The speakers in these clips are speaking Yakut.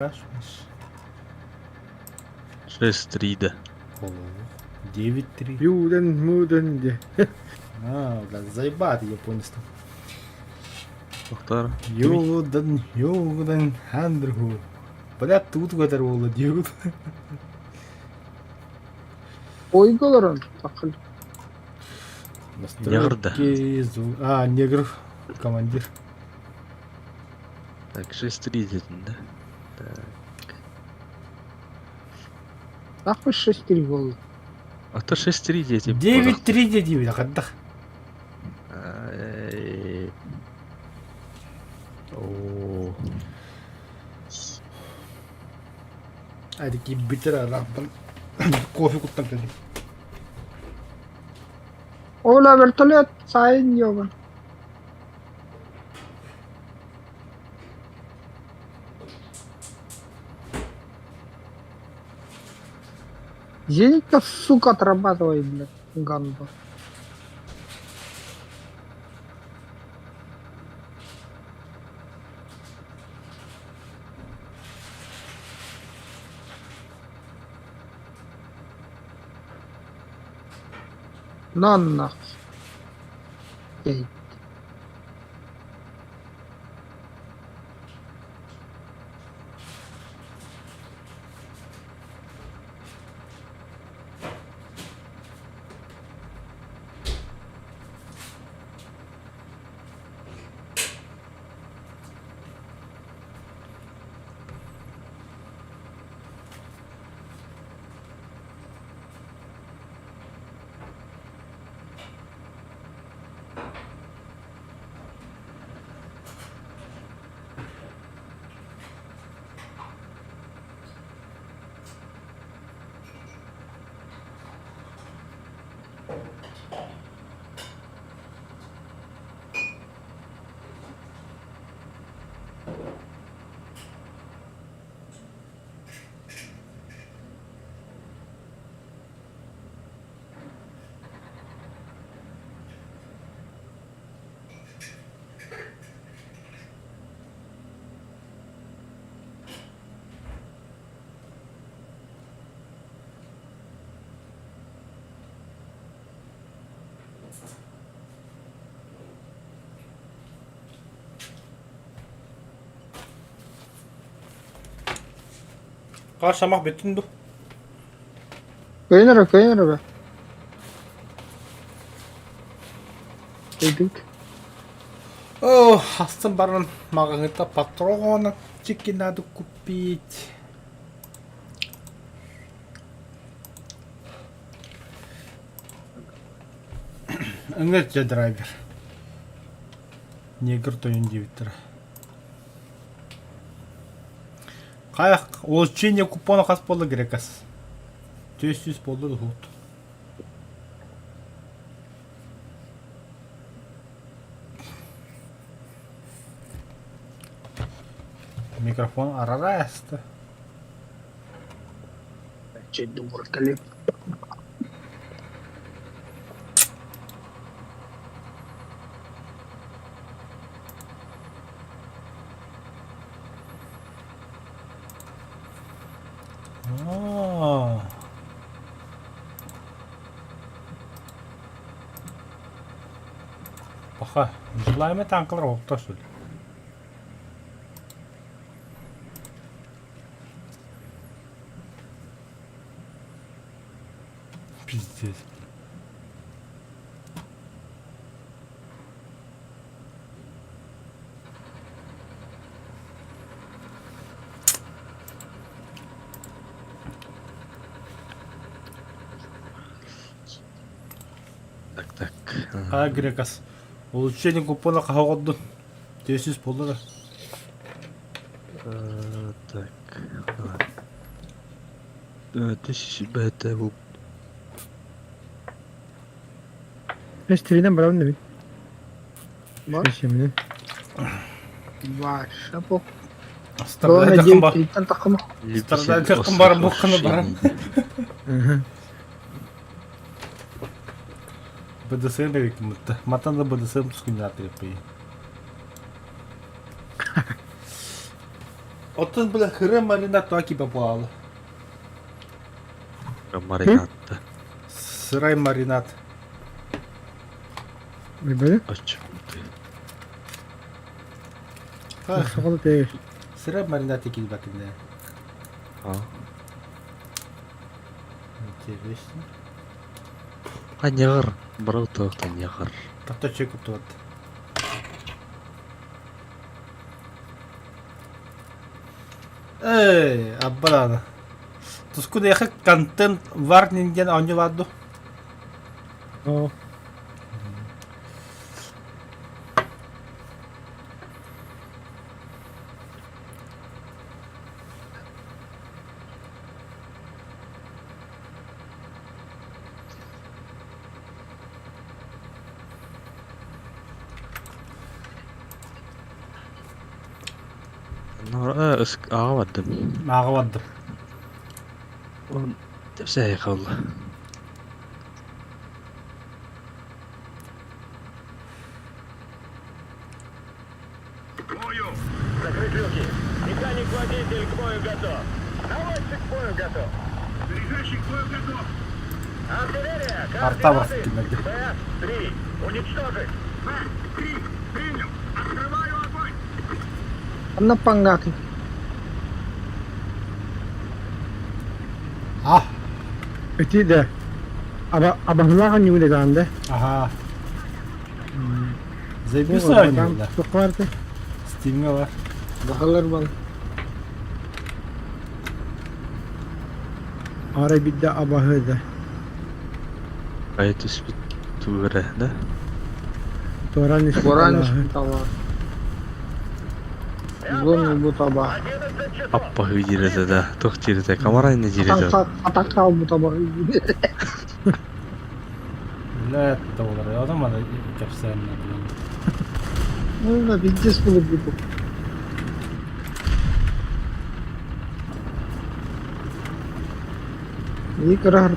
6-3 да. 9-3. Юден, муден де. А, бля, заебаты японец там. Тохтор. Юден, юден, хандрху. Бля, тут көтөр буолла диэбит. Ойго олорон акыл. Негр да. А, негр командир. Так, 6-3 диэтин да. Так. Нахуй 6-3 буолла. А то 6-3 диэтим. 9-3 диэбит хаддах. Оо. Айдики битер арабан. Кофе куттан кэлли. Ола вертолет сайын ёбан. Зенитка, сука, отрабатывает, блядь, гандо. На нахуй. Эй. Хаа самах бүттүн ду? Кыайан эрэ, кыайан эрэ бэ. Өйдүк. О, астын баран маҕаһыыта патронов чики надо купить. Ыҥыр дьэ драйвер. Негр тойон диэбиттэрэ. Хайах, улучшение купона хас буолла грекас? 400 буолла дуһуут. Микрофон арараста. Чэйдэ Аа. Паха, желаемый танклар оттор что ли? Пиздец. Так, так. А, Грекас. Улучшение купона хаҕа 400 буолла да. Так. Тысяча бт бу. Эстеринен барабын эбит. Бар. Ишеминен. Ваша по. Страдайдакын бар. Девять тахыма. Страдайдакын бар букканы баран. БДСМ берекиммитта. Матан да БДСМ тускуннаатырыппый. Оттон бile хыры маринад тоҕо киба буолла? Маринадта. Сырай маринад. Böyle. Aç. Сахалы тегер. Сырай маринад килбэ кине. А. Интересно. Аньяғыр. Бұрау тоқтан яғыр. Тохто чөкүп туат. Эй, аббалана. Туску дехе контент варнинг диэн оонньуу баар дуу? О. Аҕа бардым. Ааҕа бардым. Тэпсэһэ хаалла. Артабов кинилэргэ. Ханна паҥнаатый? А, Ити да. Аба абаһылаах анньыы даҕаны да. аха. Заебись оонньуулар. Туох баартай? Стимҥэ бар. Баһылар бал. Арай биирдэ абаһы да. Хайа түспүт тугу эрэ да? Туораан испит Бураан алааһы. испит алаа. Зон бу таба. Аппаһыы диир этэ да, туох диир этэ, камара иннэ диир этэ. Атах хаалбыт таба. Бля, доллары. Ону маны кэпсээн Ну, пиздец было бы. Игра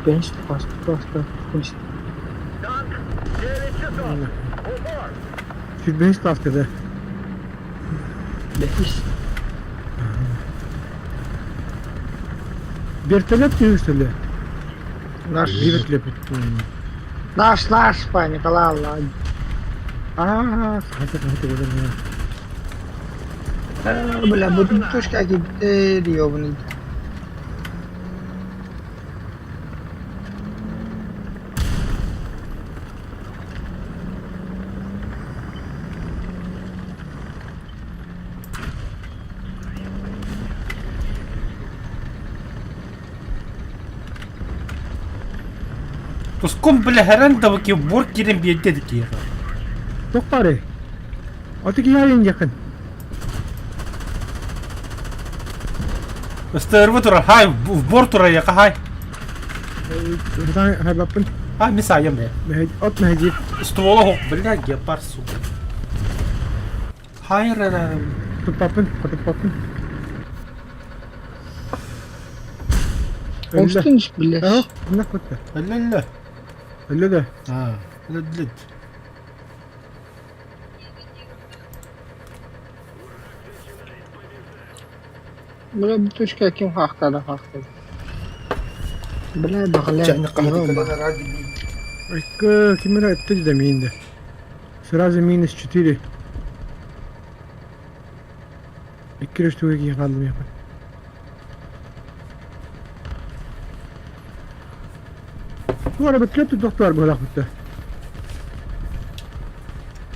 Бенч просто просто Сүүрбэһис класска да. Бэһис. Вертолет түһүстэлэ. Наш Вертолет. наш наш па Николай ладно. Аа, хата хата көрөр. Бля, буду точка теперь ёбаный. Тускум бля хэрэн да ки бур кирен биэрдэ киэхэ. Туох баарый? Аты киһи айан диэххин. Ыстырбы тура, хай, в бор тура яка хай. Хайбаппын. А, мис айам бля. От мэһэдиир. Ствола хок, бля, гепар, сука. Хай, ра ра. Туппаппын, хотуппаппын. Өллө. Оштун блядь. Ах, мына кутта. Өллө. Өллө да. А, өллө. Бля, буточка ким хахтада хахтада. Бля, бахля. Кимера это да минде. Сразу минус 4. Икки штука хааллым япа. Туара бөткөт доктор буолах бутта.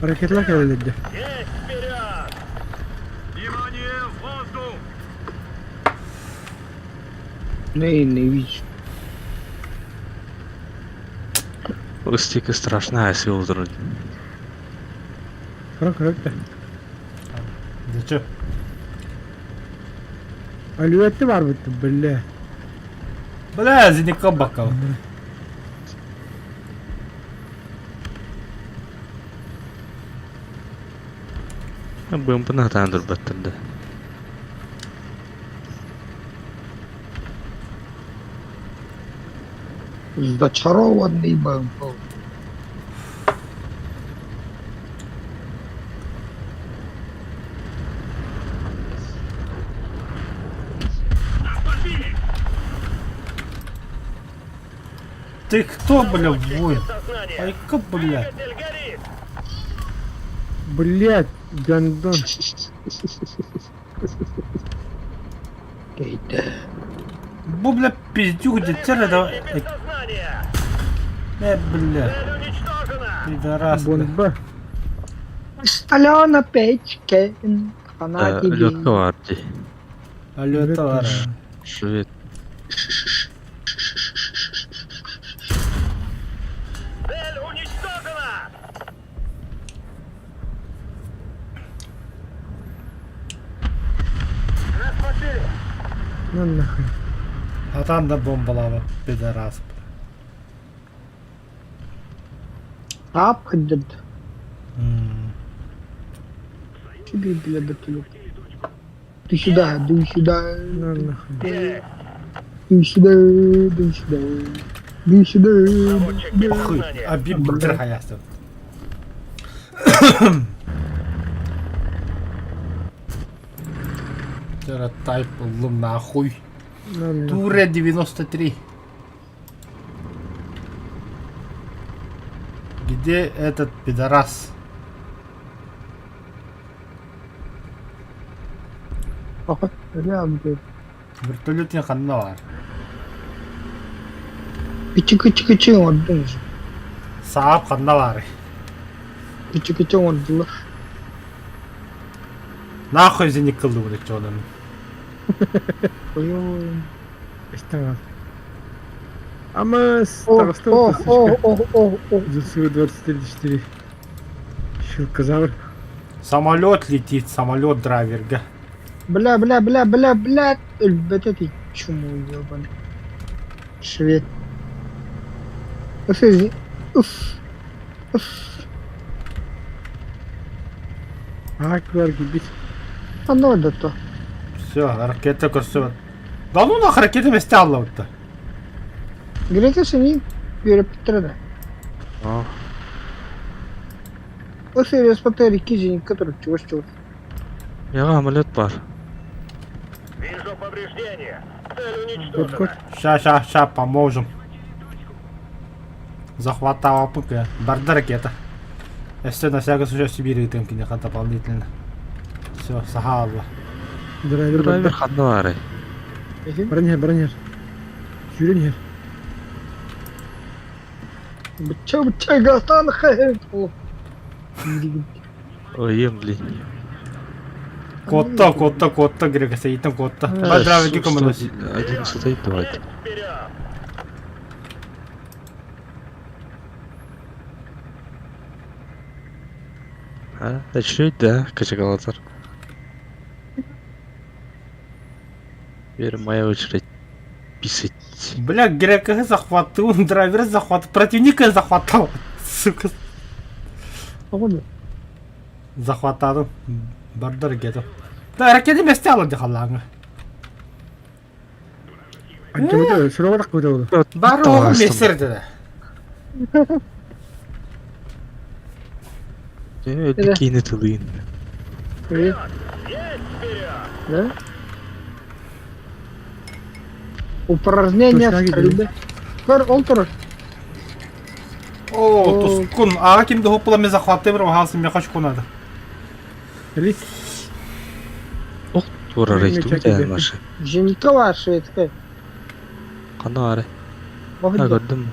Ракетлар кэлэлэрдэ. Не, не вижу. Ыстика страшная сила турар. Кыра кыра Зачем? Алюетте бар бутта, бля. Бля, зеника бакал. БМП-ны хатаан турбаттар да. Зачарованный БМП. Ты кто, бля, воин? Айка, бля. Блять, гандон. Кейде. Бу, бля, пиздюк, детер, это... бля. Пидорас, бля. Бомба. Алена Печкин. Хана тебе. Лётка бар дии. Алло, товар. Швед. На нахуй. Атан да бомбалаабыт, пидорас. Ап хыддырд. М. Тебе, бля, бутылек. Ты сюда, дуй сюда. На нахуй. Дуй сюда, дуй сюда. Дуй сюда. Похуй, аби бдр хаястым. Тайп ыллым нахуй. На нахуй. Туре 93. Где этот пидорас? Вертолетин ханна бар. Кычы-кычы-кычы оҥордуҥ. Саап ханна баар. Кычы-кычы оҥордулар. Нахуй зеник кылдыбыт иччи Ой-ой. Ыстаҥа. Ама О, таҕыста о, о, о, о, о. ЗСУ 23-4. Щелкозавр. Самолет летит, самолет драйверга. Бля, бля, бля, бля, бля. Өлбөтө ти чуму ебаный. Швед. Уф, уф, уф. Аак баар киирбит. Ханна барда то? Все, ракета көрсөбөт. Да ну нах ракета месте аллабытта. Грека сини үөрэппиттэрэ да. Аа. Ол сериаспатыгар икки зенитка турар чугас-чугас. Миэхэ самолет баар. Кот-кот. Ща, ща, ща, поможем. Захватала ПК. Барда ракета. Өссө на всякий случай Сибири ыытыам киниэхэ дополнительно. Все, саха алла. Драйвер Драйвер барда. ханна баарый? Баран иһэр, баран иһэр. Сүүрэн иһэр. Бычча бычча гастан хэ. Ыйым блин. Куотта, куотта, куотта, Грека, сэйиттэн куотта. Бар драйверге көмөлөс. Один стоит давайте. А, үчүгэй да, качагалатар. Теперь моя очередь писать. Бля, Грека захватил, драйвер захват, противника захватал. Сука. Тоҕо да? Захватадым. Барда ракета. Да, ракета месте алла дихаллааҥҥа. Антимата суруга таххыбыта буолуо. Бар оҕо мессер деді. Өлбүт киини тылыын. Да? Упражнение в стрельбе. Көр, ол турар. О, тускун. Аҕа ким да хоппула мен захваттыы бір хаалсын меха надо. Кэлий. Ох, туорар айтыбыт ээ машина. Зенитка баар шведская. Ханна баарый? А, көрдүм.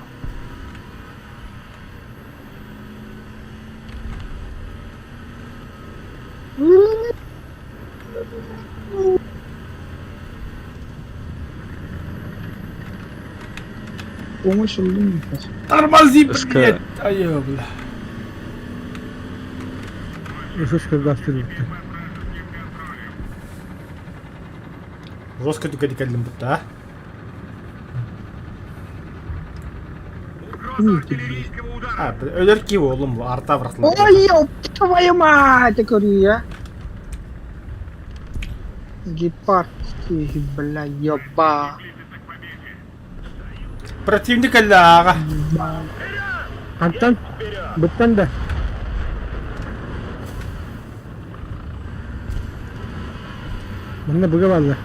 Тормози, блядь! Ай, бля. Жестко газ түлүктэ. Жестко түкәдикәллим бутта, а? А, өлөр ки oğlum bu арта бырахтылар. Ой, ёб твою мать, говорю я. Гепард, ты, бля, ёба. Противник аллаға. Антон, быттан да. Манна быга бааллар.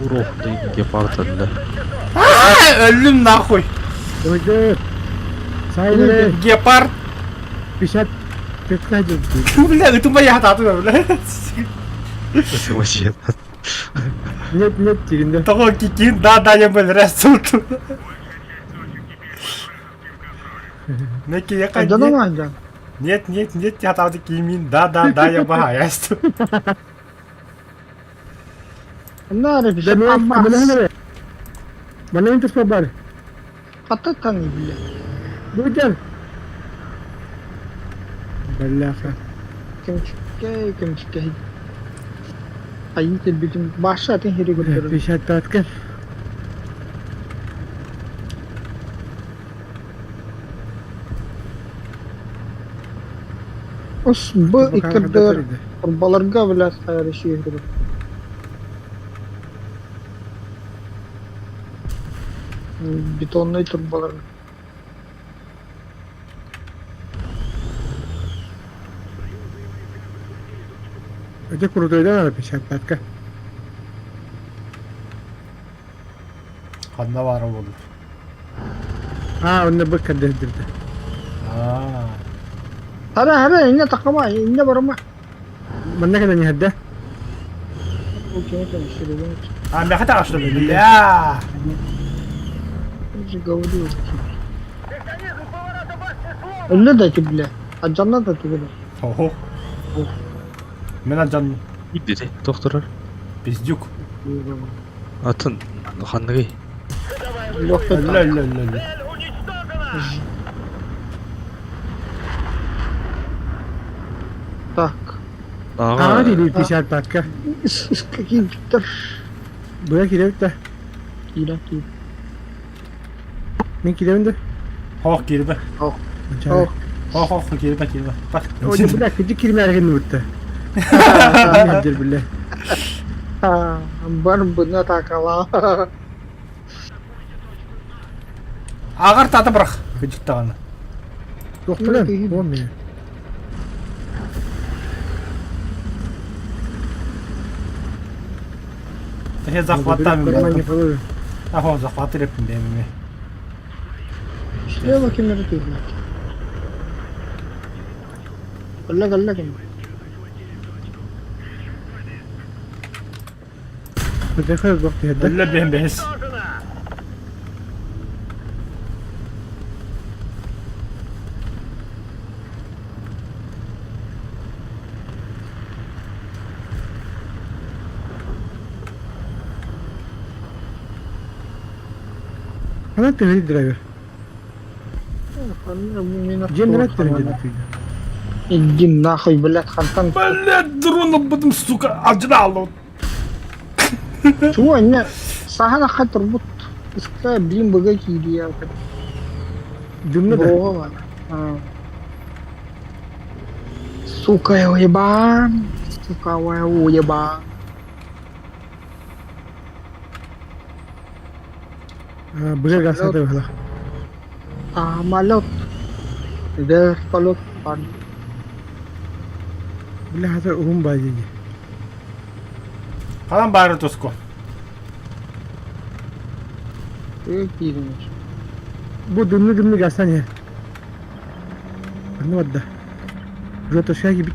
Уруохтуй гепард өллө. Өллүм нахуй. Ой, Сайын Гепард. 50 15 Бля, ытыма я хатаатым бля. Вообще. Нет, нет, тигинде. Того кикин, да, да, я был раз тут. Неки я Айдана айдан. Нет, нет, нет, я там кимин, да, да, да, я багаяс. Наре Да мен аммас. Манан туспа бар. Хататан бля. Будем. Бляха. Кемчикке, кемчикке. Айын бүтүн баша атын хири көрдөрөр. 55 ка. Ус б иккердер Баларга блядь хайры шиирдер. Бетонный турбалар. Это крутой, да, 55 ка. Ханна баара буолла. А, он на быка дырдырды. Аа. Хара хара инне такама инне барама. Манна када не хадда. А, мягко так, что ли? Бля! Я же говорил. Өллө да ти бля. Аджанна да ти бля. Ого. Мен аджан Дири, доктор. пиздюк. Атын ханныгый. Лёгкий Өллө, өллө, өллө, өллө. Так. А, Ага. дири 55 ка. Из каких Виктор? Буя киребит да. Кира, кира. Мен киребин да. Хох кирбе. Ох. Ох. Хох, хох, кирбе, кирбе. Так. Ой, бля, киди кирмәрген бүтте. Хаддыр бля. Бар бына такала. Ағар таты бірақ. Күдіктағаны. Тоқтырам, он меня. Тахе захваттан Карман не положу. Ахо, захват реппин бемеме. Слева кемер ты Алла алла кем. Быдахы вакыт хадда. Өллө бем бес. Она ты драйвер. Дженерат ты Иди нахуй, блядь, хантан. Блядь, дрона будем, сука, аджрал. Чего, не, сахана хат рбут. Иска, блин, бага кирия. Дымно да. Бога. Сука, я уебан. Сука, я уебан. Быга гасата бала. Самолет. Вертолет. Бля, хата ум бажи. Қалан бары тоско. Бу дымны дымны гасане. Анны бадда. Жото шаги бит.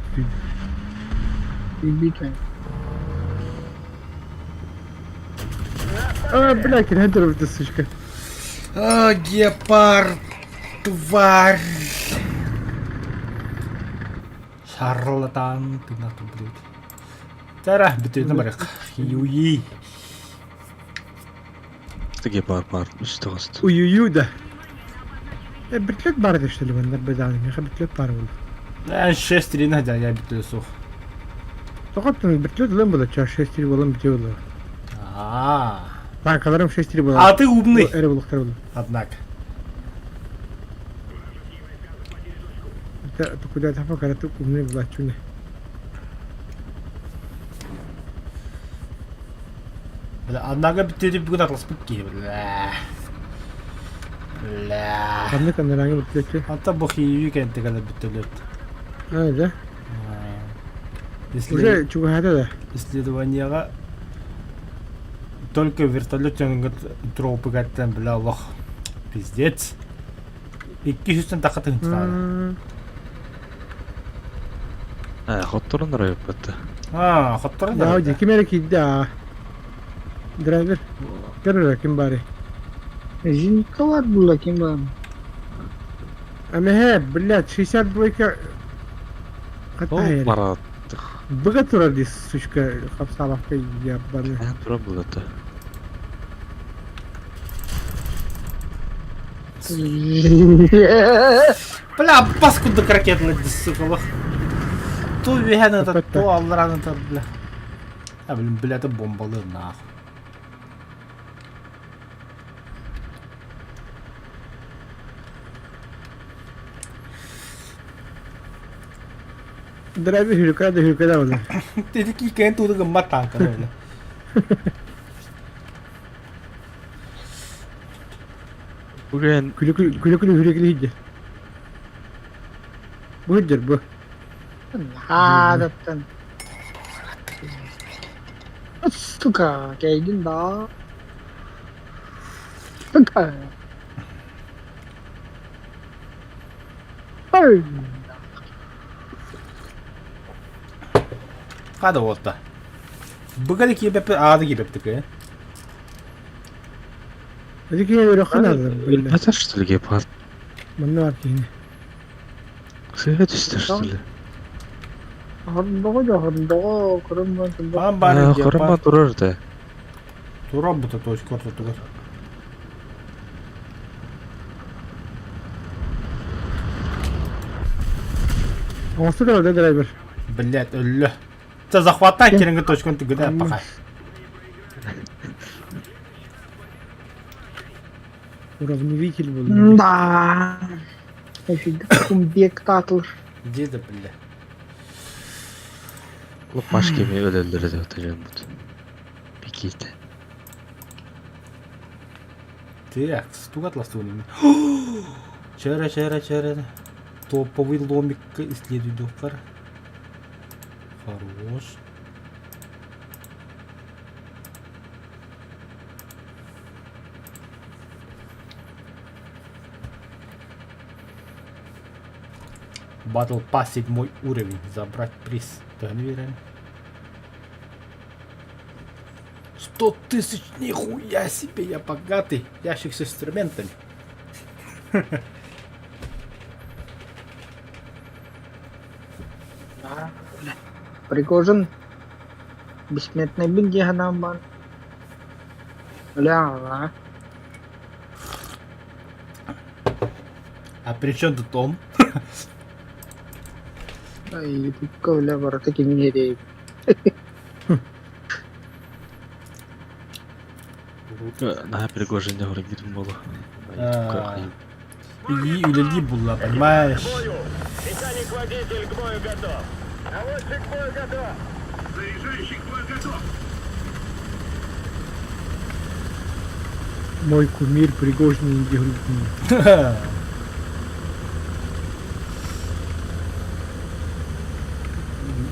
Бит. А, бля, кирхадыр бит сучка. А, гепард, тварь. Шарлатан, ты на то, блядь. Тара, бүтүнө барык. Юи. Гепард бар, үсті қосты. Уй-уй да. Битлет бар что ли, бандар беданы. Меха битлет бар был. 6 3 на я битлет сух. Тоқаттың битлет лым было, ча 6 3 болым бите было. А. Танкаларым 6 3 было. А ты умный. Эре булыктар было. Однако. Это куда то пока ты умный была чуне. Бля, однако битлет бүгін атласпык ки, бля. Бля. Канны каннараңы битлет. Ата бу хиви кенте кала битлет. А, да. Уже чугаһаата да? Исследованиеҕа только вертолет дьонугар тропыгаттан бля олох пиздец. 200 тахха тыһынчалаары. Э, хотторон райоппатта. А, хотторон Да, дии, ким эрэ киирдэ аа. Драйвер. Көр эрэ ким баарый? Зенитка бар була ким бар? Амэһэ, блядь, 62 хата Барат. Быга турар дии, сучка, хапсаабакка ебаный. Эн турар булата. Бля, паскуддук ракеталар сука, лох. Ту үһэн ытар, ту алларан ытар, бля. А, блин, бля, это бомбалыр нахуй. Драйвер хүрүкэ да хүрүкэ да буолар. Ити киикээн тууду гыммат танканы бля. Бүгүн Күлү-күлү хүрүкүлү иһдэ. Бу иһдэр бу. Хаадаттан. Сука, кэйдин да. Сука. Ой. Хада уолта. Быгары киэбэппит аады киэбэптик Ити киһи өрөххө наада биллэ. Это что ли гепард? Манна бар киһини. Сыга түстэ что ли? Хордоҕо да хордоҕо көрөн Баан баар Хорма турар да. Турар бута точка ортотугар. Оҥосто турар да драйвер. Блять, өллө. Та захватай кереңге точканы түгүдэ пока. Уравнивитель буолла. Да. Кумбек татылыр. Где да бля. Лопмаш кеми өлөллөрө деп атажан бут. Биките. Так, стугатластууним. Чара, чара, чара. Топовый ломик исследуй доктор. Хорош. Батл Pass седьмой уровень. Забрать приз. Да, не 100 тысяч, нихуя себе, я богатый. Ящик с инструментами. Пригожин. Бессмертный бин диһанамман. Бля, А при чем тут он? Ай, бля, барата кимин На Пригожин хоргитим болу. И үлелии булла, понимаешь? Механик-водитель к бою готов. Наводчик к бою готов. Заряжающий к бою готов. Мой кумир Пригожин Индигруппин.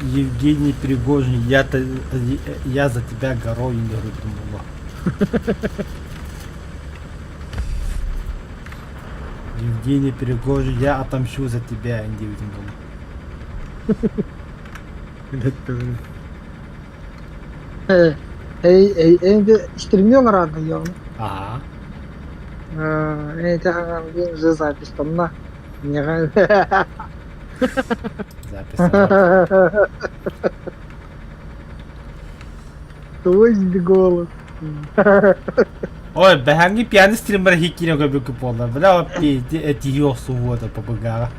Евгений Пригожин, я-то, я за тебя горой не думала. Евгений Пригожин, я отомщу за тебя, Инди думала. Эй, эй, эй, стремил рано, ём. Ага. Это уже запись там на. Запись. Твой голос. Ой, бэһэнги пьяный стример хиккине көбүкү буолла. Бля, эти охсуһуота ПБГ-ҕа.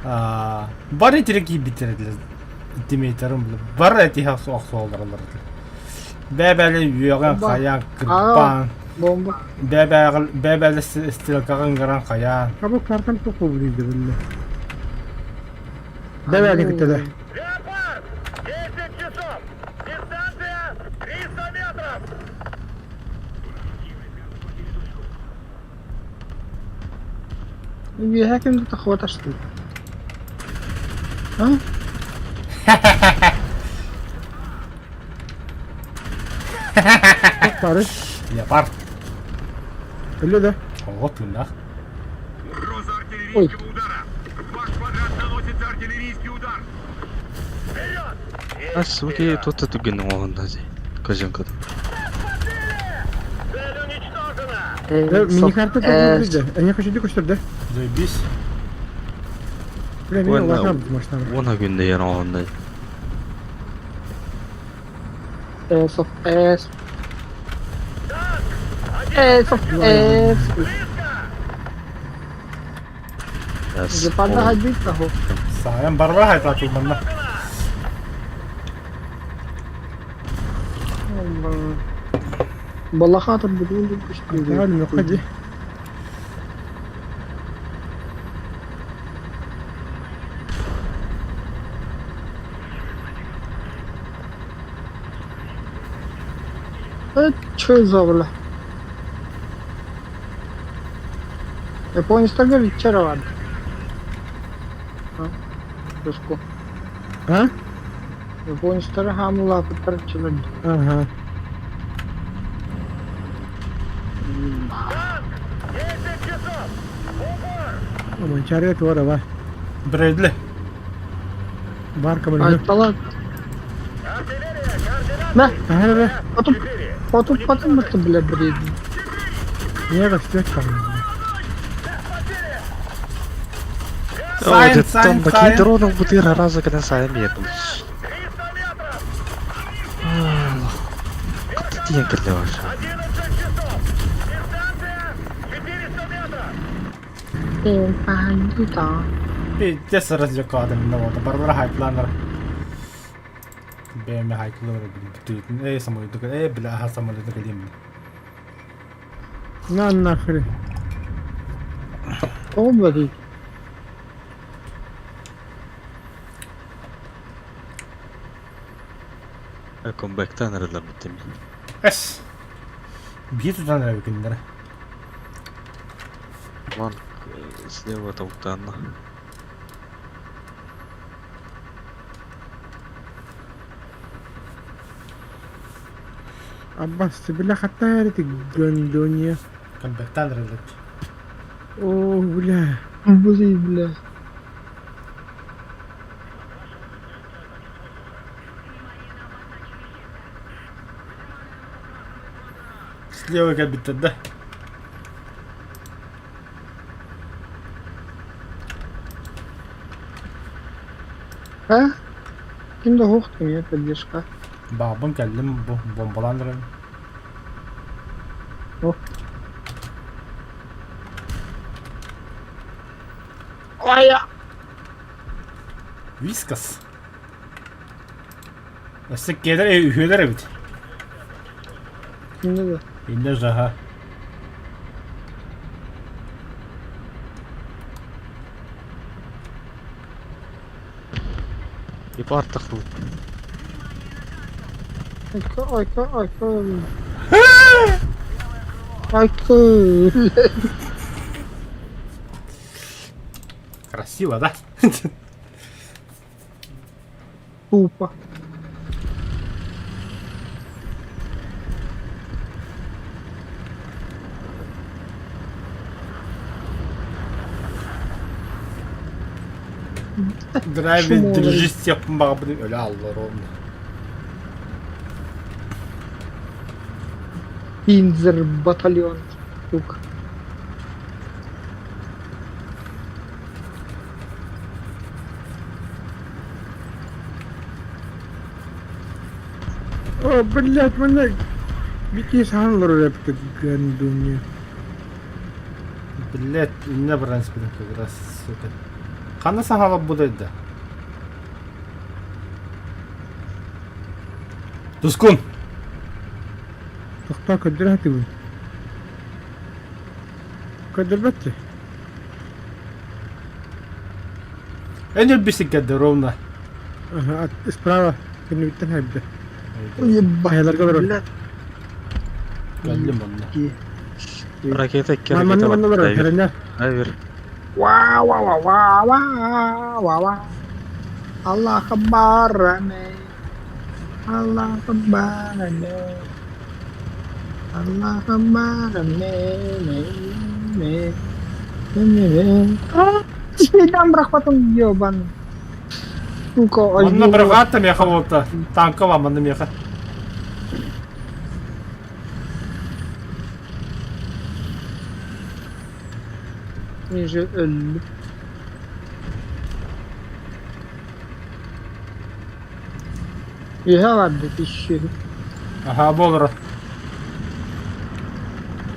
Да? Бары итирик киирбиттэр этилэр. Тиммейтерим, бля. Бары эти охсуоллар Бэбэли үөҕэн хайаан кырбаан. Бомба. Бэбэли стрелкаҕын гыран хайаан. Кабы картам тоқу дейді білі. Давай, кітті Леопард! 10 часов! Дистанция 300 метров! Үөһэ ким да тахуоташты. А? Бары. Леопард. Өллө да. Ого, тыыннаах. Угроза артиллерийского удара! В ваш квадрат наносится артиллерийский удар! Вперед! А суки, тут это түгэн оҥоһунна дии. Козенкада. Цель уничтожена! Э, Мини-карта Э, тоже Они хочу көстөрдө. Заебись. Бля, мен Уонна улахан машина. уонна күндэ яр оҥоһунна дии. S of S. S of S. Yes. Гепарда хайдык того. Саайан барбара хайтаатыл манна. Балахатыр бүгүн Давай, ну ходи. Чё за бля? Японецтарга иччер бар. Руску. А? Японецтар хамулаапыттар иччилэр. Ага. Десять часов! Упор! Манчарга туора бар. Брэдли. Бар көмөлгө. Айтала. Артиллерия, координаты! Мә, Ага, бе. потом, потом, потом это, бля, бред. Не көстөт калды. Сайн, сайн, Там сайн. дроном бутыра раза когда сайын бердим. 300 метров! Тиен кэллэ бар. 11 часов! Дистанция 400 метров! Бандита. Пиздец развлекадым на вот. Барбара хайтланер. Бэми хайтланер, блин. Эй, самолет. Эй, бля, ага, самолет галим. На нахрен. О, блядь. Комбэктан эрэлэр бүттем. Эс. Бии тутан эрэ кинилэр. Вон слева толтанна. Аббас, бля, хатар ты гондония. Комбэктан эрэлэр. О, бля. Блин, бля. Слева кэлбиттэр да. А? Ким да хоқтым я поддержка. Баабын кэллим бу бомбалаан эрэн. Ой, Вискас. Өссө киэлэр үһүөлэр эбит. Кимде да. Инне жаха. И бартах Айка, айка, айка. Айка. Красиво, да? Тупо. Драйвер Шумовый. держись сеппин баҕабын өлө аллар ону. Пинзер батальон. Сука. О, блядь, манна бити сахан лорор эппит гондония. Блять, инне баран испитим как раз, сука. Ханна сахала будайда. Тускун! Тохтоо көддөр хатыбын. Көдөрбөттү. Эн өлбүсүк кэлдэ ровно. Ага, справа. Кэннибиттэн хайбыта. Ебать. Хайаларга олорор. Блядь. Кэллим онно. ракета икки Манна ракета манна бар. олорор. Дайвер. Херенер. Дайвер. Вау, вау, вау, вау, вау, вау, вау. Аллах бараме, Аллах бараме, Аллах бараме, ме, ме, ме, ме. Там бырахпатым ёбан. Сука, Манна бырҕаатта миэхэ буолта. Танка бар манна миэхэ. Ниже өллүм. Үһэ барбыт үс Аһаа буолара.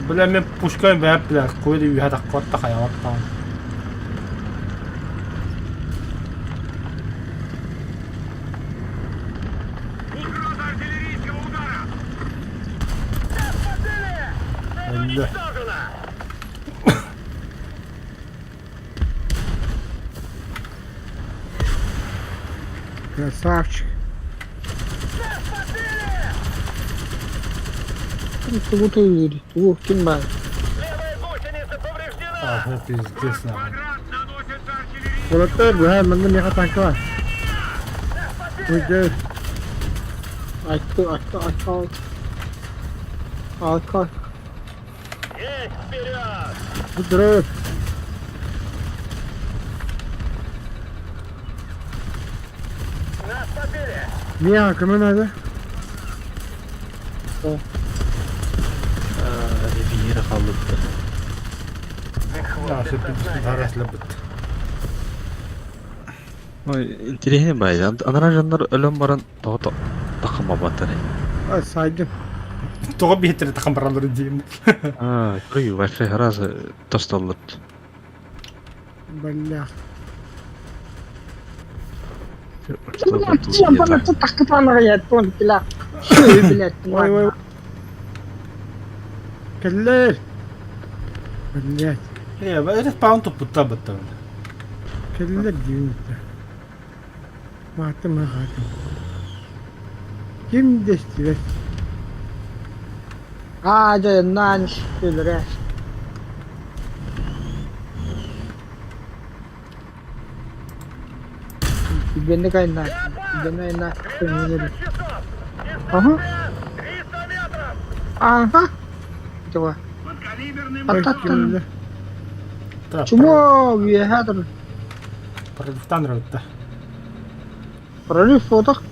Бля мен пушкам бэп бля куйда үһэ таххар тахайабат таҕын. Угроза артиллерийского удара! Цель Өллө. уничтожена! Красавчик. Тугу тыыр, тугу ким баар? Левая гусеница повреждена! Ага, пиздец нахуй. Квадрат наносится артиллерийский Уолаттар быһа манна миэхэ танка бар. Уйдыр. Айтты, айтты, айтты, айтты. Айтты, айтты. Есть вперед! Буддуров. Нас побили! Миэхэ көмө наада. Ривьера хаалбыттар. Да, все пиздец, Ой, интириэһинэй баайы. Анараа дьоннор өлөн баран тоҕо тахаммабаттар. Ой, сайдым. Тоҕо биһиттэрэ тахан бараллар диим. Аа, көрү Wi-Fi сразу тостоллут. Бля. Ой, ой. Кэллэр. Блять. Э, респаун туппуттар бытта. Кэллэр диибин да. Маатым хаатым. Ким дэстибэт. Аа, дьэ, наан өлөрө. Түргэнник айна, түргэнник айна, көмөлөр. 12 часов! Ага. Дистанция 300 метров! Ага. Дьэ, Подкалиберный Аттаттан. Так, Чмо, үөһэ турар. Прорывтан рытта. Прорыв фотох.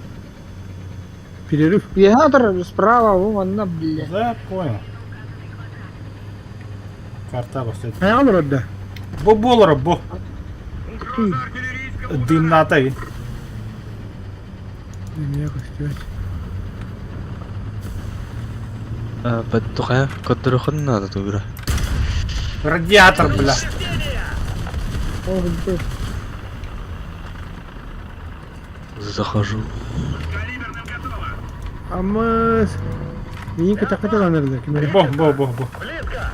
Перерыв. Үөһэ турар, справа, вон манна, бля. Да, понял. Карта басты. Хайа олорор да? Бу буолара бу. Угроза артиллерийского удара! Дымната Эмиэ көстүбэт. Баттухая көрдөрөххүн наада тугура. Радиатор, бля. Ох, бля. Захожу. Подкалиберным готово! Амыс. Миин кэтэххэ таланырда ким эрэ. Бу, бу, бу, бу. Близко!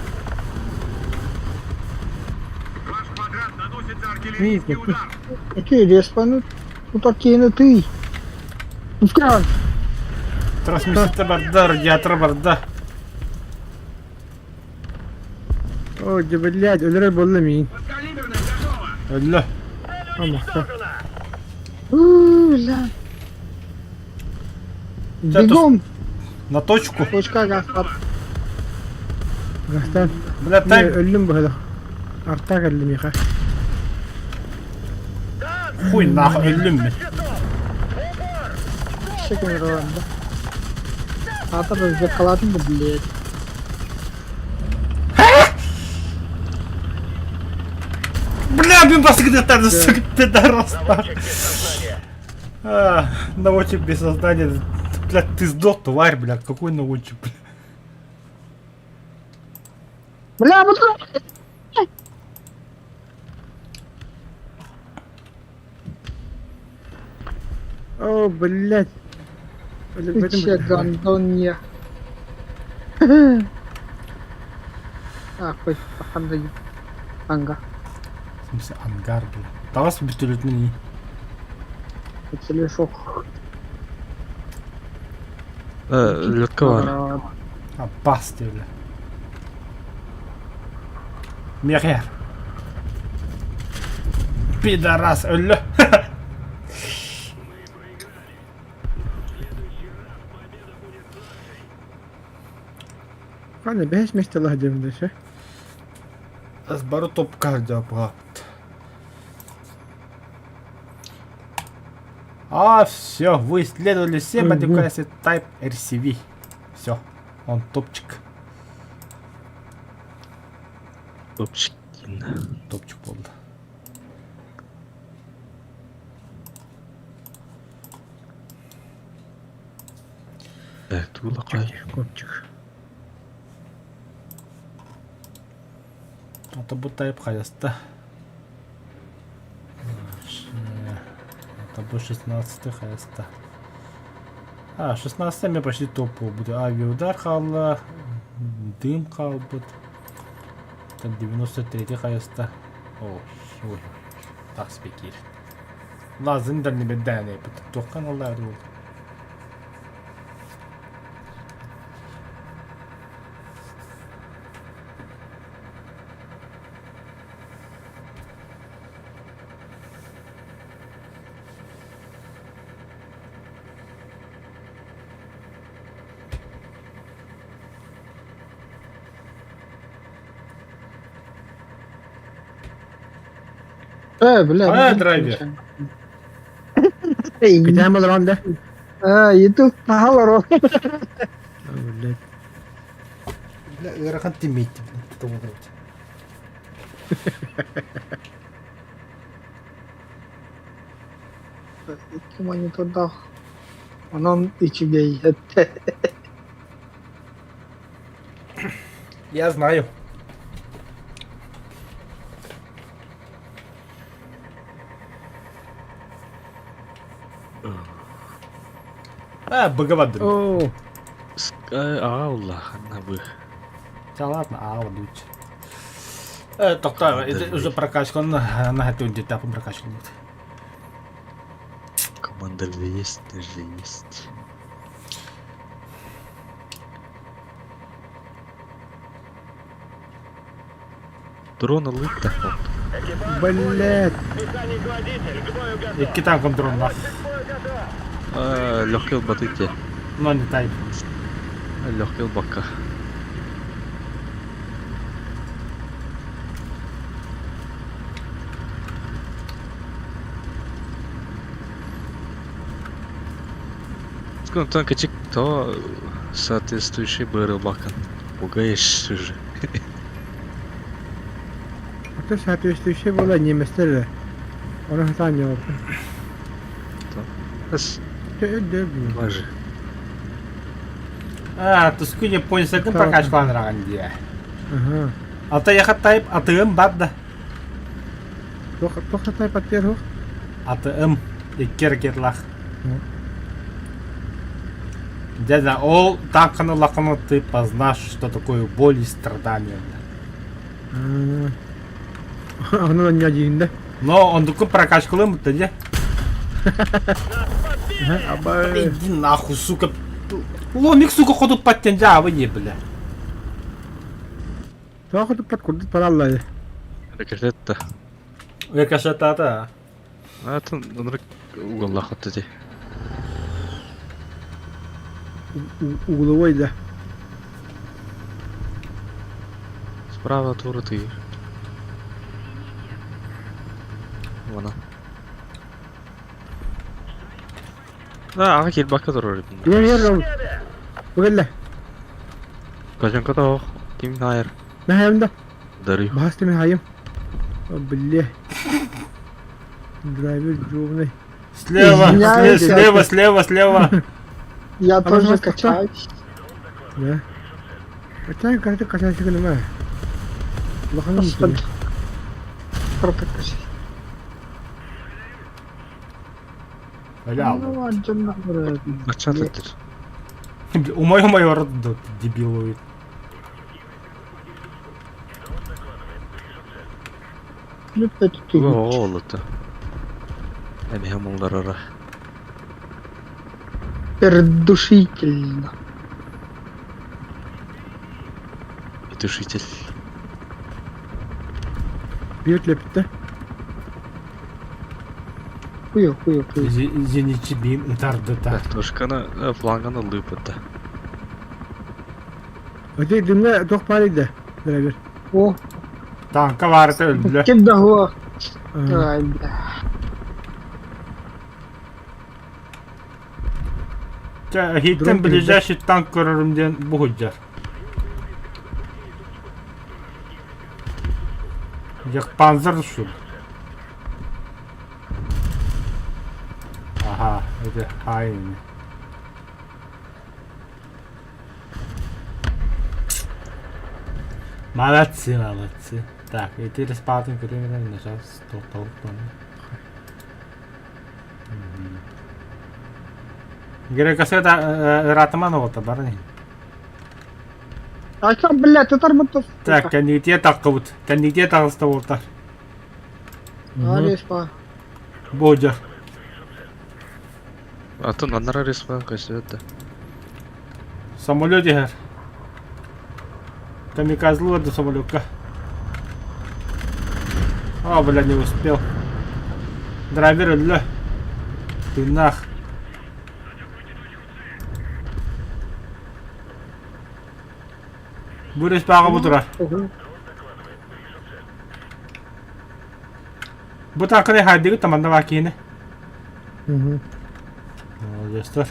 Ваш квадрат наносится Миин артиллерийский кэппит. удар! Окей, респаны. Тутар киһини тый. Пускай. Трансмиссия барда, радиатор барда. О, дьэ, блядь, өлөрөр буолла миин. Подкалиберным готово! Өллө. Амахта. Бля. Бегом. На точку. Точка гастар. Гастан. Бля, Мин тай өллүм быһыла. Арта кэллим миэхэ. хуй нахуй өллүм мин. Секунд да. Атыр разведкалатын бу, блядь. Бля, мин баскетаттарды сука, пидорас. Наводчик без сознания! А, наводчик без сознания. Бля, ты сдох, тварь, бля, какой наводчик, бля. Бля, бу О, блядь. Ты че, гандон я. А, хоть паханда анга. В смысле, ангар, бля. Таҕыс бүтүлүтүн Телешок. Лётка бар. А, бас дии, бля. Мехер. Пидорас, өллө. Аны бэһис миэстэлээх дьиэм дэсэ. Ас бары топка дьапаат. А, все, вы исследовали все модификации Type RCV. Все, он топчик. Топчик. Топчик болды. Так, тулакай. Копчик. Ата бу Type хайаста. Это бу 16 хайаста. А, 16 мен почти топ буолбут. Авиаудар хаалла, дым хаалбыт. Это 93 хайаста. О, ой, тас бекир. Лазын да не бедәне, туоххан аллаар буолла. Э, бля. Э, драйвер. Кытаан олорон да? А, иду наһаа олорон. Блядь. Бля, ыарахан тиммейт тоҕо Икки монитордаах. Онон үчүгэй этэ. Я знаю. А, быгабадым. Оо, Аҕа улахан бу. Да ладно, а, вот лучше. Тоқта, это уже прокачка, на эту этапом прокачка будет. Команда же есть, же есть. Дрон ылыт блядь. Механик-водитель, к бою готов. Икки танком дрон нах. К бою готов. Легкий батыте. Но не тайп. Легкий бака. Сколько танкачик, то соответствующий был бакан. Пугаешь же. Это соответствующий была немецтер. Оны хатан yok. С Өйдөбүл. Лажи. А, туску японецтердин прокачкаланыраган дии. Ага. Алта яха тайп атыым бар да. Туох туох сатай паттер хух? Атыым икки ракетлах. Дядя, ол танканы лаканы ты познаешь, что такое боль и страдания. Аны не дигинде. Но он такой прокачкалым, дядя. Аба. Иди нахуй, сука. Ломик, сука, ходу подтянь, а вы не, бля. Туох туппат курдут параллай. Ракета. Рикошетата. А это угол хот эти. Угловой да. Справа от вороты. Вон она. Да, ага кил бака турар. Ер ер. Бүгелле. Кажан ката ким хайр. Нахайымда. Дарю. Бахасты мен хайым. Бля. Драйвер жовный. Слева, Извиняюсь, слева, слева, слева. Я А тоже может, качаюсь. Да. Качай, карты качай гыныма. Улахан Господи. Протокачай. Бля, Ну, отдельно. Бачатыр. Умай умай орды дебиловый. Лүппет Туга оолута. Эми хэмулдарара. Пердушительно. Петушитель. Бьют лепті. Хуя, хуя, хуя. Зеничи бин ытарды та. Картошканы фланганы лыпыта. Ити дымҥа туох баар да, драйвер. О, Танка баарыта өллө. ким да хуа. Ай, бля. Чэ, иһиттэн ближайший танк көрөрүм диэн буһуйдьар. Панзер что ли? Ага, это хай. Молодцы, молодцы. Так, эти респатын көрүҥүнэн нажал тоқталып Грекасы ыраатыман оҕото бары. А что, блядь, ты тормоз. Так, кэннигитиэ таххыбыт. Кэннигитиэ таҕыста буолтар. Ареспа. Бодьор. Атын аннара респан көстүбэт да. Самолет иһэр. Камикадзе до самолетка. А, бля, не успел. Драйвер өллө. Тыыннаах. Бу респаҕа бу турар. Бу таакыны хайдыгыт таманда баа киһини. Молодецтар.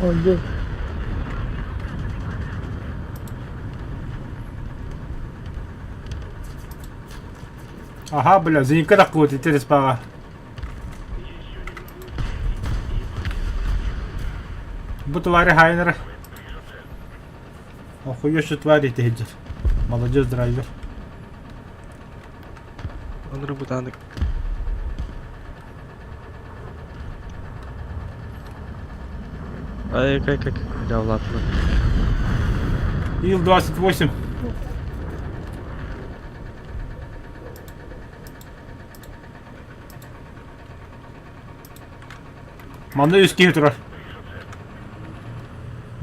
Ой, Аха, бля, зенитка таххыбыт ити респаҕа. Бу твари хайнера. Охуешь твари тиһидьэр. Молодец, драйвер. Онры бутааны Ай, как, как, дявлатно. Ил-28. Манна үс киһи турар.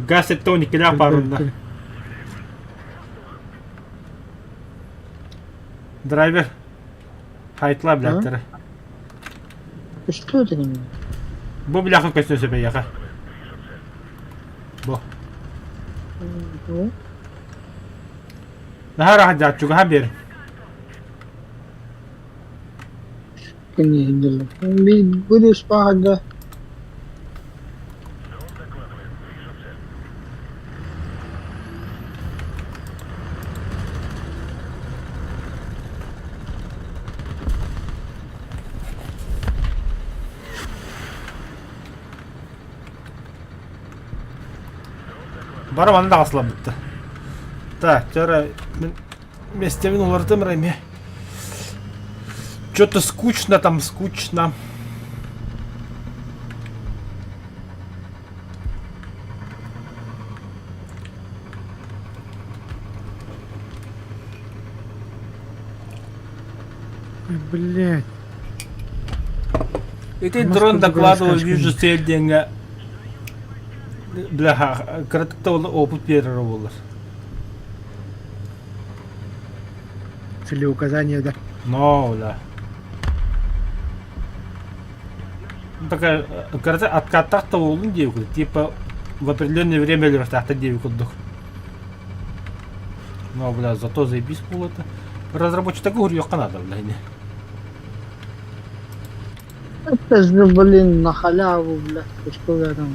Газ 72 парында. Драйвер. Хайтла блядтары. Что это не Бу бляха көстөн сөбэйэхэ. Бу. Наһаа раһа чугаһан биэр. Будешь пахать, Бары манна даҕаслабытта. Так, чара мин местебин уларытым эрэ Что-то скучно там, скучно. Блять. Ити дрон докладывал, вижу цель диэҥҥэ бляха, кыратык да опыт биэрэр буоллар. Целеуказание, да. Но, да. Ну, такая, короче, откаттах да буоллун диэбит типа в определенное время өлөрөхтаахтар диэбит курдук. Ну, бля, зато заебись было это. Разработчик уруйуохха надо, бля, не. Это же, блин, на халяву, бля, что я там.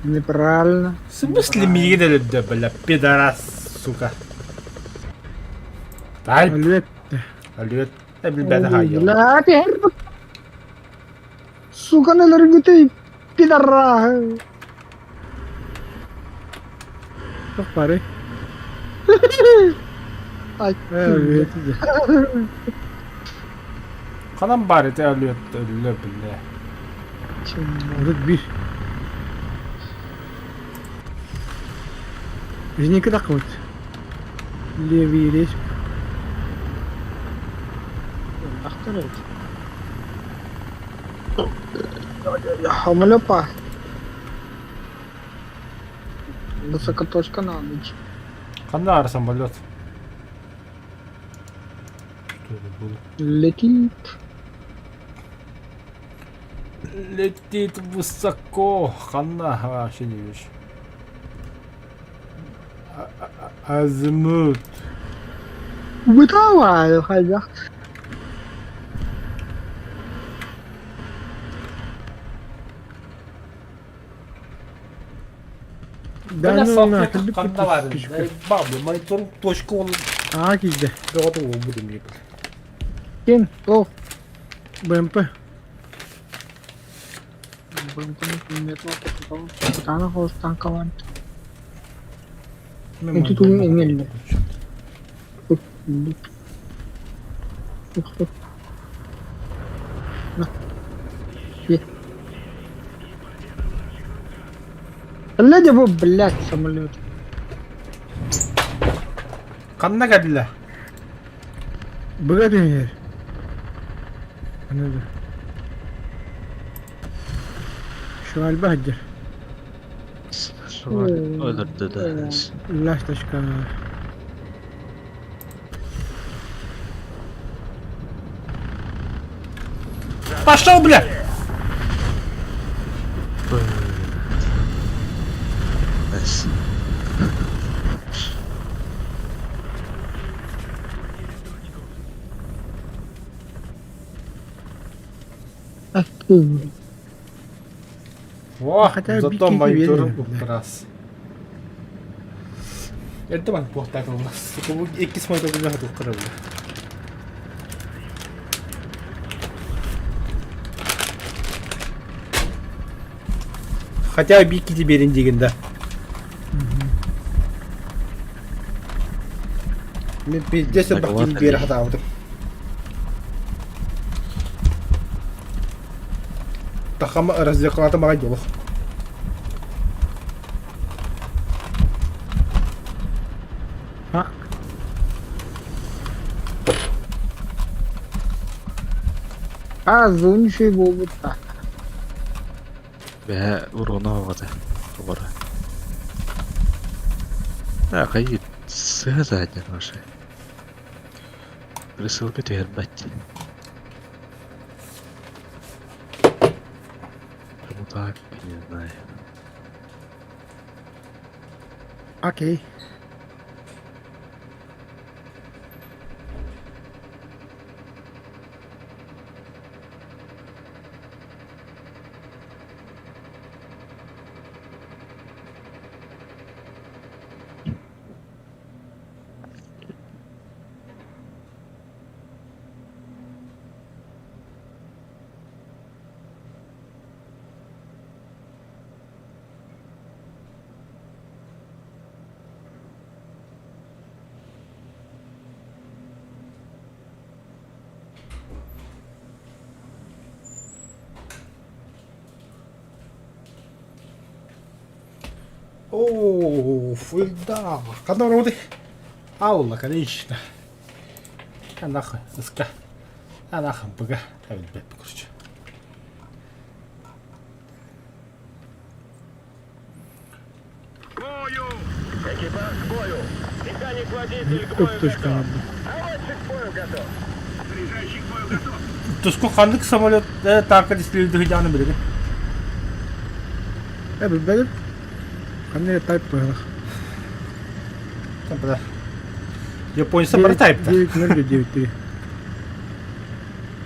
Неправильно. В смысле миигин өлөрдө, бля, пидорас, сука. Ай, Өлүөт. өлүөт. Э, билбэтэ хайа. Бля, ты Сука, наларгыты, пидора. Туох баарый? Ай, Өлүөт. Ханан баар ити өлүөт өллө, бля. 31. Жинеки таххыбыт. Левый рейс. Ахтар Хамалепа. Высокоточка на ночь. Ханна аар самолет? Летит. Летит высоко, ханна вообще не вижу. Азимут. Бытовая хайдах. Да, Бля, ну салфетка нахер, бүт ханна баар. бүт Бабы, монитор точка он Аа киирдэ. бөҕөтө буолбут эмиэ. Ким? Туох? БМП. Кытаанах оҕус танкалаан. Ити тугун иҥэллэр. Глядя его, блядь, самолет. Ханна кэллэ? Быга түһэр. Аны да. Швальба сылдьар. Өлөрдө да. Ласточка. Пошел, бля! Эс. О, Хотя зато бики монитором верили, да. раз. Это ман туохтаах ылла. Сука, бу иккис монитор билэ хатыктара бля. Хотя бики берин деген да. Мен пиздец Многовато бакин бері ли? хатаабытым. Тахама разлекалата мага жолох. А, А, звонишь буолбут да. Бэһэ уруна оҕото. Оҕоро. Да, хайы сыа задня ваша. Присылка түһэрбэт. Почему так, не знаю. окей. О, фульда. Ханна роды. Аула, конечно. А нахуй, СК. А нахуй, БГ. А ведь бэп, короче. К бою! Экипаж к бою! Механик-водитель к бою Үп точка готов! надо. Наводчик к бою готов! Заряжающий к бою готов! Туску ханнык самолет танка дистилдыгыдяны билеги. Э, билбэтим. Ханна тайп быһылах. Там, бля. Японцы бары тайпта. 9-0-9-3.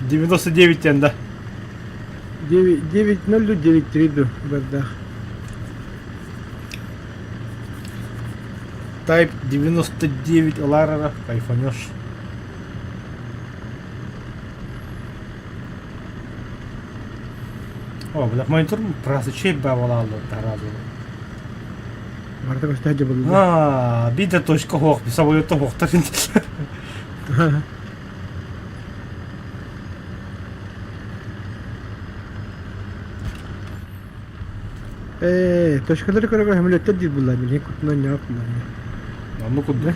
99 тен, да. 9-0-9-3 ду бардах. Type 99 Ларера. Кайфанешь. О, бля, монитор просто бавалалы таразы. Барда көстө дьэ булла. А, биде точка хоқ, самолетта хоқтар. Ээ, точкалары көрө хөмөлөттөр диир булла мин кутунан ньоп булла. Ну куда?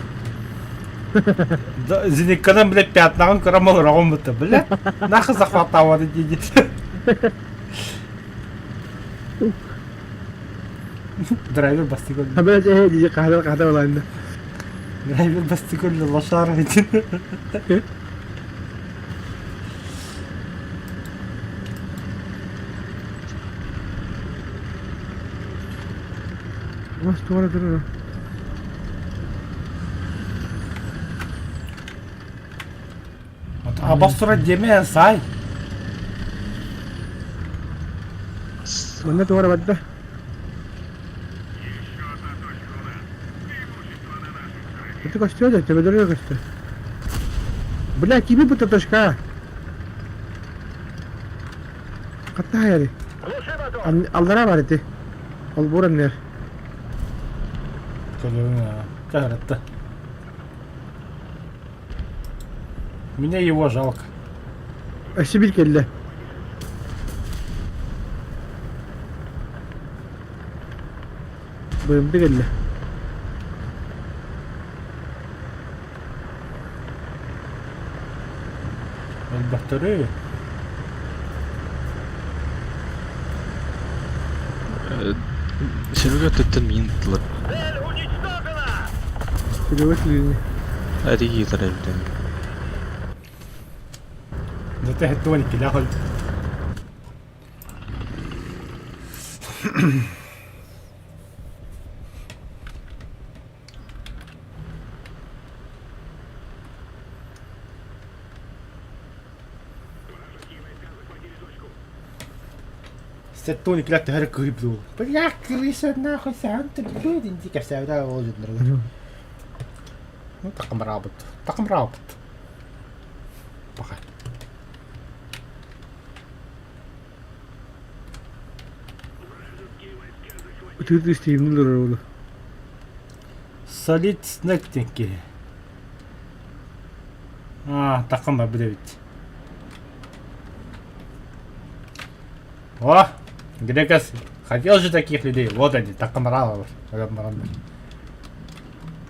Да, зеникканан, бля, пятнағын көремал рағым бітті, бля. Нахы захватауады дейді. Драйвер басты көлді. Хабар ээ дии кахада кахада булаанна. Драйвер басты көлді лошар дейді. Мас туора турар. Абас турар диэмэ сай. Манна туора барда. Это костер, да? Тебе дорога костер. Бля, кими бу точка. Хатта хайари. Аллара бар ити. Олбур эмнер. Каһыратта. Мне его жалко. Өссө бир кэллэ. БМП кэллэ. Элбэхтэрий. Серега өттүттэн миин ыттылар. Цель уничтожена! Серега силини. Эрийиитэр эбитэ. Зато хэттуон иккилээх өл. Сеттуон иккилээх төһө эрэ кыһый буолуо. Бля, крыса нахуй саһан төрдүө дии кэпсээбитэ ол дьоннорго. Ну, такымраабыт. Такымраабыт. Пока. Ытыыр истиимнин олорор уолу. Солид снэк диэн киһи. А, такым барбыт эбит. О, Грекас хотел же таких людей. Вот они, такымралар.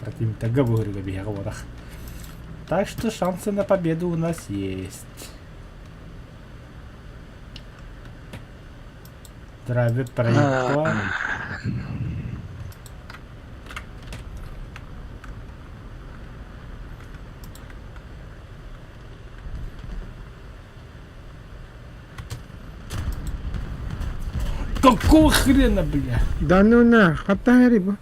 Противника буһуруга биһиэхэ буолах. Так что шансы на победу у нас есть. Драйвер проехал. Какого хрена, бля? Да ну на, хватай рыбу.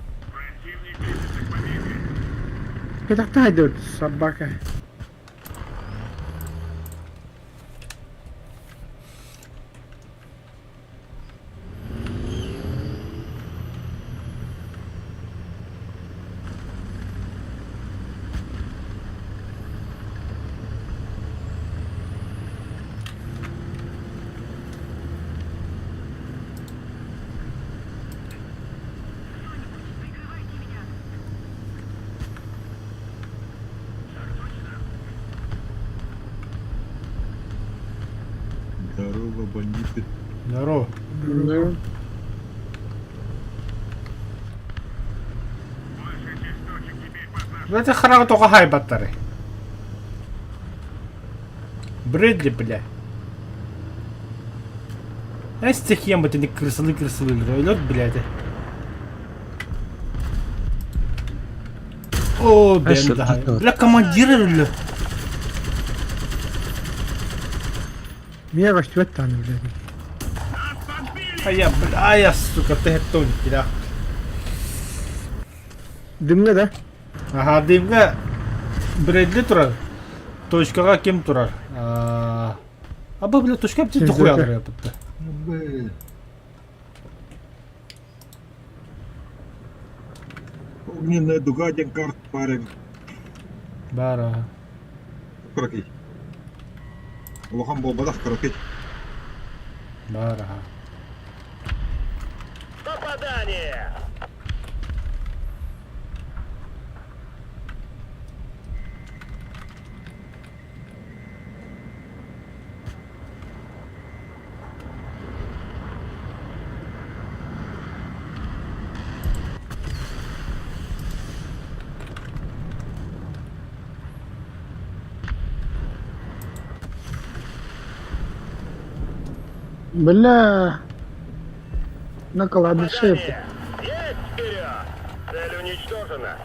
Это кто идет, собака? Здорово, бандиты. Здорово. Да. Ну это хараҕа тоҕо хаайбаттарый? Брэдли, бля. Эстихиям итини крысылыы крысылыыллар өлөр блядь. О, бэм да. Бля, командир өллө. Мия көстүбэт даҕаны блядь. А я, бля, а я, сука, ты тонкий, Дымҥа да? Аһаа, дымҥа Брэдли турар. Точкаҕа ким турар? Аа, Аба, бля, точка эбитин тухуйалар бытта. Огненная дуга диэн карт баар эбит. Баар аа. Кыракый. Улахан буолбатах кыракый. Баар аа. Попадание! Бля. На кладбище. Попадание! Есть вперед! Цель уничтожена.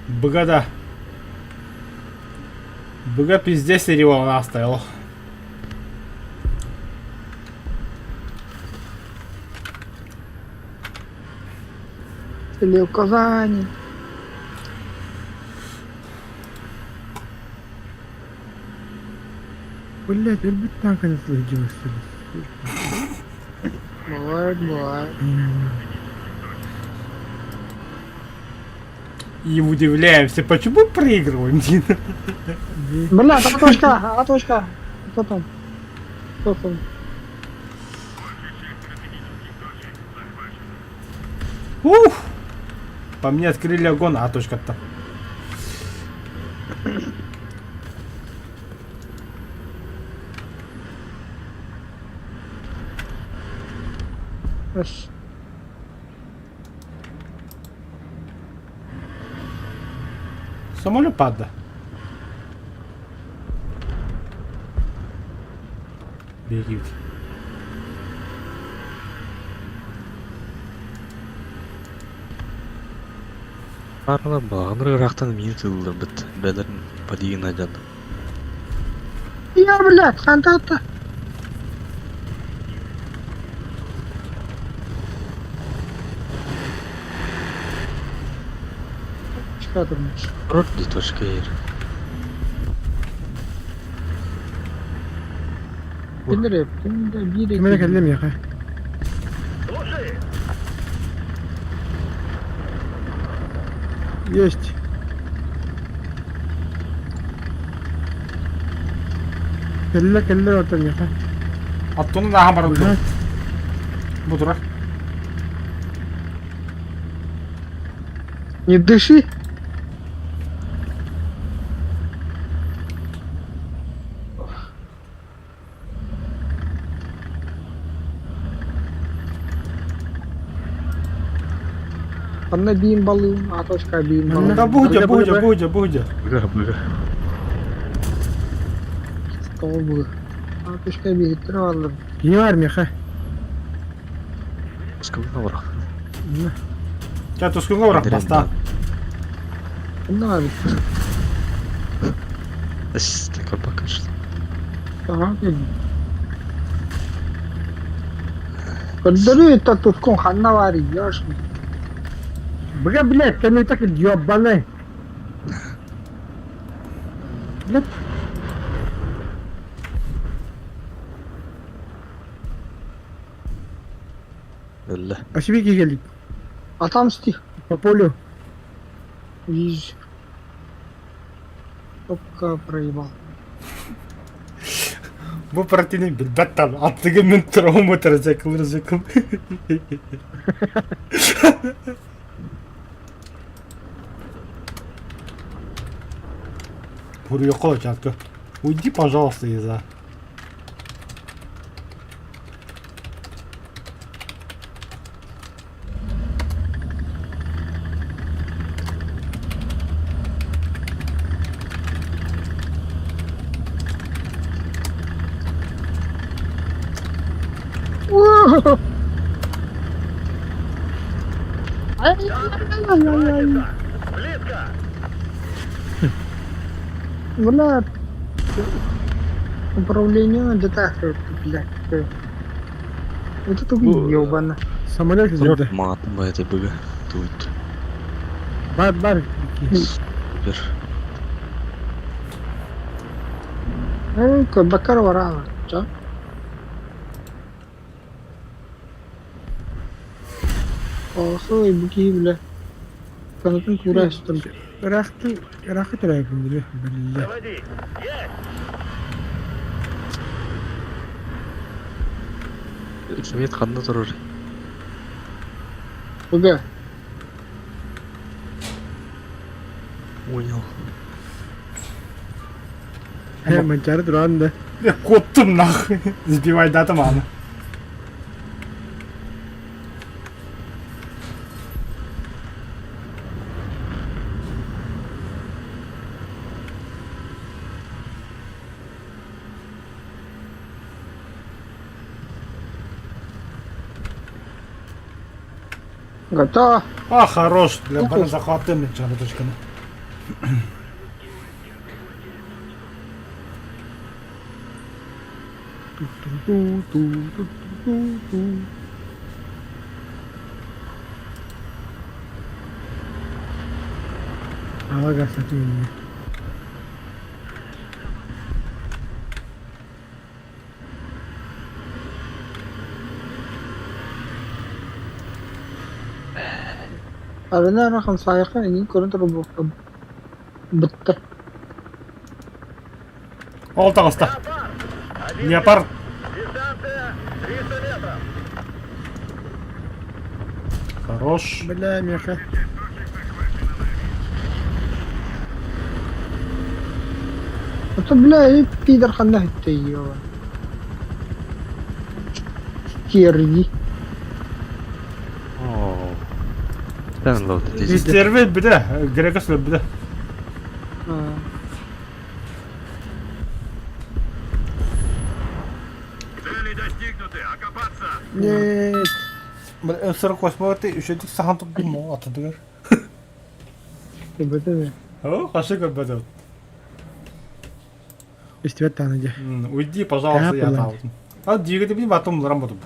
Быга да. Быга пиздец сериалын оставил. Или в Казани. Блять, өлбүт тааҥканы сылдьыбыт. Бывает, бывает. И удивляемся, почему проигрываем, Дина? Бля, там точка, а точка. Кто там? Кто там? Ух! По мне открыли огонь, а точка-то. Эс. Самолет падает. Беги. Арла балаҕаннар ыраахтан миин тыылларбыт, бэлэрин подиина дьон. Я, блядь, хантата. Чего думаешь? Рот точка ер. Киндер, киндер, биир Ким эрэ кэллэ миэхэ. Слушай! Есть. Кэллэ кэллэ оттон миэхэ. Аттону да барылды. Бу турар. Не дыши. Анна биин балыым, а точка биин балыым. Да будя, будя, будя, будя. Быга, быга. Тоҕо бу? А точка биһиттэр бааллар. Кини бар миэхэ. Сколько барах? Ча тускунга барах баста. Онно эбит. Эс, такой пока что. Ага. Көрдөрүү татускун ханна баар ёшин. Бля, блядь, там и так ёбаный. Блядь. Өллө. Ашибики кэллик. Отомсти. По полю. Виж. Только проебал. Бу противник билбэт там. Аттыгы мен травма мотоцикл рызыкыл. Бурьяко, чатка. Уйди, пожалуйста, из-за. Ай-яй-яй-яй. Близко! Бля. Управление детектор, блядь. Вот это уебано. Самолет где-то. Маатын ба эти быга. Тут. Бар, бар. Супер. Ну, бакар варала. Чё? Охой, буки, бля. Канатын курас там. Рахты, рахты рахты, бля. Заводи! Есть! Кимет ханна турар. Куда? Понял. Манчары туран да. Я коттум нахуй. Сбивай дата маны. Готово. А, хорош. Бля, бары захватым чаны точканы. Ту-ту-ту-ту-ту-ту. Аҕа сатыыллар. Арына эрэ хамсаайахха эҥин көрөн турбуппун бүттэ. Ол таҕыста. Леопард. Дистанция 300 метров. Хорош. Бля, меха. Это, бля, и пидор ханна хиттейёва. Стерви. Оо. Тэн лоуд дии. Стерви бile, Грекос бile. Цели достигнуты. Окопаться. Нет. 48 үчүгэй сахан турдум атыдыгар. Көрбөтө О, хашы көрбөтө. Истибэт даҕаны дьэ. Уйди, пожалуйста, я Буолан. таабытым. А диэги би батым ларам ботум.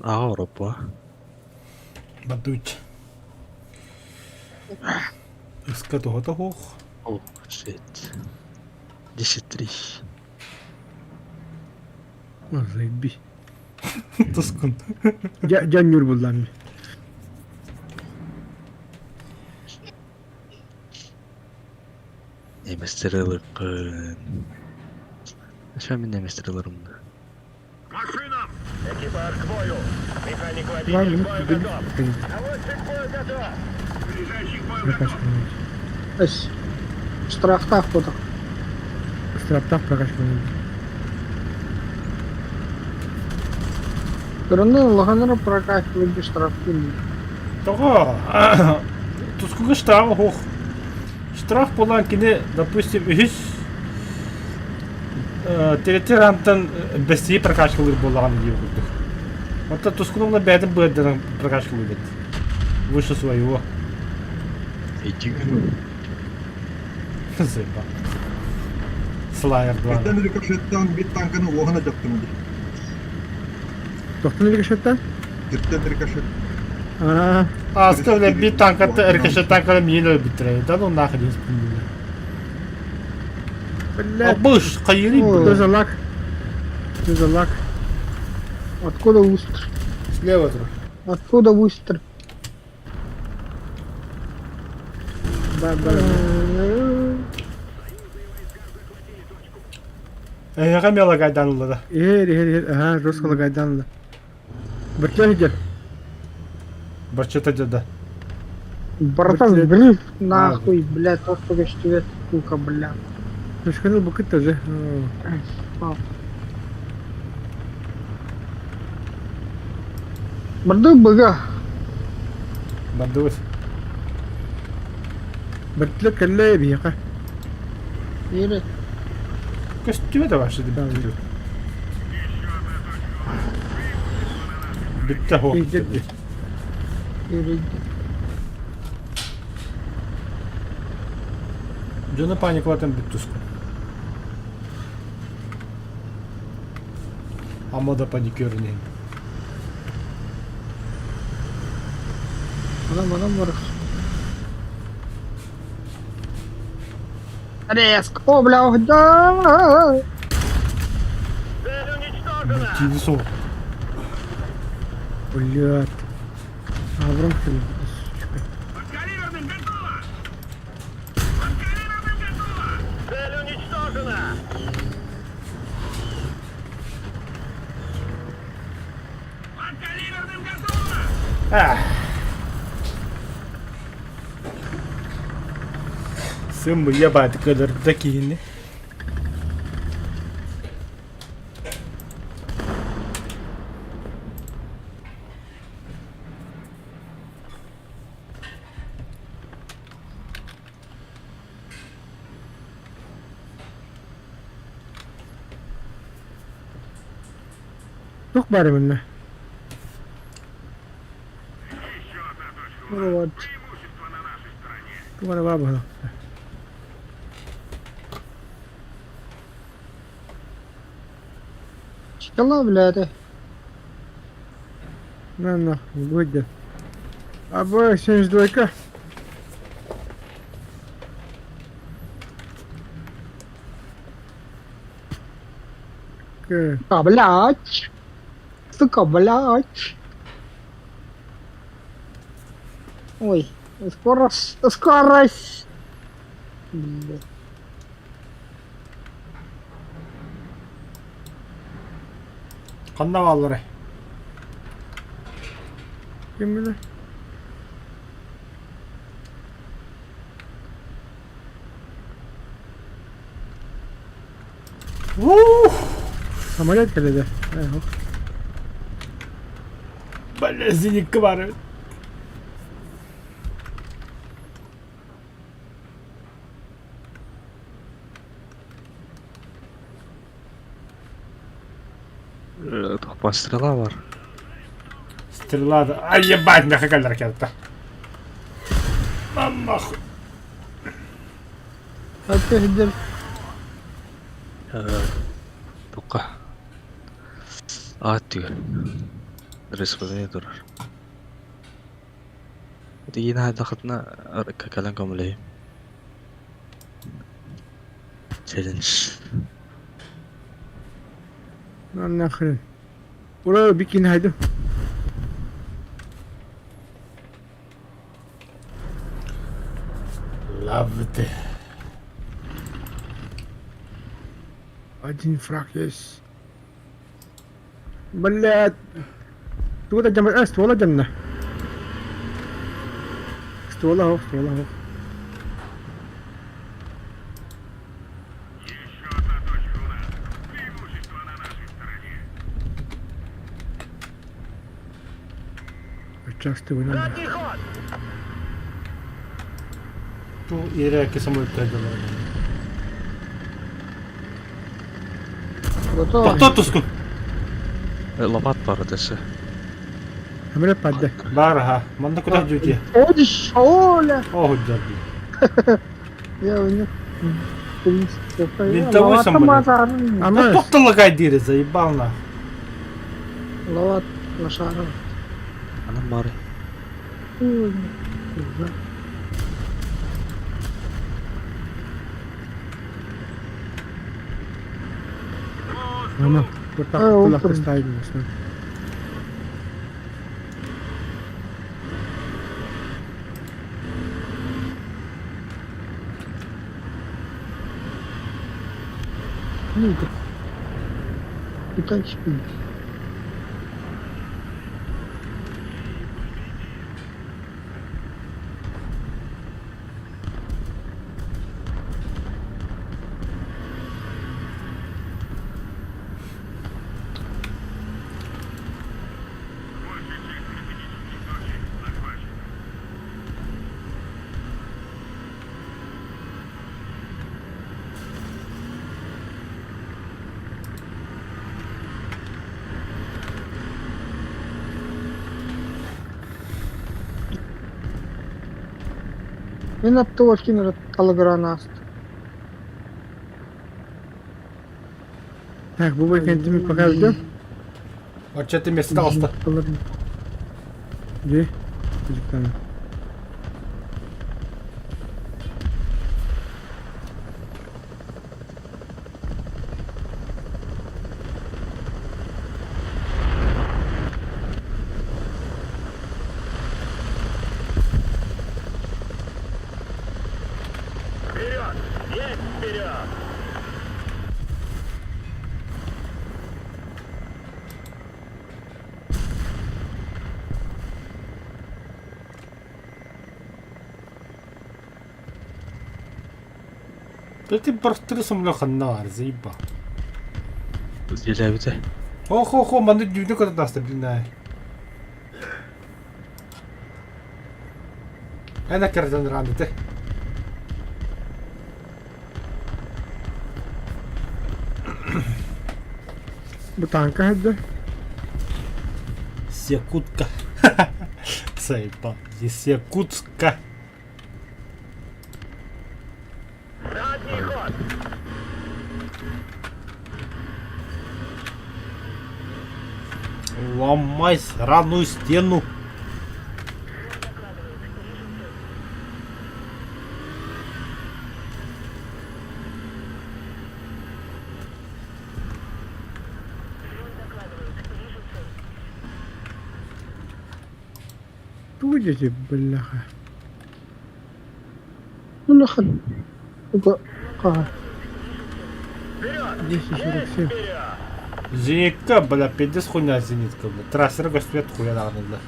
Аҕа Европа. Бадуч. Ыска тоһото хуох. Oh shit. 10-3. О, заебись. Тускун. Дьэ, дьэ ньуур буллаам. Немецтер ылыккын. Şu мин немецтер ыларым да. Машинам! Экипаж к бою! Механик-водитель Ладно, к бою готов! Наводчик к бою готов! Заряжающий к бою готов! Прокачка. Эс. Штрафтаах буолар. Штрафтаах прокачка. Көрөннө улаханнара прокачивать штрафтыыр. Тоҕо тускуга штраф хуох. Штраф буолан кини, допустим, үһүс территориантан бэстии прокачкалыыр буоллаҕына диир курдук. Оттон тускуну бэйэтин быардаран прокачкалыыр эбит. Выше своего. Иди. Заебал. Слайер 2. Кыртан рикошеттан бит танканы уоһана дьаптым дии. Тохтон рикошеттан? Киртен рикошет. Аа, А, скажи, бит танката, рикошет танката миин өлбүттэрэ. Да ну нахуй не спинили. блядь. Быш, хайыри. Что за лак? Что за лак? Откуда выстрел? Слева тур. Откуда выстрел? Да, да. Эһэҕэ мелагайдан ылла. Иһэр, иһэр, иһэр. Аха, жестко лагайдан. Быртя идет. Барчата дьада. Братан, взрыв нахуй, блядь, просто көстүбэт, сука, бля. Түшкөнү букыт тоже. Барды быга. Бардыбыт. Быртлы кэллэ биһиэхэ. Ири. Көстүбэ да вообще бүттү. Бүттэ хо. Иһдет. Ири. Дьону паникалатан бүттүску. Ама да паникернин. Манан манан бар. Резко. О, бля, ох, да. Цель уничтожена! Тиви сол. Блядь. Авром что ли? Сучка. Подкаливерным готово! Подкаливерным готово! Цель уничтожена! Подкаливерным готово! Ах. Сын ебать кадр такие. Туох баар манна? Вот. Тугара баа баһа. Чикала, блядь. На нахуй, выйди. АБ 72-ка. К. А, блядь. Сука, блядь. Ой, скорость, скорость. Блядь. Ханна баалларай? Ким билэр? Ух! Самолет кэллэ. Эх. Бля, зенитка баар эбит. Туох стрела бар. Стрела да. Ай, ебать, нахуй кэллэр ракета. На нахуй. Опять Тука. Аат түгэр. Респондент турар. Тигин хайдахытына кэлэн көмөлөһүм. Челлендж. На нахрен. Ура, бикини хайду. Love it. Один фраг есть. Блядь. Туга да жамар, ствола жамна. Ствола хох, ствола хох. Часто вы нам. Задний ход! Ту ирэки самолет Готово. Тохтоо тускун. Лопат бар өтөсө. Самолет падде. Бар аха. Манна куда дьүти? Ходишь, оля. Оо дьарби. Я у них, в принципе, Винтовой самолет. Ама Тоқталлагай дири, заебал нахуй. Ловат лошара. Анан бары. Ама вот так кулак ставим. Ну, Китайский. Мин аттыбар ким эрэ талыгыраан ааста. Так, бу кентими пока ждем. Оччо месте таҕыста. Где? Жиктана. Вперед! Есть вперед! Ты бартыры самолет ханна бар, заебал. Дьиэлээбитэ. Хо-хо-хо, манна дүүнэ көтө таста блин. Ана керден рандыты. Бу танка хадда. Секундка. Заебал. Из Якутска. Задний ход! Ломай сраную стену. Будете, бляха. Бляха. Сука. А, Вперед! 247. Вперед! Зенитка, бля, пиздец хуйня зенитка, бля. Трассера көстүбэт хуйа даҕаны, бля.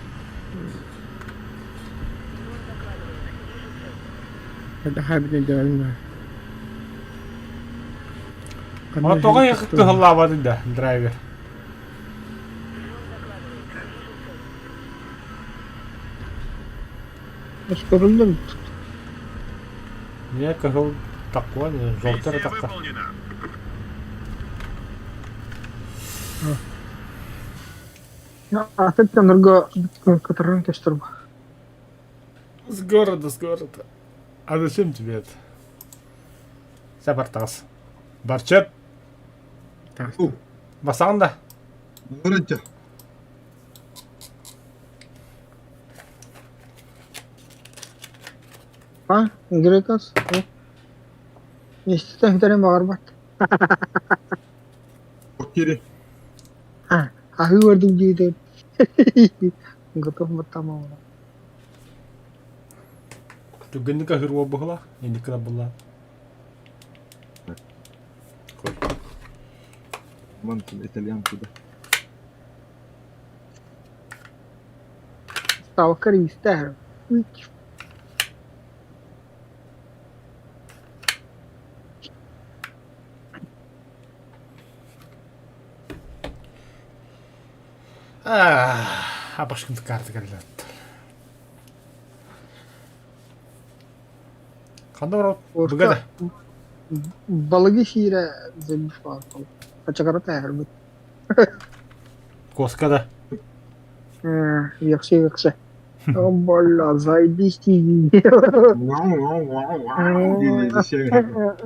Бляха, блин, реально. А тоҕо кыһыллаабатын да, драйвер. Көрүллүм. Не кыһыл такуа, желтый Миссия такка. выполнена! Атын тонорго которым көстөр. С города, с города. А зачем тебе это? Сапартас. Барчет, басаҕын да? Варантя. А, Грекас. Миэстэтэ бүтэрин баҕарбат. Кири. А, аһыы көрдүм дии Готов баттамаҕына. Түргэнник аһыыр уол быһыылаах, инник гына буллаан. Мантын итальянцы да. Ставка истэр. Абашкын карта кэллэт. Ханна барабыт? Быга да. Балыгы сиирэ забив Хачагарата эһэрбит. Коска да. Яхшы яхшы. О, бля, заебись ты. Вау, вау, вау, вау.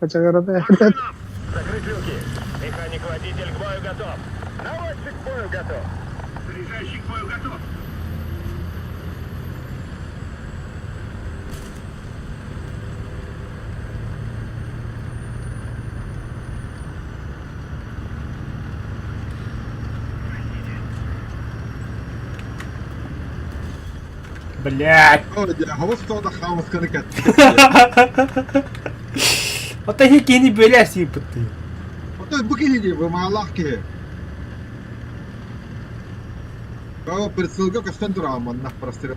Хачагарата эһэрбит. Закрыть люки! Механик-водитель к бою готов! Наводчик к бою готов! Заряжающий к бою готов! Блядь. Хаамысканы кэт. Ота кини бөлә сыйпытты. Отой бу киһи дии, бу маалаах киһи. Оо, прицелга көстөн тураҕын манна прострел.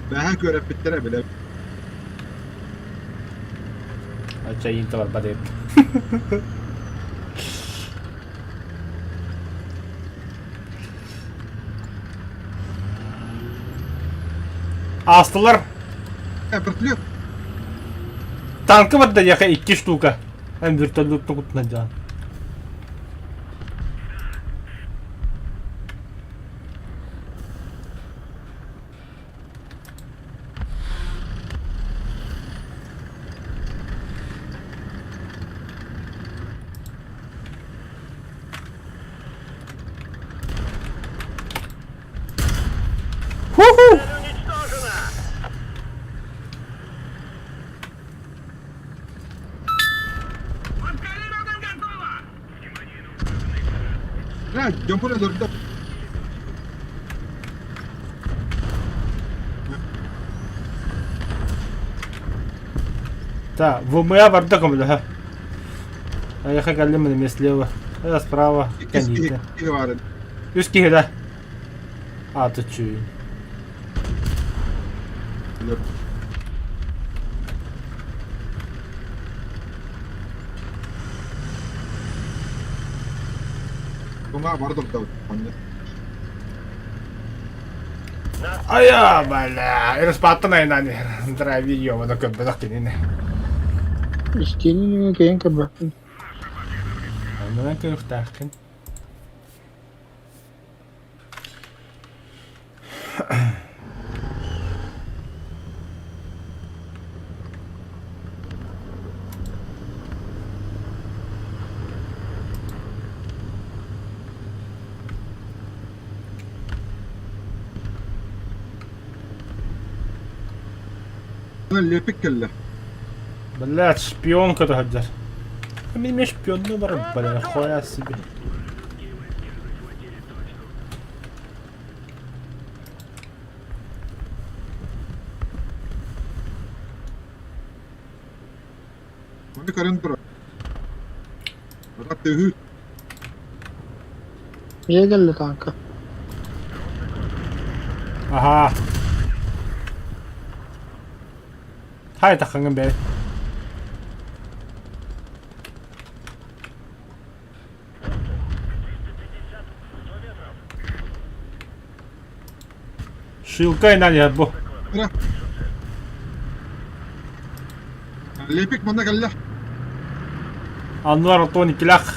Бэһэ күөрэппиттэрэ билэ. Ача инта бар бадып. Астылар. Вертолет. Танка бар да яха икки штука. Эн вертолет кутна жан. Ху-ху! Цель уничтожена! Бля, дьомпун өлөрдө. Та, ВМА барда көмөлөһө. Аяха кэллим эмиэ слева. Это справа. Иккис Кэнниитэ. киһи баар. Үс киһи да. Ааты чүүн. Туҥа бар дурда. Айа, бля. Ыраспааттан айнаан иһэр. Драйвер ёбана көрбөтөх кинини. Истиэнин кэйэн көрбөппүн. Оннунан көрүөхтээххин. Лепик кэллэ. Блядь, шпионка сылдьар. Мин эмиэ шпионнуу барар, бля, хуя себе. Маны көрөн турар. Ата төһүү. Дьиэ кэллэ тааҥка. Аха. Хай таххаҥын бээ. Шилка инан бу. Лепик манна кэллэ. Аннуар отон иккилээх.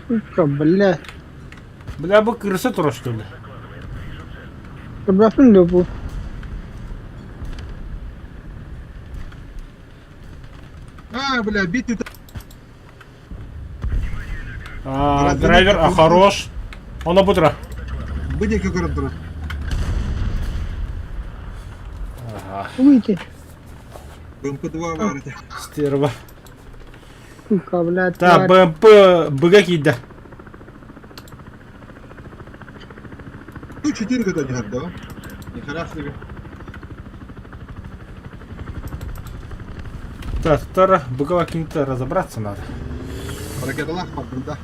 Сука, бля. Бля, бу крыса турар что ли? Көрбөппүн дуо бу? А, бля, бит это. А, драйвер, а хорош. Оно бутра. Бу диэки көрөн турар. Ага. Выйти. БМП-2 баар этэ. Стерва. Сука, блядь, Так, тварь. БМП БГ киирдэ. Ту 4 года не да? Нихера себе. Так, второ, БГ каким-то разобраться надо. Ракеталаах бардым да.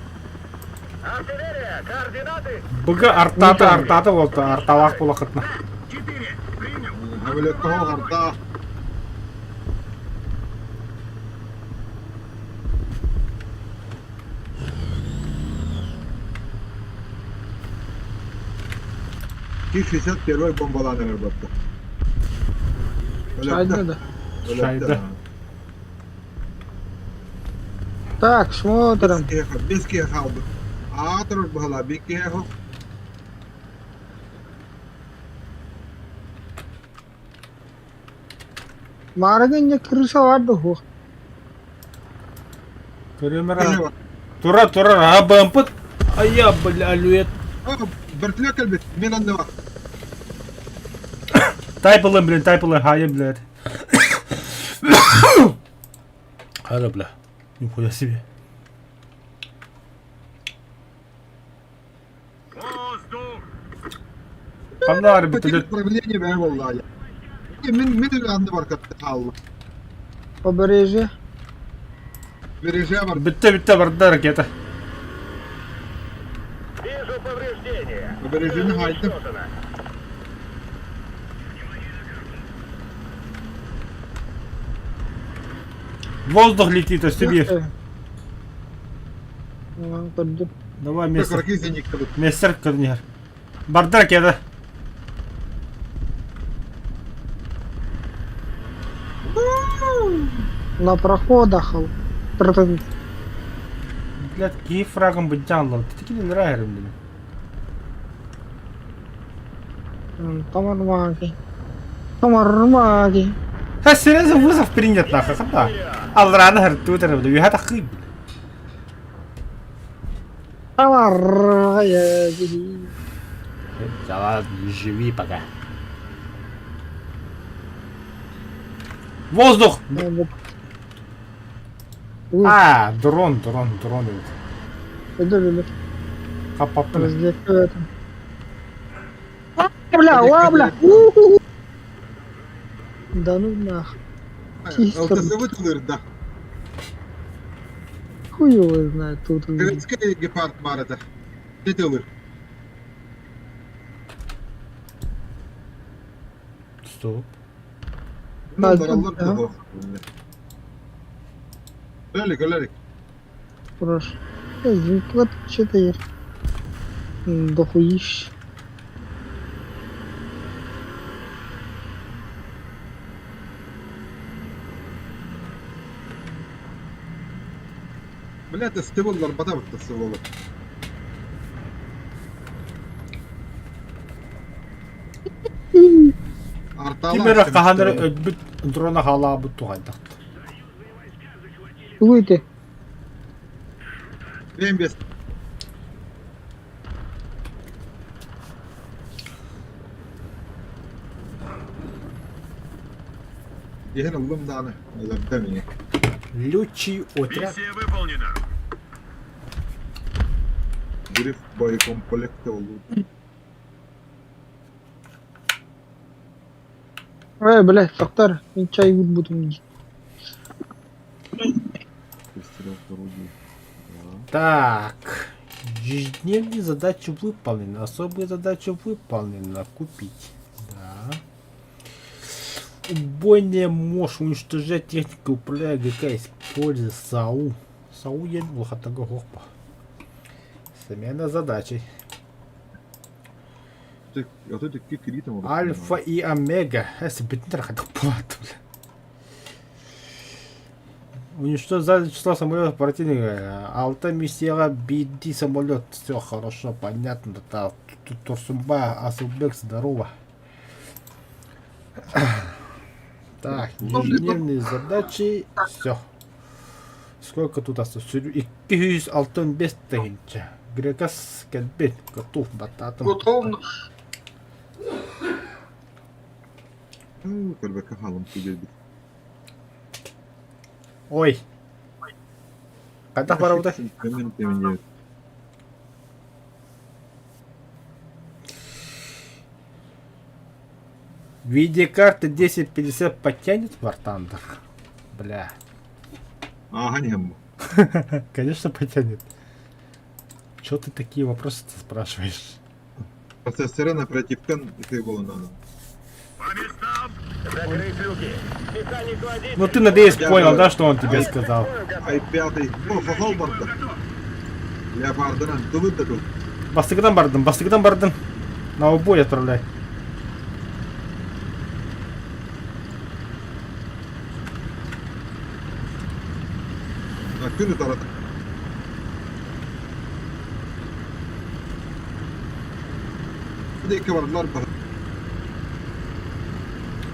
Артиллерия, координаты! БГ артата, артата болта, арталаах буолахытына. 4, принял! Самолетка арта. Ти-61 бомбалаан эрэр батта. Шайда да. Шайда. Так, смотрим. Без киһи хаалбыт. Аа турар быһалаа биир киһи суох. Маарыгын крыса бар дуо? Көрүмэр Тура, тура, а БМП. А я, бля, алюет. Бөртүлэ кэлбит. Мен анныба. Тайпылын, блин, тайпылын, хайа, блядь. Хара, бля. Нихуя себе. Воздух! Ханна бит Управление бää буолла. Мин мин эле анны бар хаалла. Побережье. Бережэ бар. Битте битте барда ракета. Вижу повреждения. Побережьени хаайдым. Уничтожено. Воздух летит, а себе. Көрдүм. Давай мистер. Кыргыз зениткабыт. Мистер Корнер. Барда ракета. На проходах. Тры- Блядь, киһи фрагын быдьаан лал. Тикин ырааһырым блин. Тамармаги. Тамармаги. Ха, серьезно вызов принят нахуй, хата. Алраны хартутер, бля, юха тахы. Тамармаги. Да ладно, живи пока. Воздух! А, дрон, дрон, дрон. Иду, иду. Хапапы. Разведка это. А, бля, а, бля. У-ху-ху. Да ну нах. Чисто. ЛТСВ тылырда. Хуй его знает тут. Советский гепард бар это. Не тылыр. Стоп. Бараллар да. Өлік, өлік. Прош. Вот что-то дохуищ. Блядь, СТВ-лар бата сволочь. Ким эрэ хаһан эрэ өлбүт дрона хаалаабыт туһайдахт. Тугу ити? Мен без. Иһин ыллым даҕаны, өлөрдө миҥэ. Лючий отряд. Миссия выполнена. Гриф боекомплекта олуу. Эй, блядь, тоқтар, мен чай буду дии. Выстрел в орудие. Так. Ежедневные задачи выполнены. Особые задачи выполнены. Купить. Да. Убойная мощь. Уничтожать технику. Управляя ГК. Используя САУ. САУ я глухотого гопа. Смена задачи. Альфа и Омега. Уничтожить число самолетов противника. Алта миссияҕа биирдии самолет. Все хорошо, понятно. Да, Турсунба, Асылбек, здорово. Так, ежедневные задачи. Все. Сколько тут осталось? 265 тыһыынча. Грекас кэлбит. Готов бататым. Готов. Көрбөккө хаалым киирбит. Ой. Хайдах барабытай? Видеокарта 1050 потянет War Thunder? Бля. Ааһан иһэн бу. Конечно потянет. Чё ты такие вопросы-то спрашиваешь? Процессоры оперативкан үчүгэй буолан По местам! Закрыть люки! Механик-водитель! Ну ты, надеюсь, Я понял, бы- да, что он тебе сказал? Ай-пятый. О, хохол барда. Леопардынан тылыт да тыл. Бастыгыдан бардым, бастыгыдан бардым. На убой отправляй. Күн утарат. Диэки бардылар баһ.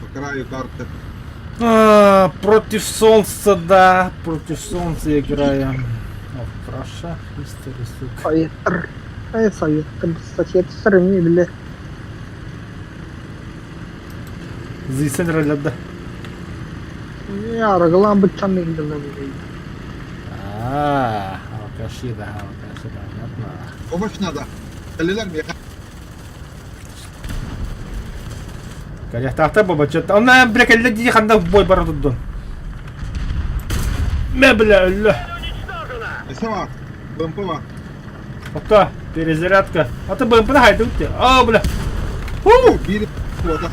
По краю карты. А, против солнца, да, против солнца играем. О, проша, история, сука. Советтар. Эй, советтар, соседтар, не, бля. Зайсен ролляда. Не, арыгылаан быччан бля. А, алкаши, да, алкаши, понятно. Помощь надо. Кэллилэр миэхэ. Кэлиэхтээхтэр буолбаччыт. Онно бля кэллэ дии ханна бой бара турдун. Мэ бля өллө. Сава. БМП Опта, перезарядка. А ты БМП хайдыбыт дии. Оо бля. Хуу! Биир куотах.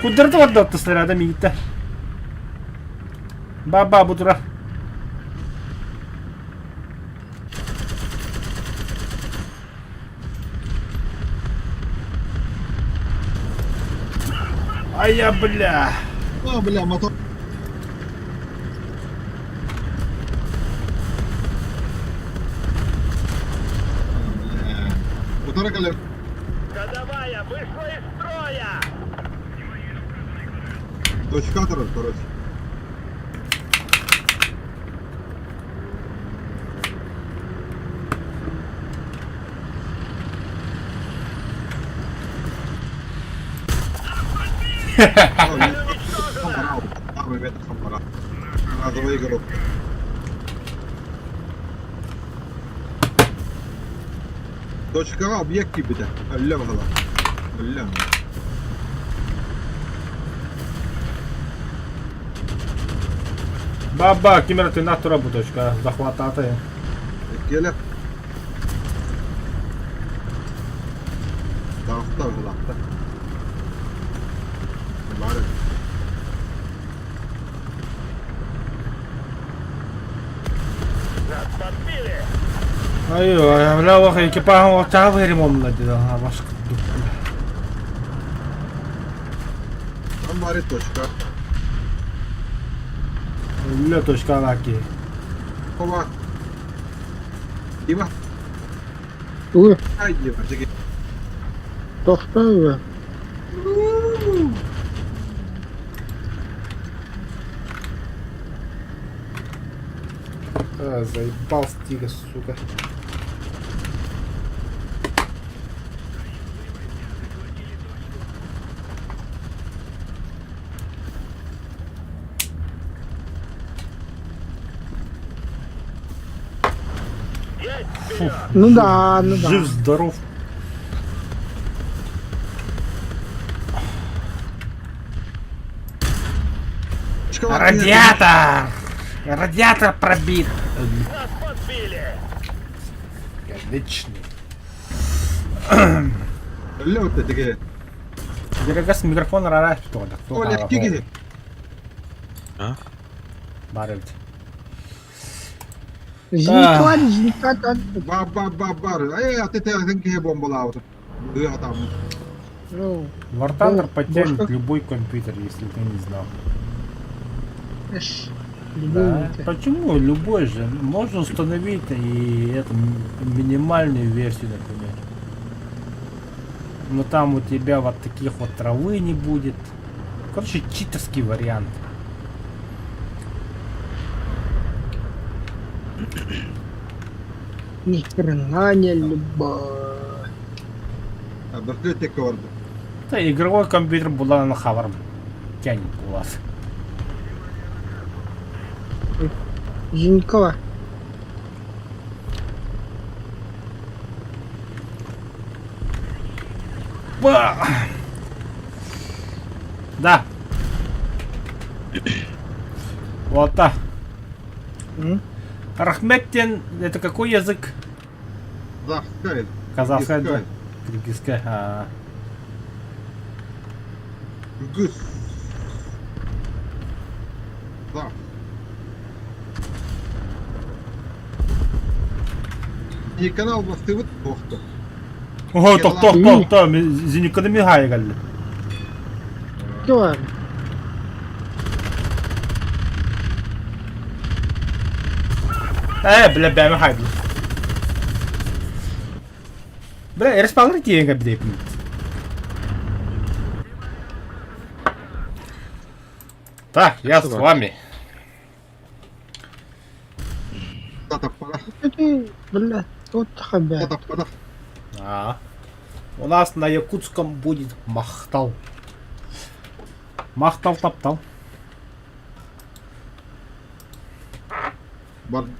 Куддарда барда снаряда миигиттэ. Ба-ба бу турар. Ай я бля. О, бля, мотор. Мотора кэлэр. Ходовая вышла из строя! Точка турар, короче. Разовый игрок. Точкаҕа объект киирбитэ, өллө баһылаах. Өллө. Баба, ким эрэ тыыннаах турар бу точка захваттаата. Иккиэлэх. Таҕыста быһылаахтар. Баар эбит. Нас подбили! Ай, бля, ох, экипажым отчаҕа ремонна деді, башка Там баар точка. Өллө точка лаки. Хова. Дима, Ой, ай, Дима, жеге. тохтоо. А, заебал стига, сука. Ну да, ну да. Жив, здоров. Школа, Радиатор! Радиатор пробит! Нас подбили! Отличный. Лёд, жеге. Дерегас микрофон рара Оля, киги. Бар эбит. Зенитка, зенитка, да. Ба ба ба бар. Эй, а ты ты киһи бомбалаабыт. Ыа там. Ну, War Thunder Ну, потянет бошка. любой компьютер, если ты не знал. эш, Да. любимый. Почему любой же? Можно установить и это минимальную версию, например. Но там у тебя вот таких вот травы не будет. Короче, читерский вариант. Ни хрена не любовь. Бөртүлөт текке барды. Это игровой компьютер была на хаварм. Тянет у вас. Зенитка. Ба! Да. Вот так. М? Рахметтен, это какой язык? Казахскай. Казахская, да? Кыргызская. А. Кыргыз. Да. И канал бастыбыт бохто. Ого, тох, тох, тох, тох, зениканы мигай галли. Кто? Бля, бля, мигай, бля. Бля, респаунер тиенге бидейпин. Так, я с вами. Бля, вот хабя. А. У нас на якутском будет махтал. Махтал таптал. Барда.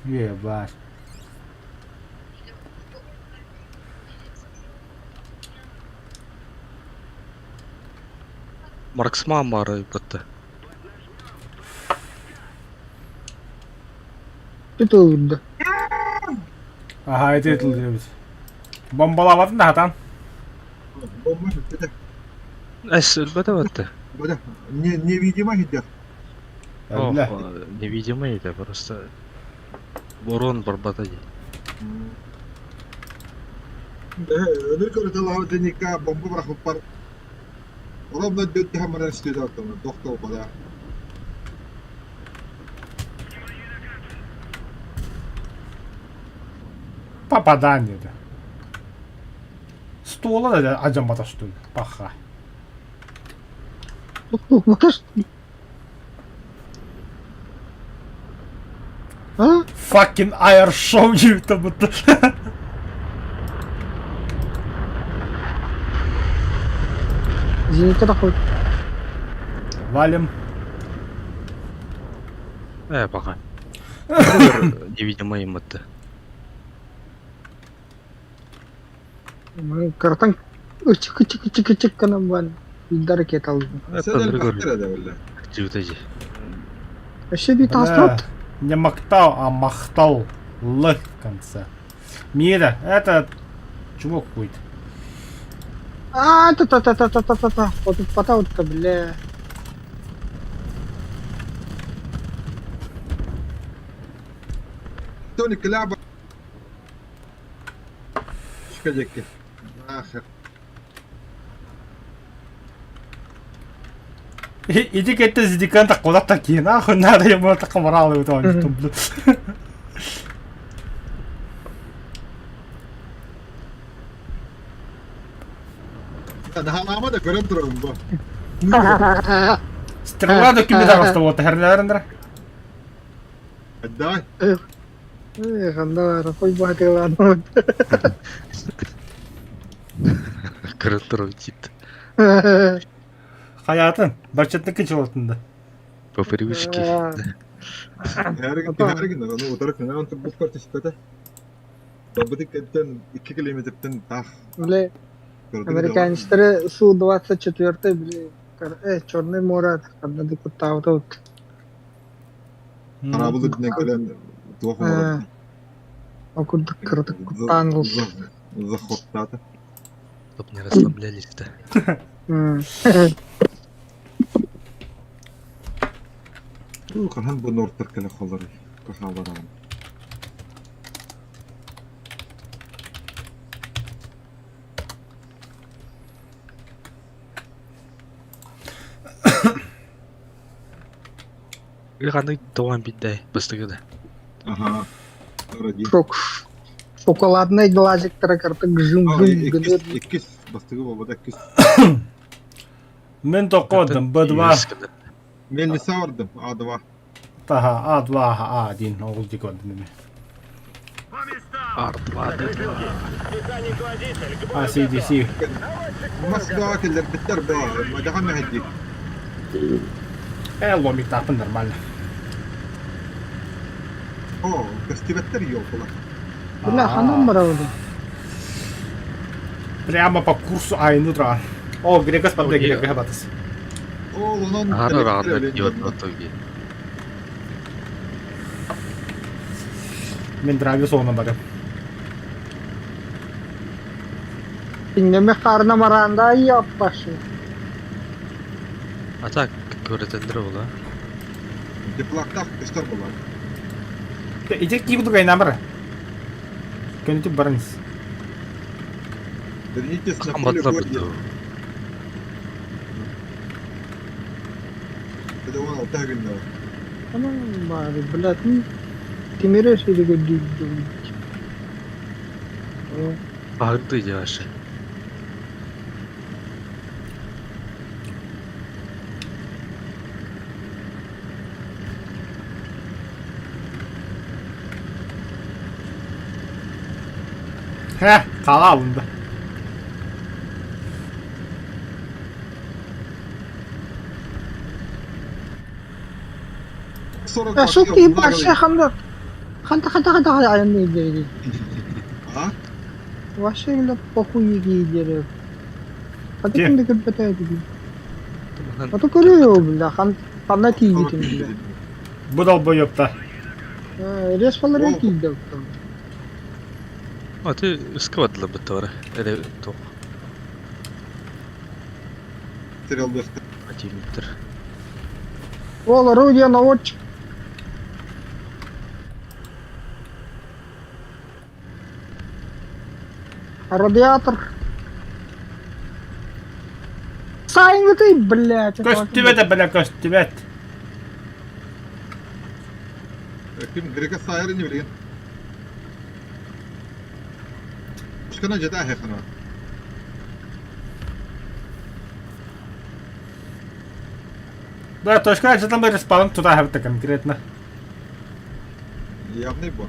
Ебать. Марксман бары бытты. Это да. Ага, это это ведь. Бомбалаватын да хатан. Бомба это. Эс өлбөтө бытты. Бада. Не невидимо хидя. Бля. Невидимый это просто. Ворон барбата ди. Өнөр көрөтө деника бомба барахып бар. Ровно дөттө хамаран стюдат доктор бада. Попадание да. Стола да ажан баташ что ли? Паха. А? Fucking air show you там это. Зенитка такой. Валим. Пока. Невидимый мытты. Картан чик чик чик чик канабан. Идар кетал. Вообще бит астрот. Не мактал, а махтал. Л в конце. Мира, это чувак какой-то. А, та та та та та та та та. Вот тут потау-то, бля. Тоник ляба. Шкадеки. Нахер. Иди к это зидикан так куда такие, нахуй надо ему так морал его там, блин. Наһаалаама да көрөн турабын бу. Стрела да кими таҕыста буолта хэрнээрендер. Отдай. Эх, ханна баар, хуй баатылаан. Көрөн турабын чит. Хайаатын, барчаттын кычылатында. По привычке. Түһәригин түһәригин аны утары кынаан турбуккар түспэтэ. Барбытык кэнтэн 2 километртэн таах. Бля, американецтары Су-24, бля, Черное море ханна да куттаабыта вот. Хараабыл үрдүнэн кэлэн туох оҥорор. Ол курдук кыратык куттаан ыл. Заходтаата. Чтоб не расслаблялись-то. Хаһан бу нортар кэлэ холлорой кахаалараҕын. Ханнык тоҕон биирдэ быстыгы да. Аха. Ради. Шок. Шоколадный глазиктара картык жым-жым гыныр. Иккис бастыгы буолбата иккис. Мен токкодум Б2. Мен бардым А2. Таха А2 А один оҕул дикодум. Ар2 Д2. А Си Ди Си. Москва кэллэрбиттэр баа, мадахан мэһэйдик. Ломик таапын нормально. О, көстүбэттэр ёлкалар. Бля, ханан барабын? Прямо по курсу айны тура. О, грекас паде грека батас. О, онон Ары рағында идет в итоге. Мен драйвер соғынан барам. Иннеме харна маранда яппашы. А так, көрөтөндөр була. Теплактах көстөр болар. Ити кибудук айна бар. Көнүтүп барыңыз. Вернитесь на поле Хамбатла боя. буту. Это он алтагынна. Анан бары, блядь, ну, тимире сириге дүйдүм. Багырды жашы. Хэ, қала алынды. 40 Шок ти вообще ханда. Ханта ханта ханта айны дери. А? Вообще бля похуй дери. Хата Где? кимди көрбөтө диги. Ата көрүө бля хан ханна тийгитин бля. Бу долбоёбта. Рес фалары тийди. А ты сквадла бутора. Эре тоқ. Сериал бэхтэ. Атимиттер. Ол орудие наводчик. Радиатор. Сайын ты, блядь. Көстүбэт, бля, көстүбэт. Ким грека сайыр не билген. Ушкана жета хехана. Да, точка жетан бер спалым туда хабыта конкретно. Явный бо.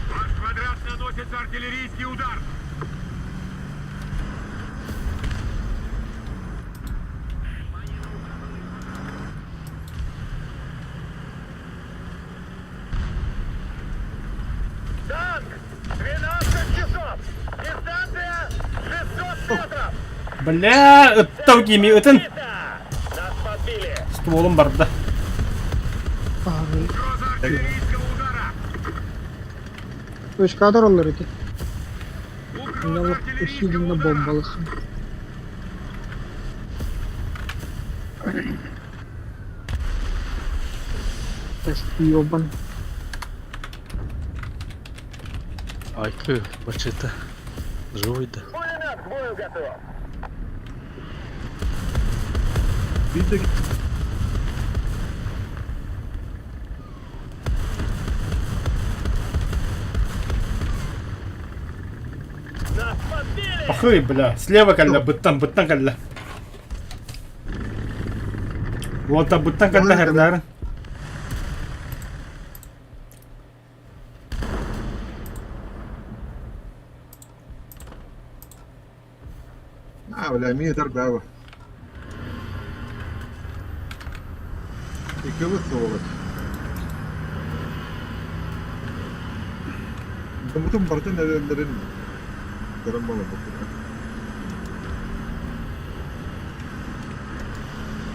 Ваш квадрат наносится артиллерийский удар. Танк! 12 часов! Дистанция 600 метров! Бля, ыттау кими ытын. Нас подбили! Стволом барда. Угроза артиллерийского удара! Өшкадыр олар эти. Угроза Усиленно артиллерийского удара! бомбалых. Ёбан. Айкы, бачыта. Живой да. Пулемет к бою готов. Биир да Нас подбили! Пахы, бля, слева кэллэ, быттан, быттан кэллэ. Уолта быттан кэллэ хэрдарын. А, бля, эмиэ ытар бааба. Иккибит суолат. Дьоммутун барытын эрэллэрин көрөн баларбыт.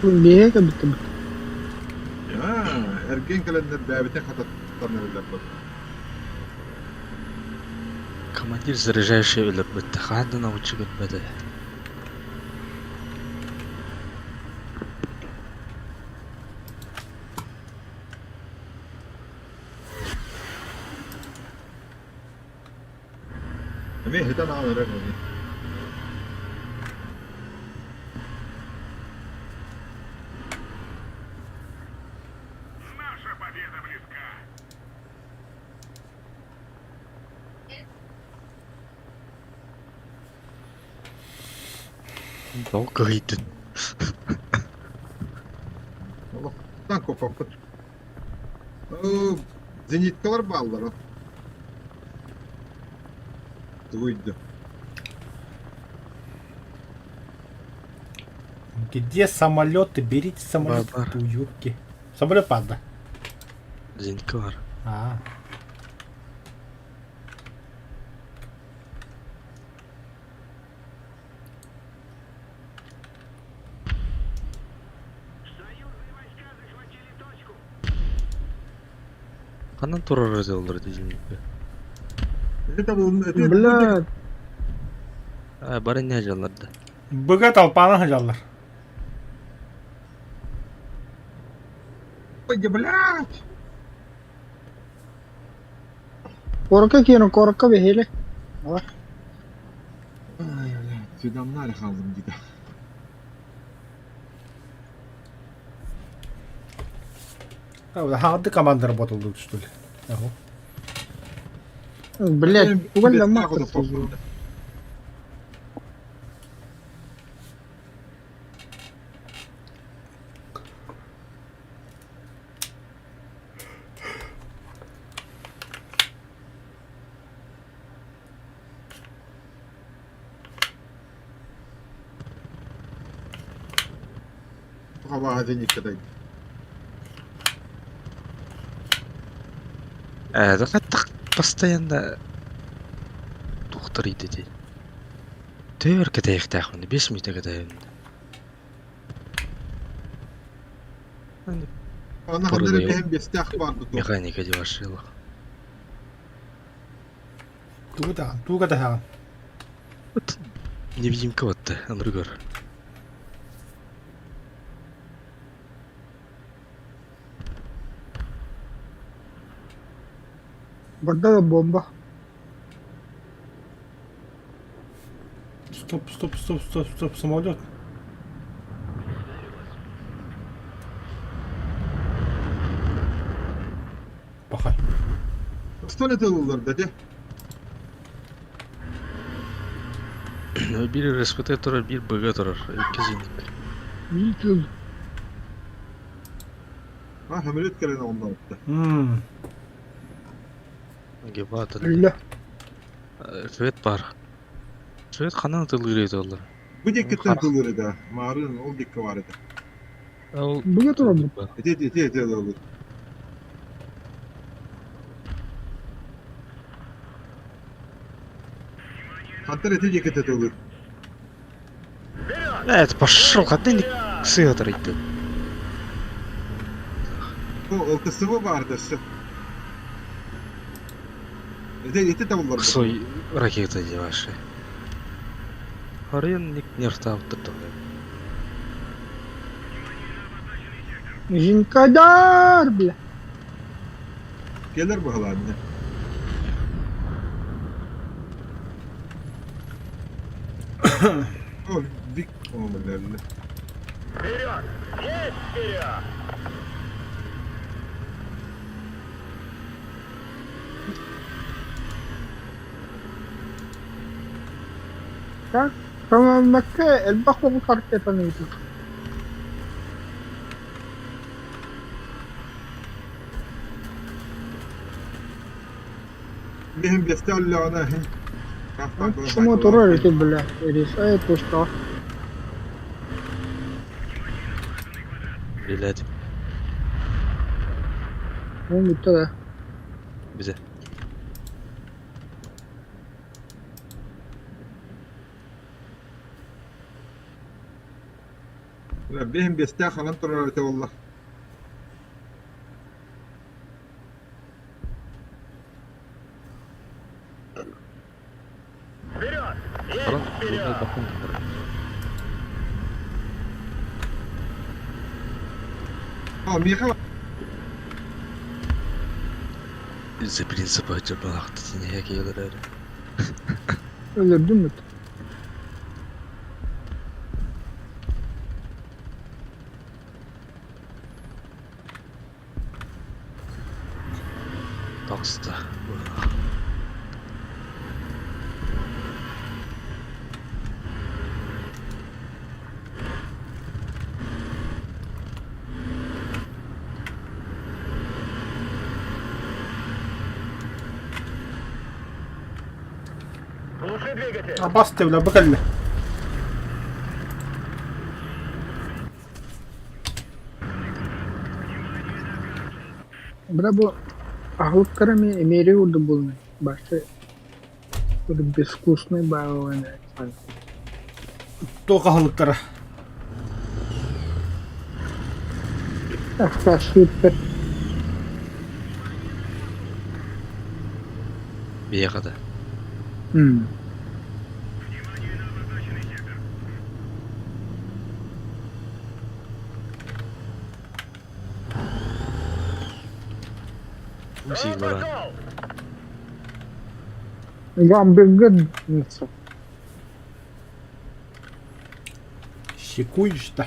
Биһиги кэбиттибит. Аа, эргиэн кэлэннэр бэйэбитин хататтан эрэллэр Командир заряжающий өлөрбүт. Хаһан да науччу көрбөтө. Эмиэ хитэн аҕал эрэр ини. Наша победа близка. Тоҕо кыһыйдын? Олохтон коппоппут. Зениткалар бааллара. Тугуйда. Где самолеты? Берите самолет, Бар-бар. уёбки. Самолет падла. Зенитка бар. А. Союзные войска захватили точку. Ханан турар олар зенитка? Это был... Бля, А, бары не жалларда. Быга толпаны хажаллар. Блядь! корка киирэн корка бэһиэлэ. Ай, блядь, сюда халдым где-то. А, ты команда работал тут, что ли? Ага. Блядь, угольная Без махта. траху Хабаға зенитка дайды. Э, да так постоянно доктор иди. Төр кэтээхтээх 5 мүнүүтэ кэтэһэбин. Ана Поры хандар даю. бэһэн бестях бар буту. Механика девашила. Туга туга да. Вот невидимка вот Андрюгар. Барда да бомба. Стоп, стоп, стоп, стоп, стоп, самолет. Пахай. Пистолет ылылар да де. Бир РСПТ турар, бир БГ турар. Икки зенит. Видите, А, хамилет келен ондан отты. Ммм. Гебата. бля. Швед бар. Швед ханан тылгыры олар. Бу деккеттен тылыр да. Марын ол декке бар edi. Ол Быга турар бу. Эти эти эти олur. Хантар эти деккете тылыр. Вперед! Это пошел, хатын сыгатыр итти. Бу ЛТСВ бар да все. Эти эти табылар. Ксой ракета деваши. Харен ник нерфтап тұрды. Жинкадар, бля. Кэлэр быһалаанньа. О, Вик, о, бля, бля. Вперед! Есть вперед! Как? Командакка элбэх оҕо картетан ыытар. Биһин биэстэ өллөҕүнэ иһин. Почему турар ити бля? Решает то что? Билет. Ну, бүттэ да. Bize. Биһин биэстээх ханан турар этэ буолла. Вперед! Есть Баран вперед! bakın. О, миэхэ Zeppelin sıpacı baktı yine gelir öyle. Өлөрдүм бүт. Такста. Глуши двигатель! Абасты, бля, бакалли. Бля бу аһылыктара эмиэ эмиэри курдук буолла. Башта безвкусный баҕайы. Туох аһылыктара. Ахта супер. Биэхэ да. Узи баран. Пошел! Гамбургерница. Щекуешь-то.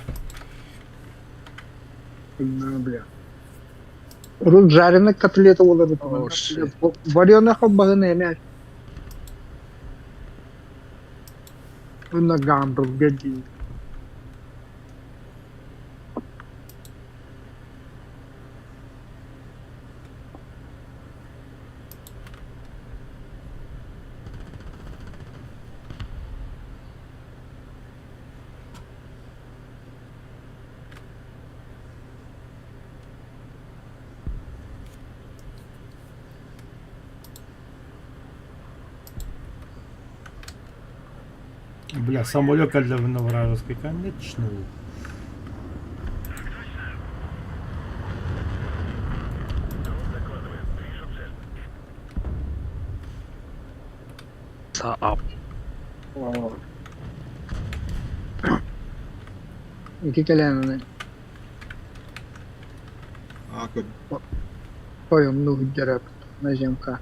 Бля. Урут жареный котлета буолар Oh, shit. Вареный халбаһын эмэ. Уонна гамбургер дии. Бля, самолет для вражеской, конечно. Saab. Ити кэлээнэ А, көр. тойомну үрдэрэ наземка.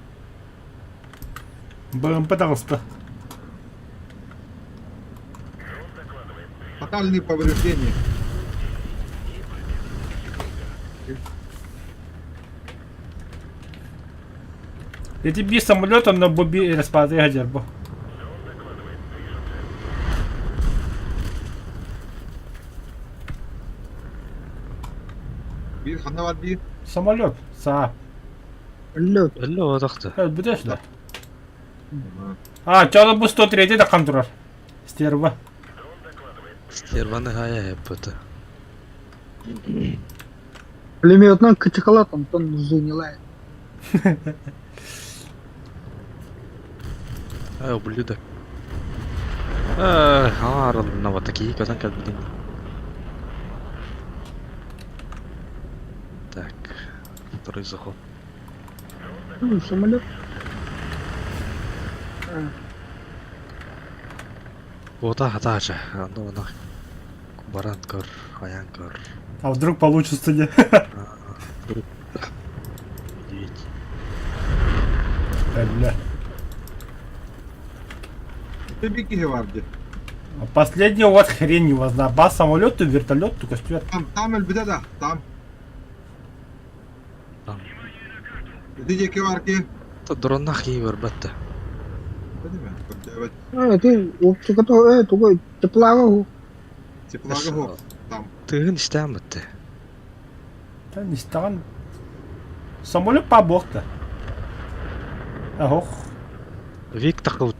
БМП таҕыста. Фатальные повреждения. Эти би самолетом на боби распадая гадербо. Биир ханна бар биир. Самолет. Саа. Өллөт. Өллө одохто. Бүтеш да. А, чала бу 103 да кам турар. Стерва. Стерваны хая хеппыты. Пулеметынан кычыкалат, онтон зунилай. Ай, ублюдок. Аарыл вот такие көтөн кэлбитин. Так, второй заход. Ну, самолет. Ота хатаача. Аны оны баран көр, аян көр. А вдруг получится не? Медведь. Бля. Ты бики варди. Последний у вас хрень его знает. Бас самолет, вертолет, костюм. Там, там элбиде да, там. Там. Ити диэки варки. Дроннах киһи барбат да. Көрдөөбөт. Э, ты оптика то, э, тугой, теплага ху. Теплага ху. Там. Тыгын истээн бытты. Да не стан. Самолет по борта. Ох. Вик такыл.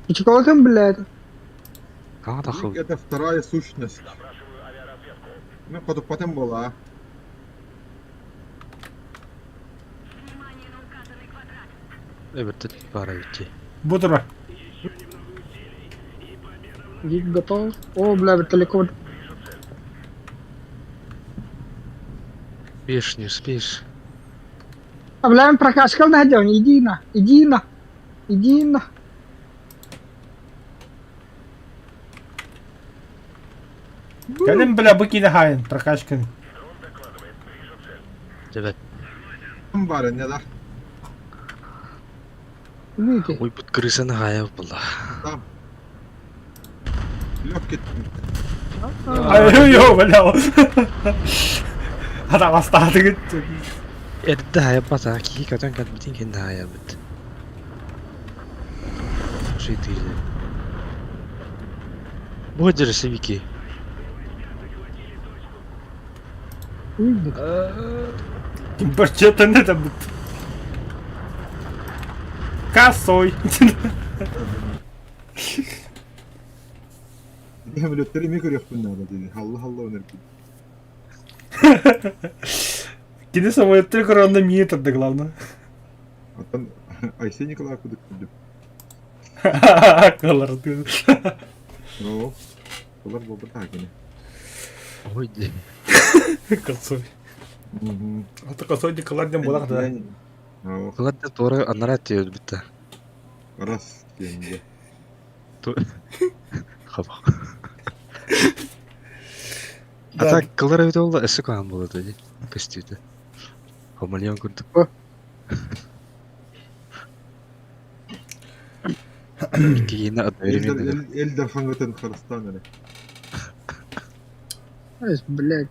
Чекалатын, блядь. Хаҥа такыл. Это вторая сущность. Мен хотуппатым буола. Эбэртэ баара эбит Бу тура. Гик готов. О, бля, вертолет. Спишь, не спишь. А, бля, прокачкал на иди на, иди на, иди на. Кэлин бля бу киинэ хаайын прокачканы. Дьэбэт. Баар не да. Видите? Уйбут крысаны хаайа буолла. Там. Легкий. Ай, йо, бля. Атаҕастаатыгыт. Эрдэ хаайбата киһи көтөн кэлбитин кэннэ хаайабыт. Шитили. Бу дьэрсибики. Кимберчетен это бут. Косой. Самолеттери эмиэ көрүөхпүн наада диди. Халла-халла өнөрбүт. Кини самолеттери көрө миин турда главное. Оттон Айсен Николаев кудук күндүм. Кылар. Ну, олар буолбатаа кини. Ой, дии. Косой. Ата косой ди кылар дем булак да. Кылар да туора анараа тиийбит бүтэ. Раз диэнгэ. Хабах. А так кылар эбит буолла өссө куһаҕан буолуо этэ дии көстүүтэ. Хамелеон курдук. Киһини одновременно Эл Дархаҥҥытын харыстаан эрэ. Блядь,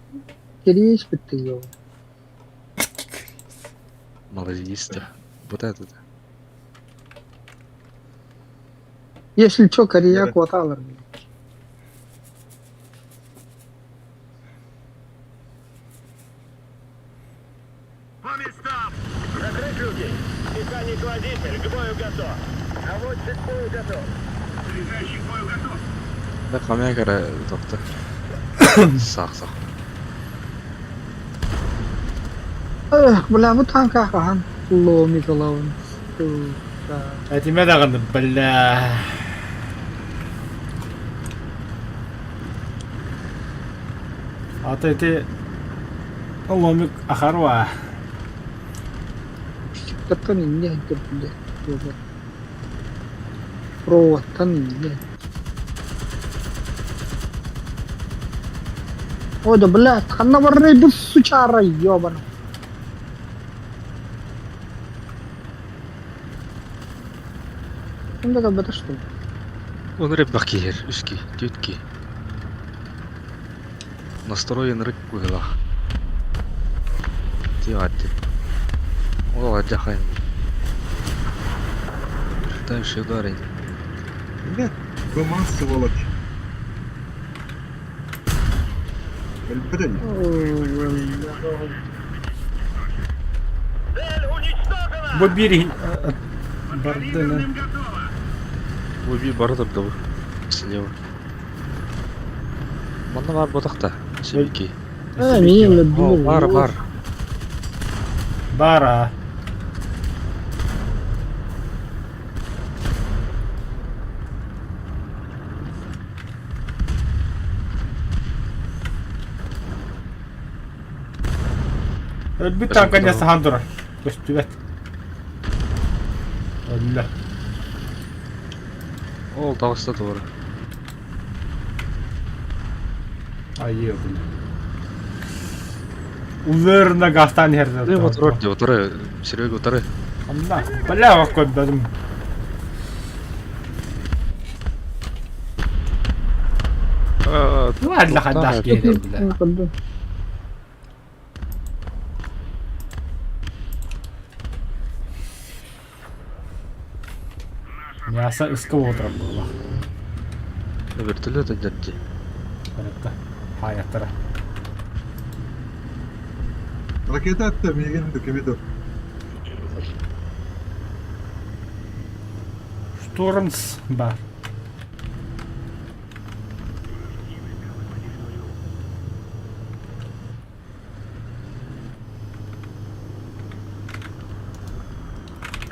кириэспит ты ё. Молодец, да. Вот это да. Если чё, Корея куоталар. По местам! Закрыть люки! Механик-водитель, к бою готов! Наводчик к бою готов! Заряжающий к бою готов! Да, хомяк доктор. Сах, сах. Эх, бля, бу танка хаһан ломи головын. Сука. Этимэ даҕаны, бля. Ата ити ломик ахаруа. Таттан инне блядь. Проводтан инне. Ой, да, блядь, ханна баррай бу сучара, ёбана. Ким да бата что ли? Он рыбак киһэр, үс ки, түөрт ки. Настроен рык быһыылаах. Тиҕатти. Ол алдьархайын. Дальше ударить. Нет, быман сволочь. Өлбөтөн. Цель уничтожена! Бу биир бардыны. Уби бары да Слева. Манна баар ботахта. Сибики. Э, миин О, бар, бар. Бара. Өлбүт танка не сахан турар. Көстүбэт. Өллө. Ол таҕыста туора. Айыы, бля. Улырна гастан иһэр. Не мотор дии, утары, Серега утары. Анна, бля, көрбөтүм. Ладно, хайдах киһи бля. Мясо ыска уотурар буолла. Вертолет дии. Барытта. Хаайаттара. Ракета атта миигин кими dur. Штормс бар.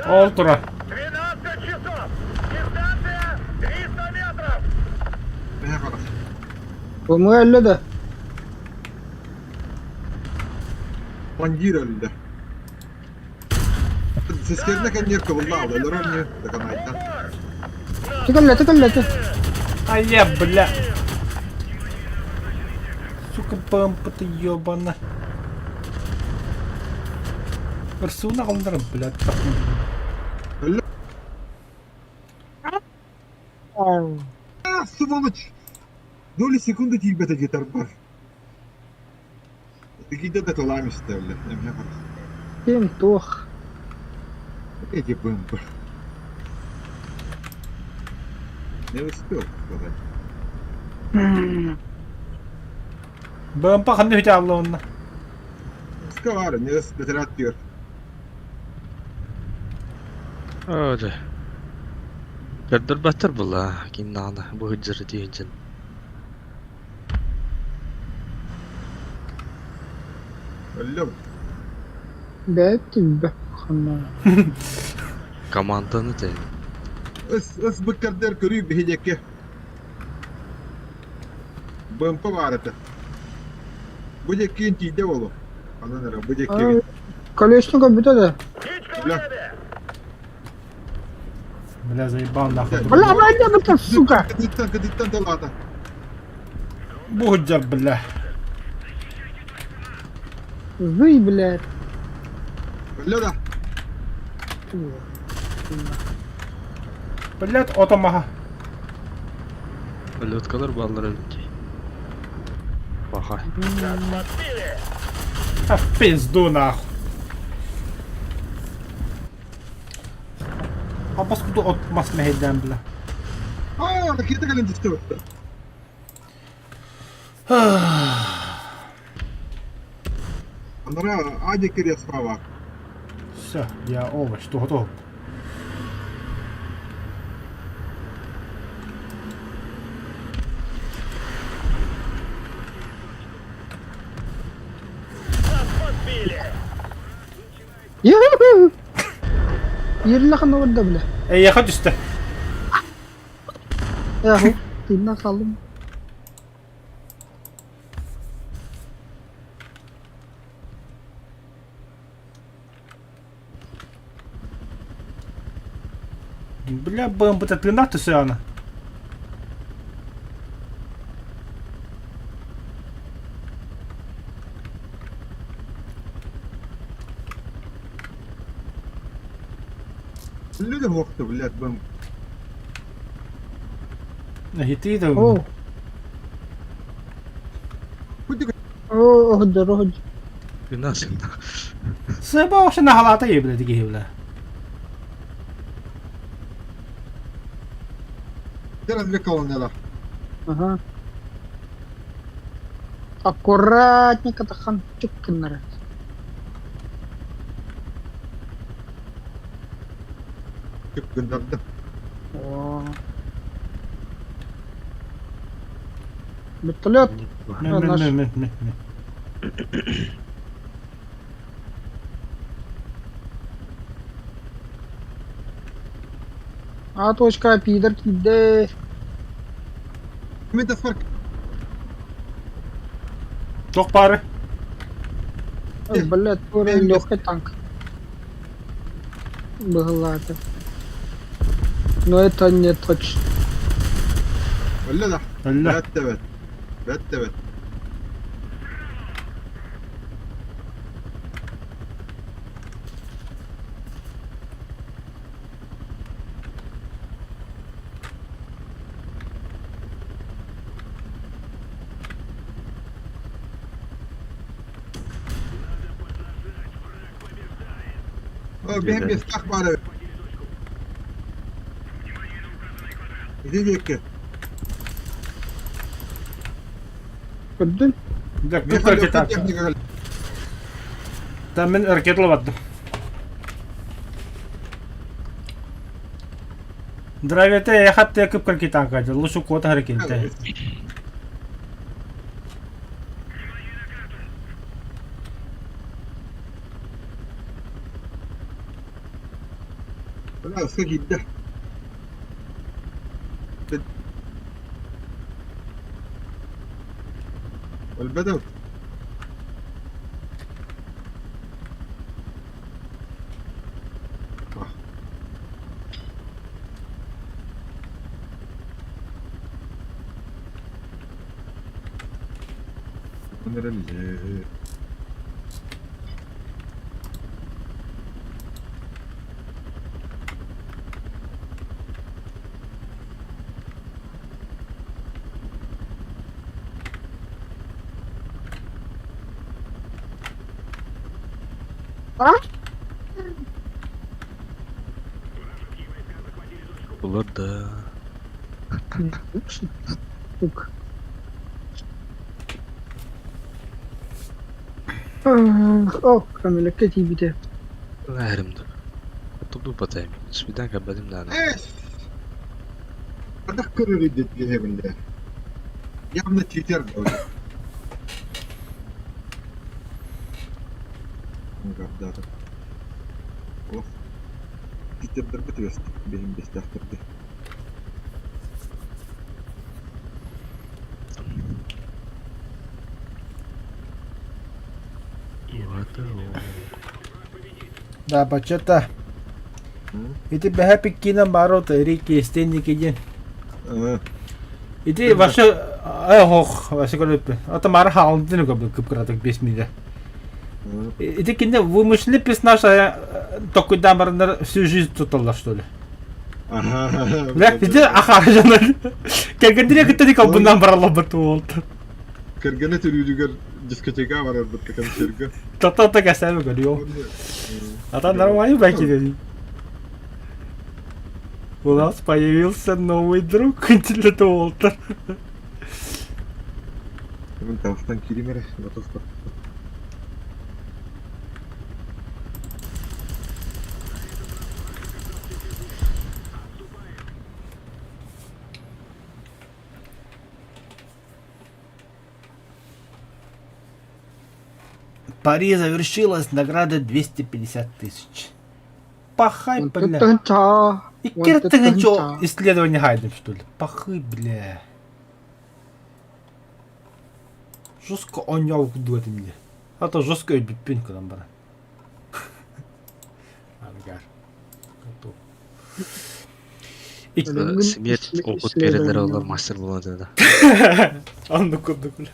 Ол тура. 12 часов! Дистанция 300 метров! Миһэ харах. Бумга өллө да. Командир өллө. Сискерне кэнниэр кыбылла өлөрөр не даканайта. Тикэллэ, тикэллэ, ты. А я, бля. Сука, бампа ты ебана. Ырсууна қалындарым, бля. Өллө. Сволочь! Доли секунды тиийбэтэ гитарбар. Тикийдэ да тылаам истэ өллө. Эмиэ харах. Ким туох. Эти БМП. Не успел сказать. БМП ханны хүтэ алла онна. Скавары, не бетерат диyor. Öyle. Көрдөрбөттөр була кимнаана бу хыдьыры тиһинчэн. Өллөм. Бэт тиийбэ. Ханна. Команданы тэ. Ыс ыс быккардер көрүү биһилекке. БМП бар этэ. Бу диэккиин тиийдэ буолуо. Анан эрэ бу диэккигин. Колеснига бүтэ да. Птичка в Бля. небе! Бля, заебал нахуй. Бля, бля, бля, сука. Кытыттан кытыттан талаата. Бу хыдьар, бля. Зый, блядь. Өллө да. Блядь, отомаха. Лёткалар бааллар эбит дии. Паха. Нас подбили! А в пизду нахуй. Абас куду от мас мэһэйдээн бля. Аа, ракета кэлэн түстэ. Анара Адя кириэс баар. Все, я овощ, туһа Нас подбили! Юху! Ерлахан орда, бля. Эйиэхэ түстэ. Яху, тыынна хааллым. Бля, БМП тыыннаах түсэ аны. Өллө да уохта, блядь, БМП. Хитии да. О, Кудик о, оһдор, оһдор. Гынас. Сыба вообще наhalата ебля диги бля. развлекал Ага. Аккуратненько тахан чуккыннары. Гындарды. О. Вертолет. Мен мен мен мен мен. мен. А точка пидор киде. Мен тасмар Туох баары. Блядь, тура легкий танк. Была это. Но это не точно. Өллө да. Өллө. Бэт да бэт. Бэт да бэт. О, бэйэм биэстээх баар эбит. Ити диэки. Көрдүн? Да, Миэхэ кып легкай ракета. техника кэллэ. Там мин ракетала бардым. Здравия, я хатты кып ракетанка, лучше кота ракета. Бля, өскө киирдэ. Өлбөт эбит. Эрэллэр. А? Булар да. Сука. Ох, камелекке тиийбитэ. Эрим да. Кутубду батайм. Свиданка бадим да. Эс! Ардах көрөр диэбин бля. Явно читер был. Гардата. Ох. Читердер бит бэһин бэстээхтэрди. Да, бачата. Ити бэһэ пиккинен барот Рики Стенники диэн. Ити вообще ох, вообще көрөппүн. Ата мара хаалдын көбү кып-кыратык 5 миля. Ити кине вымышленный персонаж токуйдан бараннар всю жизнь туталлар, что ли? Бля, ити ахара жанар. Кэргэннире кытта ди колбунан баралла бат уолта. Кэргэнэ төрүүрүгэр дискотека барарбыт концерга. Тата кэсэбэ көрүө. А там нормально баки. У нас появился новый друг, это Уолтер. Мен таастан киримере, готов. Пари завершилась, награда 250 тысяч. Пахай, бля. Тыһынча. Икки тыһынча исследование хайдым, что ли? Пахы, бля. Жестко онял кудует мне. А то жестко өлбүппүн кынан бара. Ангар. Готов. Смерть опыт берелер олар мастер болады да. Анны курдук, бля.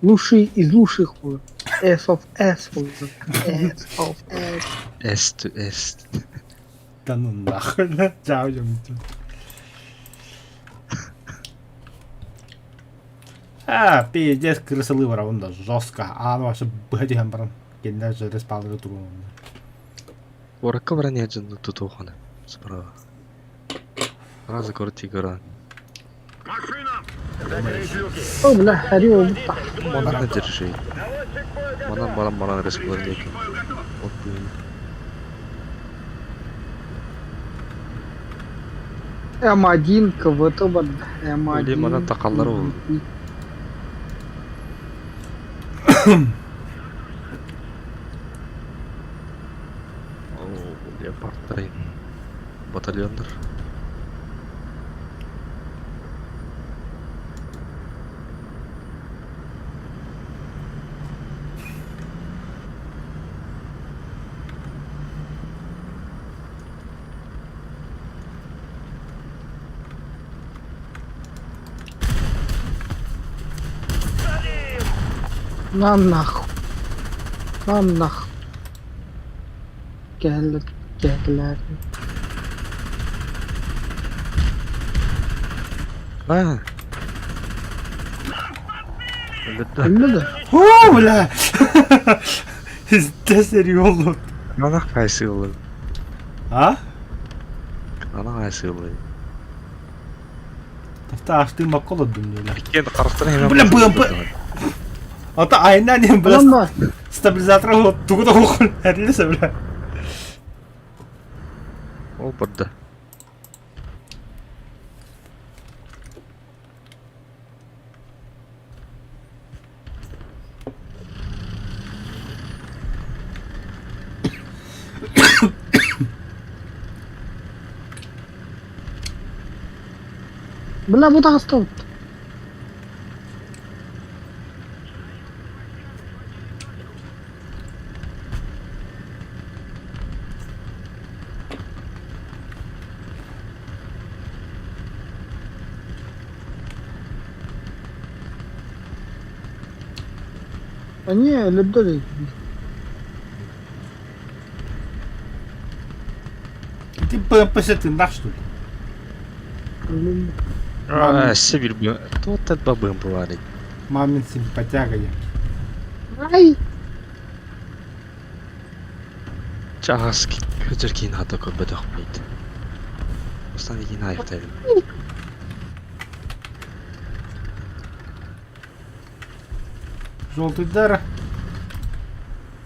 Лучший из лучших. S of S. S of S. S to S. Да ну нахуй. Чао, А, пиздец, крысалы да жестко. А, ну вообще, б***ь, баран. Киндер же респаунер туру. Оракка баран яджын тутуохана. Справа. Раза коротти гора. Машина! Закрыть люки! О, бля, харио бутта. Манан держи. Манан баран баран респаунер деки. Вот М1 КВТ бар. М1. Или манан такаллар ол. О, леопардтар батальондар. На нахуй. На нахуй. Кэллэр, кэллэр. А. Өлбөттө. Өллө да. О, бля! Пиздец серьезно. Анах хайсыылы. А? Анах хайсыылы. Тафта аштыын бакка олордум диэлэр. Иккиэн харахтарын хэмэ Бля, БМП! Ата айна диэн бля Онно стабилизатор тугу да охон эрилесе бля. Ол барда. Бля, бу таҕыстыбыт. Они өлөрдө Ты БМП тыннах что ли? А, Сибирь б. Тут это БМП варить. Мамин симпатяга я. Ай! Чаас көтөр кийин хата көрбөтөх бит. Остан кийин айыктайбын. Желтый дар.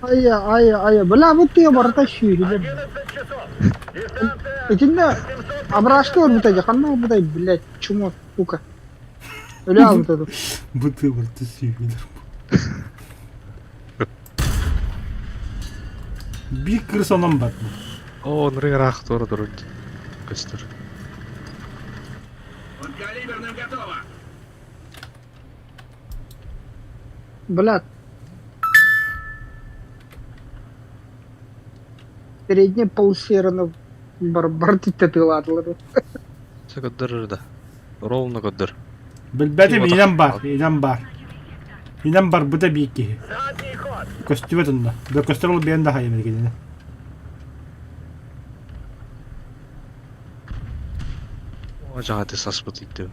Ай, ай, ай, бля, бу тыа барыта сүөһүлэр. 11 часов. Дистанция Итиннэ 800 абрашка ылбыта дии, ханна ылбытай, блядь, чмо, сука. Өлө аалбыта дуу. Быты барты сүйгүлэр. Биир кырыс онон бар. О, нырыгыраах туора турар көстөр. Подкалиберным готово. Блядь. Передний полсераны бар бар тылаатылар. Сөкөдөр да. Ровно көдөр. Билбэтим инэн бар, инэн бар. Инэн барбыта биир киһи. Задний ход. Көстүбэт онно. Да көстөр ол бэйэн да хайа кинини. О, жаңа саспыт иттим.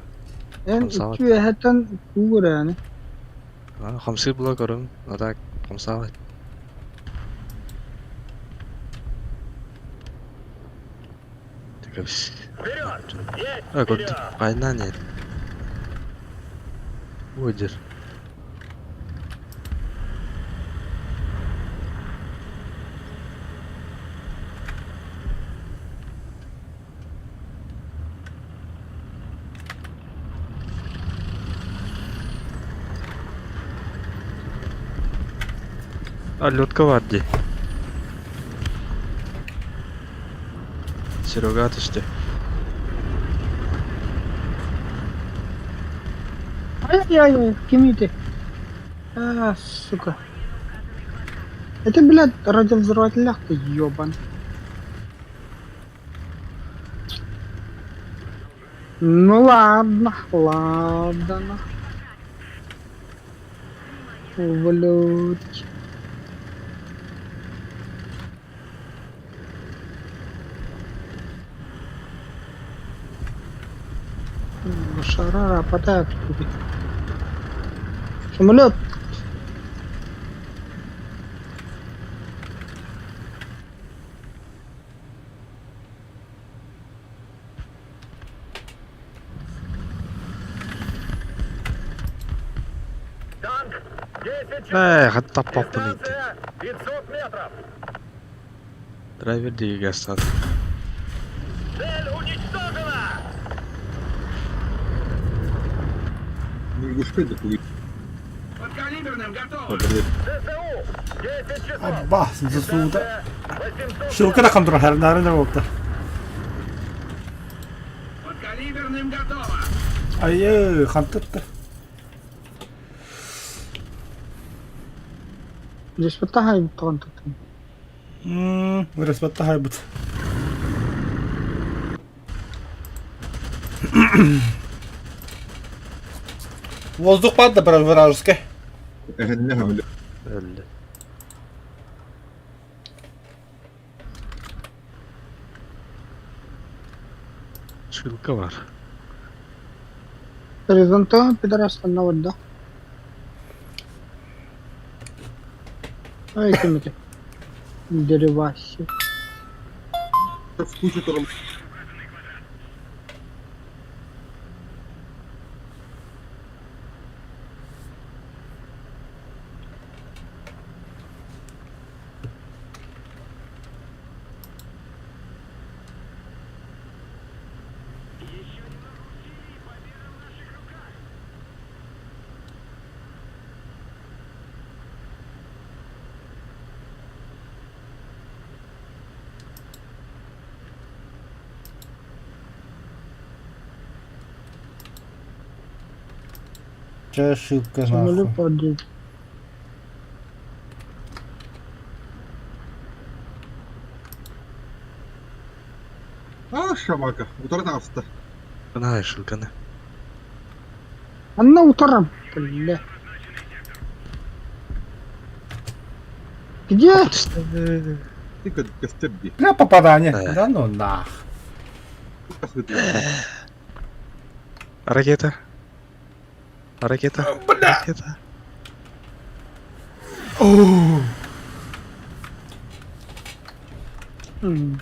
Эн Хамсаабат. икки үөһэттэн куугурааны. Хамсыы була көрөм. А так хамсаабат. Тэгэвс. Вперед! Есть! А, Вперед! көрдүм. Кайнан эр. Одер. А, лётка бар дии. Серега түстэ. Ай ай ай, ким ити? А, сука. Это, блядь, радиовзрывателях ты ёбан. Ну ладно, ладно. Ублюдки. Шарара патак. Самолет. Танк! 10 часов. Ээ, хатта таппаппын итти. Дистанция 500 метров. Драйвер диэки астаата. Цель уничтожена! Ньургушка да тугуй. Подкалиберным готово! Блин. ЗСУ! 10 часов! Абба, засууда. Дистанция 800 Шилка да контроль, нарын болта. Подкалиберным готово! Айы, хантытты. Здесь вот такая вот тут. Респетта хайбыт. Воздух бар да вражеский. Эһэннэ өлө. Өллө. Шилка бар. Горизонта пидорас на вот, да? Ай ким ити? Дереваси. В кучу турал. Че ошибка Самолет нахуй? падает. А, шамака. Утара таҕыста. Знаешь, ылганы. Анна утром. Бля. Где? Ты көстөр дии. Бля, попадание. Э. Да ну нах. Ракета. Ракета. Бля. Ракета. Оу. М,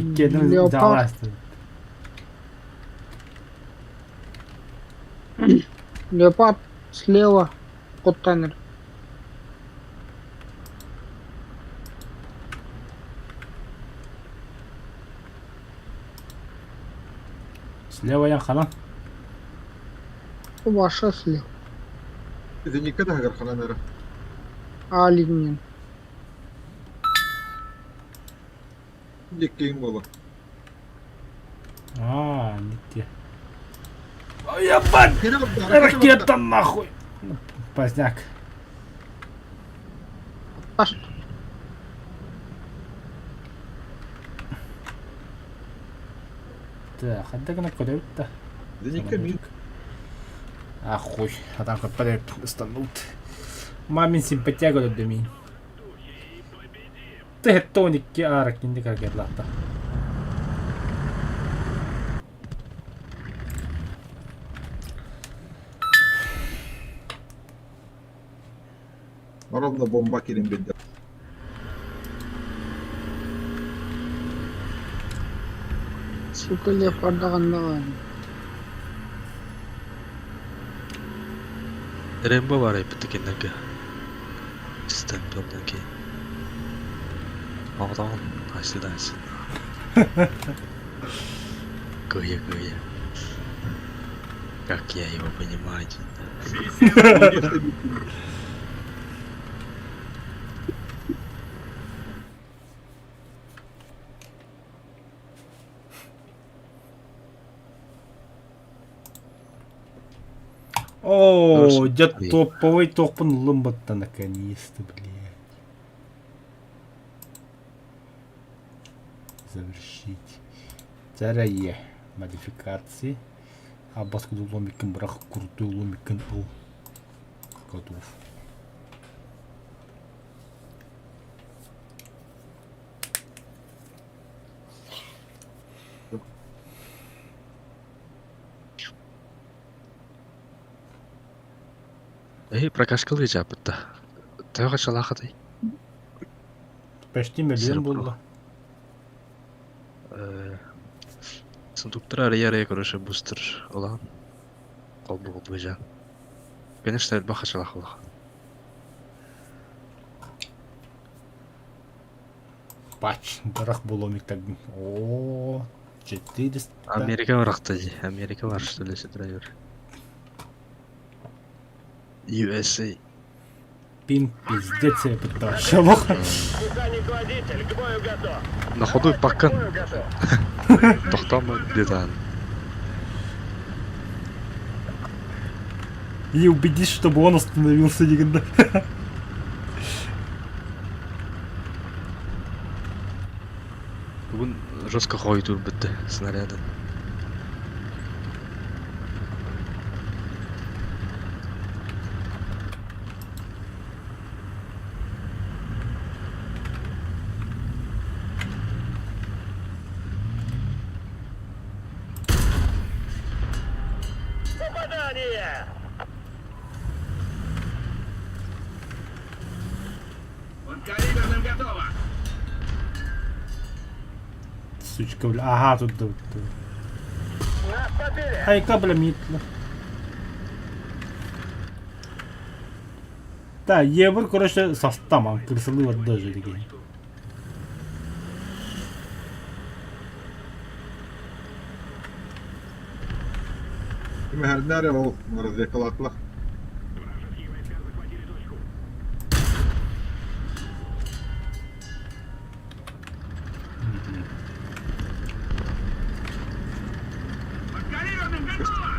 Иккиэнин Леопард. дьаалаастын. Леопард слева. Контейнер. Слева я ханан. Ваша слева. Зенитка таһыгар ханан эрэ. А линия. Диккиин буолар. А, не те. Ой, ебать! Кире барда, ракета барда. Ракета нахуй! Ну, Поздняк. Аш. Так, ханна гына көрөбүт да. Зенитка мин. А хуй, а там хоть станут. Мамин симпатяга дөмин. Ты тоникки арак инди ракетлаата. Ровно бомба кирин билде. Сука, леопарда ханна. Рэмбо бар эппит кинилэргэ. Системпелден кийин. Оҕотоҕун айсы да айсы. Кыйа кыйа. Как я его понимаю. О, Хорошо. дьэ топовый тохпун ылым бытта наконец-то, блядь. Завершить. Царае. Модификации. А баскыды ломикин бірақ крутой ломикин ыл. Готов. Эй, прокачкалыы дьааппытта. Төһө чалаахатай? Почти миллион Серебро. было. Сундуктар арыйа короче бустер улахан. Холбу холбу жан. Конечно, элбэх хачалаах улахан. Пач, дорог был так. О, 400. Америка барахта дии. Америка бар что ли драйвер. USA. Пин пиздец я пытался. Лох. Механик-водитель, к бою готов. На ходу К паккан. бою готов. Тохтомо где-то. И убедись, чтобы он остановился никогда. Бүгүн жестко хойдур бүттэ снаряды. Внимание! Подкалиберным готово! Сучка, бля. Ага, тут да. Нас побили! Хайка, бля, митла. Да, Евр, короче, состама, крысолы даже такие. Мэрнere ол разведкалаатылар. Вражеские войска захватили точку. Подкалиберным готово!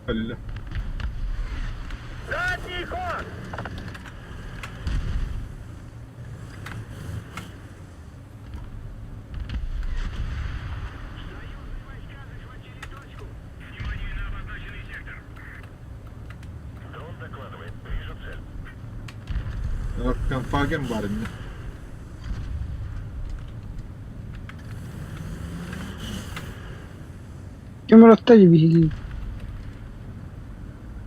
Өллө. Задний ход! Союзные войска захватили точку. Внимание на обозначенный сектор. Дрон докладывает. Вижу цель. Конфаген бар инне. Кем растали биһиги?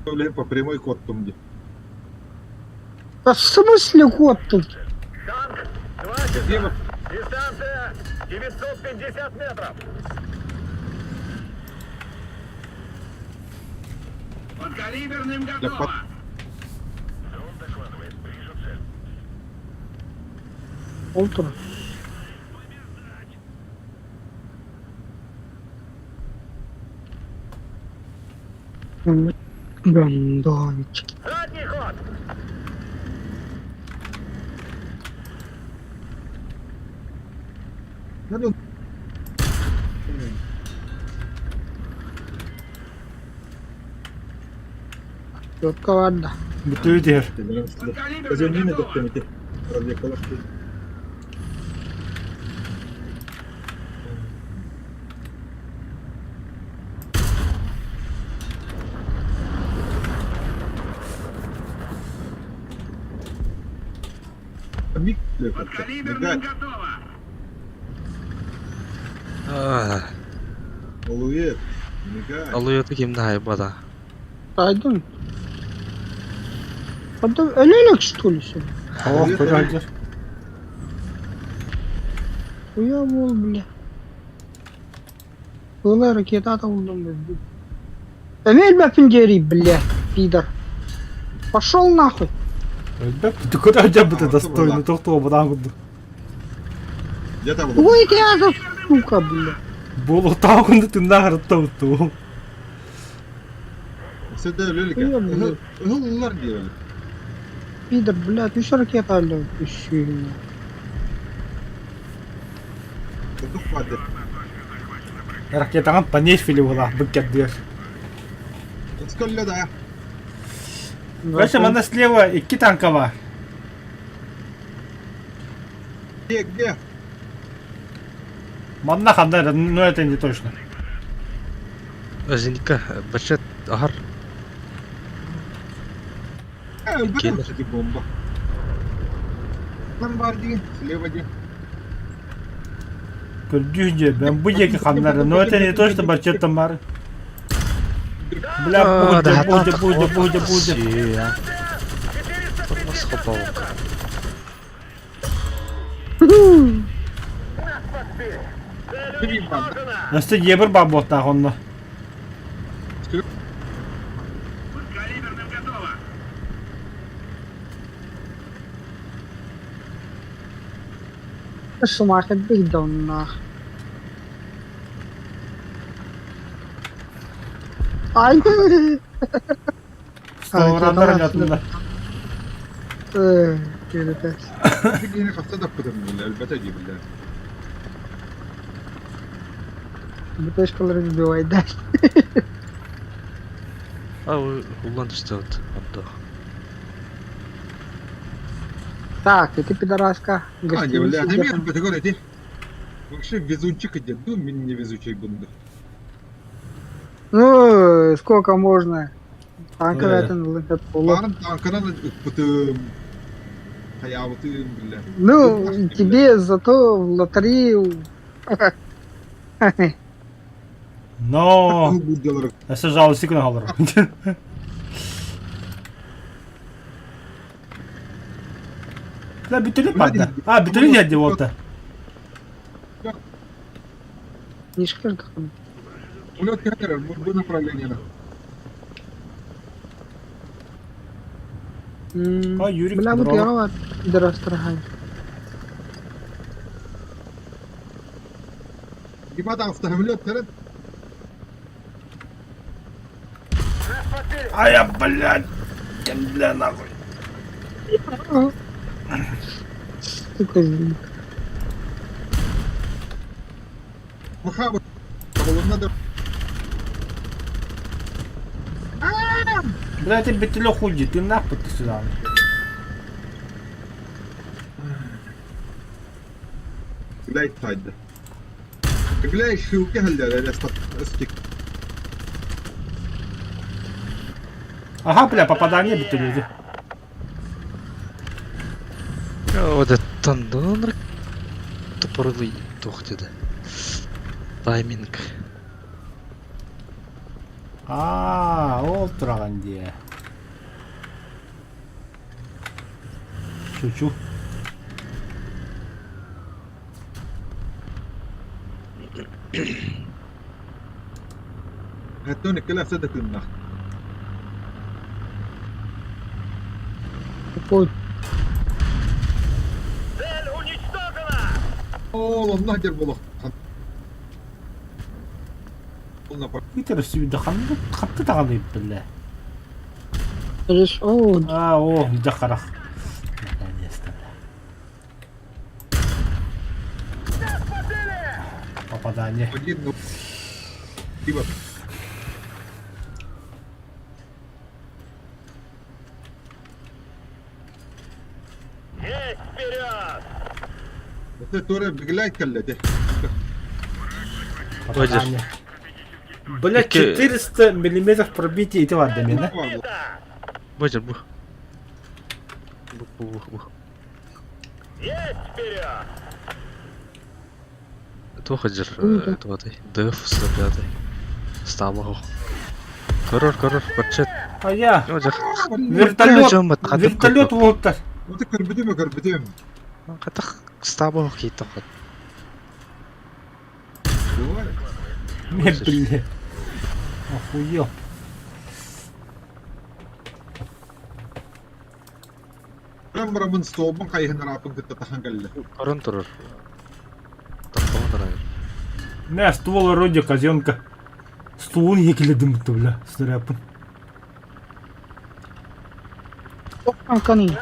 Өле по прямой кодтум ди. А в смысле кот тут? Танк, 2 часа. Где Дистанция 950 метров. Подкалиберным готово. Дрон докладывает. Вижу цель. Полтора. Гандончик. Задний ход! Ну, Четко ладно. Бүтүтер. Казенины доктор разведкалар. Миг, Подкалиберным готово! Аа, Олует, мигай. алуйоты кимде хайбада. Пойдем. Потом элелек что ли сюда? О, көрөр. Хуя бол, бля. Была ракета там, бля. Эмель бапиндери, бля, пидор. Пошел нахуй. Өлбөк куда хотя бы ты достойный тохтоо будан курдук. Где там был? Ой, ты азов, сука, бля. Болу таагынды тында хараттабытту. Сюда люлька. Хуя, бля. Улар делали. Пидор, бля, ты еще ракета алё, еще. Тут хватит. Ракетаңан панефили була быккет Сколько да? Короче, мана слева икки танка бар. Где, где? Манна ханда, но это не точно. Зенитка бачат ахар. А, Киллер. кстати, бомба. Ломбардии, слева где? Көрдүү же, мен бу жеки ханнары, но это не точно барчеттан бар. Бля, буде, буде, буде, буде, буде. Тормоз хопалка. Нас подбили! Цель Три бомбы. уничтожена! Өстө ебір бар боттақ онно. Подкалиберным готово! Шумахер бигдон нах. Ай, Сторандар жатында. Кирпеч. Тигини хаста да кутам элбете дии бля. БТшкалары сбивай, да. А, улан түстө отто. Так, и ты, пидораска, А, не, гостиница бля, где не там? мен говорит, Вообще везунчик иди, ну мен не везучий бунда. Ну, сколько можно? Тааҥка бэйэтин ылын сөп буолуо. Баарын тааҥканан ыппытым, хайаабытым биллэ. Ну, тебе зато в лотерею... Но! Буддалары Өссө жалуйся гына олорор. Бля, бүтүлүк барда. А, бүтүлүк диэн буолта. Не шкырдахын. Улет кэтэрэр бу направлениена. А, Юрик, Бля, бу здорово. тыаҕа бар. Дырастырахай. Ебать, автомобилет тэрэн. А я, блядь, бля, нахуй. Сука, Махабы. Табылынна да. Бля, ты бетелё худи, ты нахуй ты сюда. Глядь тайда. Глядь, шилке халля, стик. Ага, бля, попадание бетелё. Одеттан донор тупорылый туох диэтэ. Тайминг. А, ол тураҕын дии. Шучу. Оттон иккилээх сыта тыыннаах. Какой? Цель уничтожена! Ол онно сылдьар буолуохтаах. Питер сүүрдэ ханна хатты даҕаны биллэ. Лишь, о, А, о, дьэ харах. Наконец-то. Попадание. Один, ну, типа, Есть вперед! это тура беглять кэллэ Попадание. Бля, 400 миллиметров пробития ити бар да да? Божер бу. Бу бу бу. Есть вперед! Туох сылдьар туотай ДФ 105 Стабах. Көрөр көрөр көрчөт. А я Оо дьэ вертолет вертолет уолтар. Это көрбүтүм көрбүтүм. Хатах стабах кийтах. Мен бля. Охуел. Прям барамын столбун хайыһын араапын кытта тахан кэллэ. Көрөн турар. Тохтоон турар. Мә, ствол орудия казенка. Стволун екіледім бітті, бля, снарядпын. Танканы.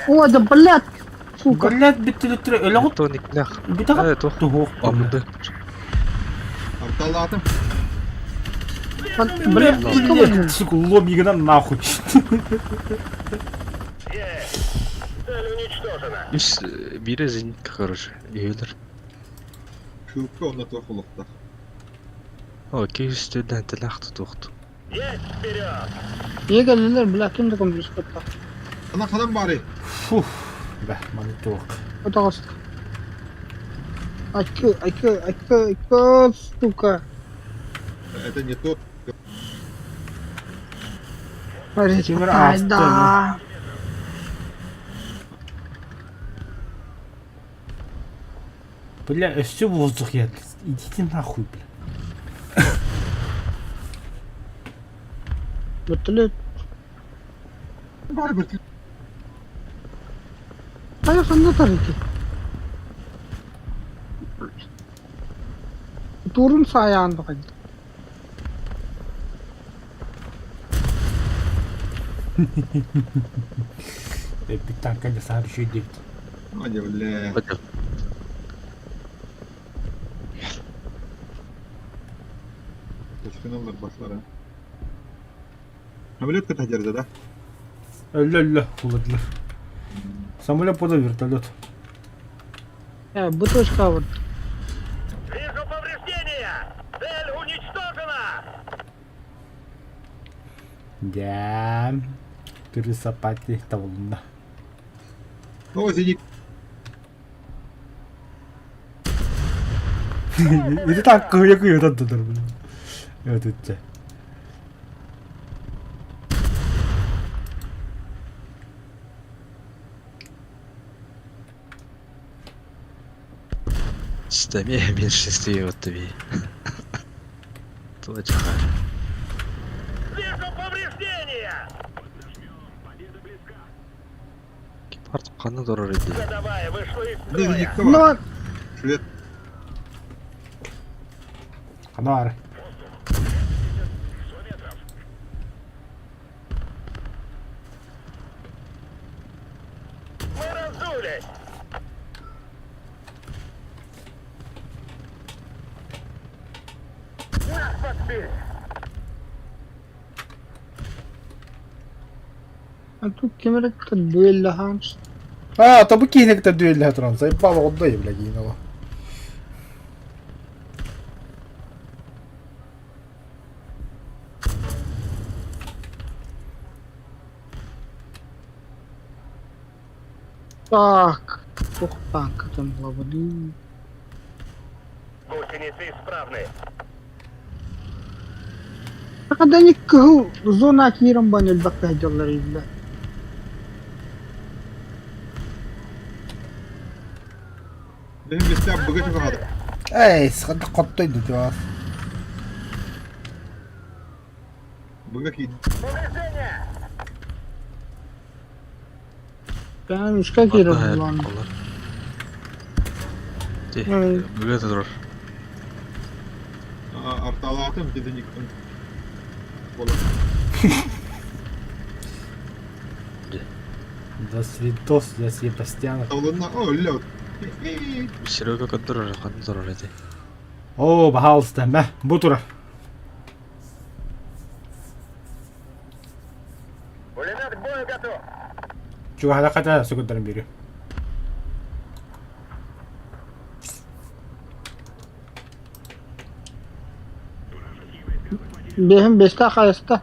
О, да блядь, сука. Блядь, бітті өлі ғыт. Тоник лях. Бітіға Э, туох. туох. Амды. Арталаатым. Блядь, сука, Блядь, сука, лоб егінен нахуй. Есть! Цель уничтожена! Үс бире зенитка короче. Үйөлөр. Шүүккэ онно туох олохтоох. О, күйүстүдэн тэлэх тутуохту. Есть вперед! Егелилер, бля, ким да ком скотта. Ана хадан бары. Фух. Бә, маны туох. Пожалуйста. Айкы, айкы, айкы, айкы, сука. Это не тот. Тимир Ай, асты. да. Бля, все воздух я. Идите нахуй, бля. Вертолет. Бары бір. Ай, ханна тарики. Турун саян бакын. Эпик танка не сам еще идет. Адя, бля. Божер. Точканалар башлара. Самолет ката да? Өллө-өллө, хуладылар. Самолет подал вертолет. Э, бутылочка вот. Вижу повреждения! Цель уничтожена! Дьээм. Крыса пати табылынна. О, зенит. Ити так кыйа кыйа таттылар бу. Өтүтчэ. Системе меньшинстве вот тебе. Точка. Вижу повреждения! Гепард ханна турар ити. Ходовая вышла из Не, строя. зенитка Ну, бар. Швед. Ханар. Мы раздулись! Нас подбили! А тут ким эрэ кытта дуэллаһаан А, то бу киһини кытта дүөллэһэ туран, сайбаал оҕоддой бля киин оҕо. Так, туох тааҥкатын булабыный? Гусеницы исправны. Когда кыһыл зона киирэн бан элбэххэ сылдьаллар иһиллэр. Benim бестәк быга чыгады. Эй, схадда хоттой дутуас. Быга кийди. Повреждения! Бэйэм үскэ киирэр буолан. Ти, Эй. быга турар. Арталаатым зениттен. Бола. До свидос, я Себастьянов. Тавланна, о, лед. Серега көттөрөр, ханна турар ити. О, пожалуйста, мә, бу турар. Пулемет к бою готов! Чугаһара хата сүгүрдэрин бири. Бэһин бэстээх хайаста.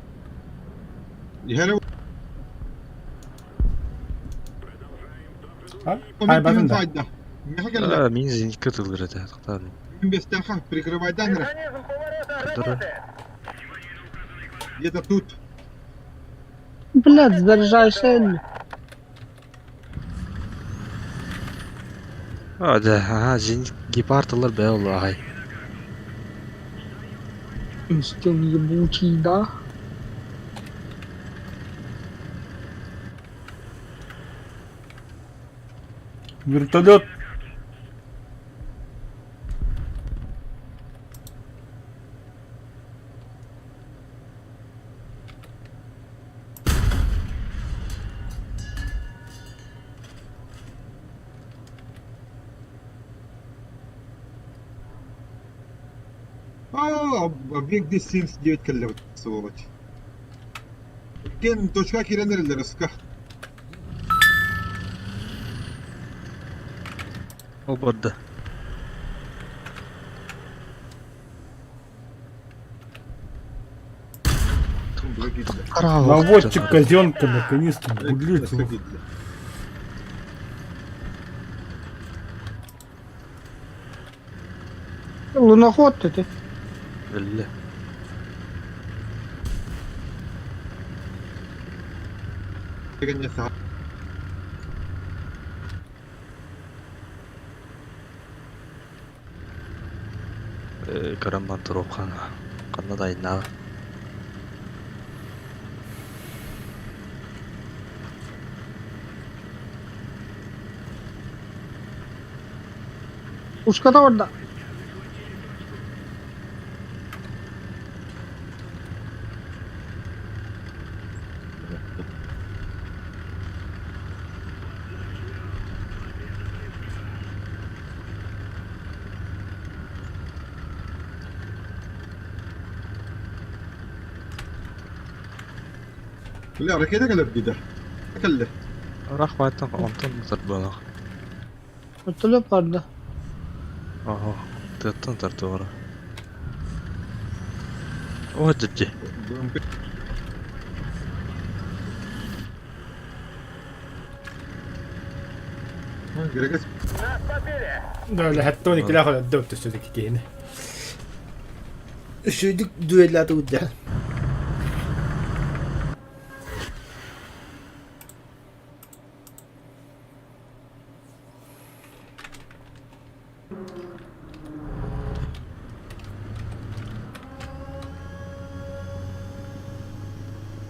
Иһэрэ А? Хайбатын да. хайда. Меха келле. А, мин зенитка тылыр ити. Тактан. Мин бестәк прикрывайдан ра. Механизм поворота Который? работает! Где-то тут. Блядь, заряжайся. или? А, да, ага, зенит гепард тылыр бә ол ай. Инстинкт ебучий, да? Вертолет. А, объект 279 келле сволочь. Кен точка киренерлер ыска. Ол барды. Быга кийди. Наводчик казенка наконец-то, блядь. Ыска кийди. Луноход ты. Билле. Деген несе. Карамбан туруп хана. Канна дайна. Ушката барда. Бля, ракета келер диде. Келле. Рахматтан онтон тартбанах. Вертолет барда. Ага, тыттан тартуара. О, дипти. БМП. Грегес Лэхэттон иккилээх өлөрдө өттөсөдүк киһини. Үсүйдүк дуэллааты уддьа.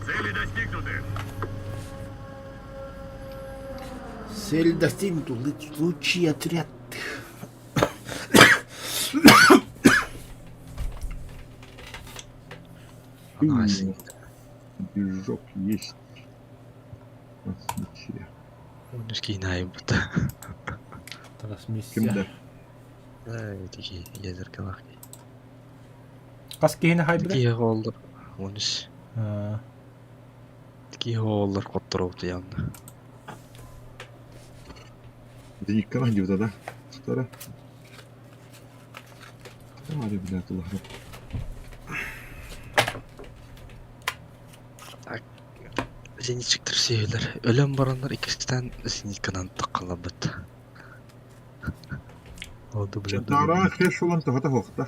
Цели достигнуты. Цель достигнута. Лучший отряд. Ага, Движок есть. Трансмиссия. Киинай бут. Трансмиссия. Кимде? Тики ядеркалах. Хас киһини хайбыта? Тики оллар. Онус. Тики оллар котторобут явно. Дениккана дивда да. Стара. Давай, блядь, улахрап. Зенитчиктер сүйелер. Өлөн бараннар иккистен зенитканан таққалабыт. Олду блядь. Дара хеш улан тохата хохта.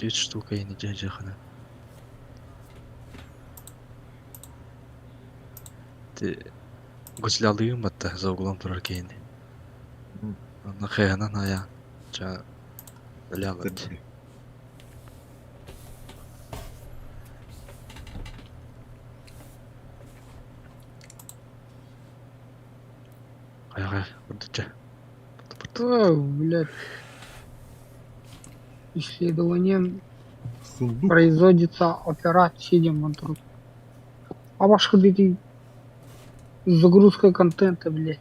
Үч штука ини жажахана. Те гуслялыым батта за углом турар киһини. Онно хайанан ая ча өлө Хайа бурдуча. О, блядь. Исследование Сундук. производится операция демонтрук. А башка дети загрузка контента, блядь.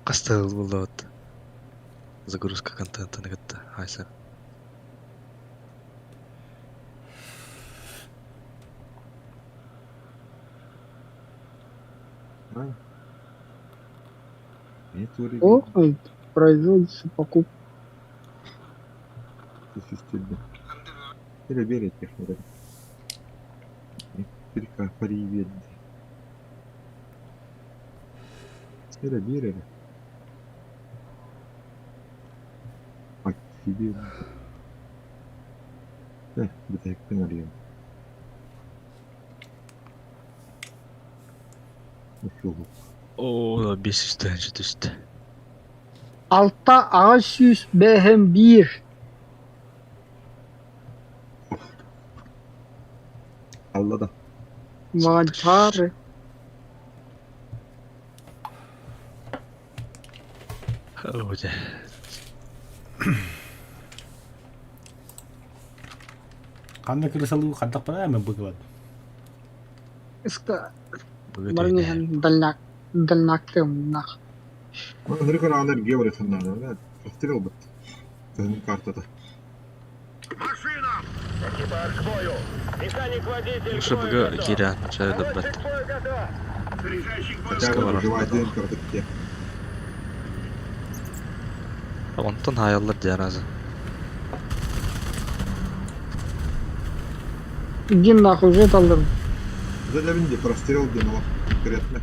Кастыл буллабыт. Загрузка контента кытта хайса. О, производится покупка. Оо, 500 түстэ. Алта аҕыс сүүс бэһин биир Алла да. Манчаары Оо, дьэ. Ханна крысалыы хантах бара мен быгыбат. Иска Быгы баран түйнэ. иһэн дальняк дальняктыамнах Нырыкар анар гевре ханнана. Прострел бит. Тын картата. Машина! Экипаж к бою! Механик-водитель Уша к бою быгы готов! киран ча Наводчик даббат. к бою готов! Заряжающий к бою Хотя бы Сковородка. выживает картатте. Онтон хаяллар дьараза. Иди нахуй уже талдым. Задавинди прострел дымала конкретно.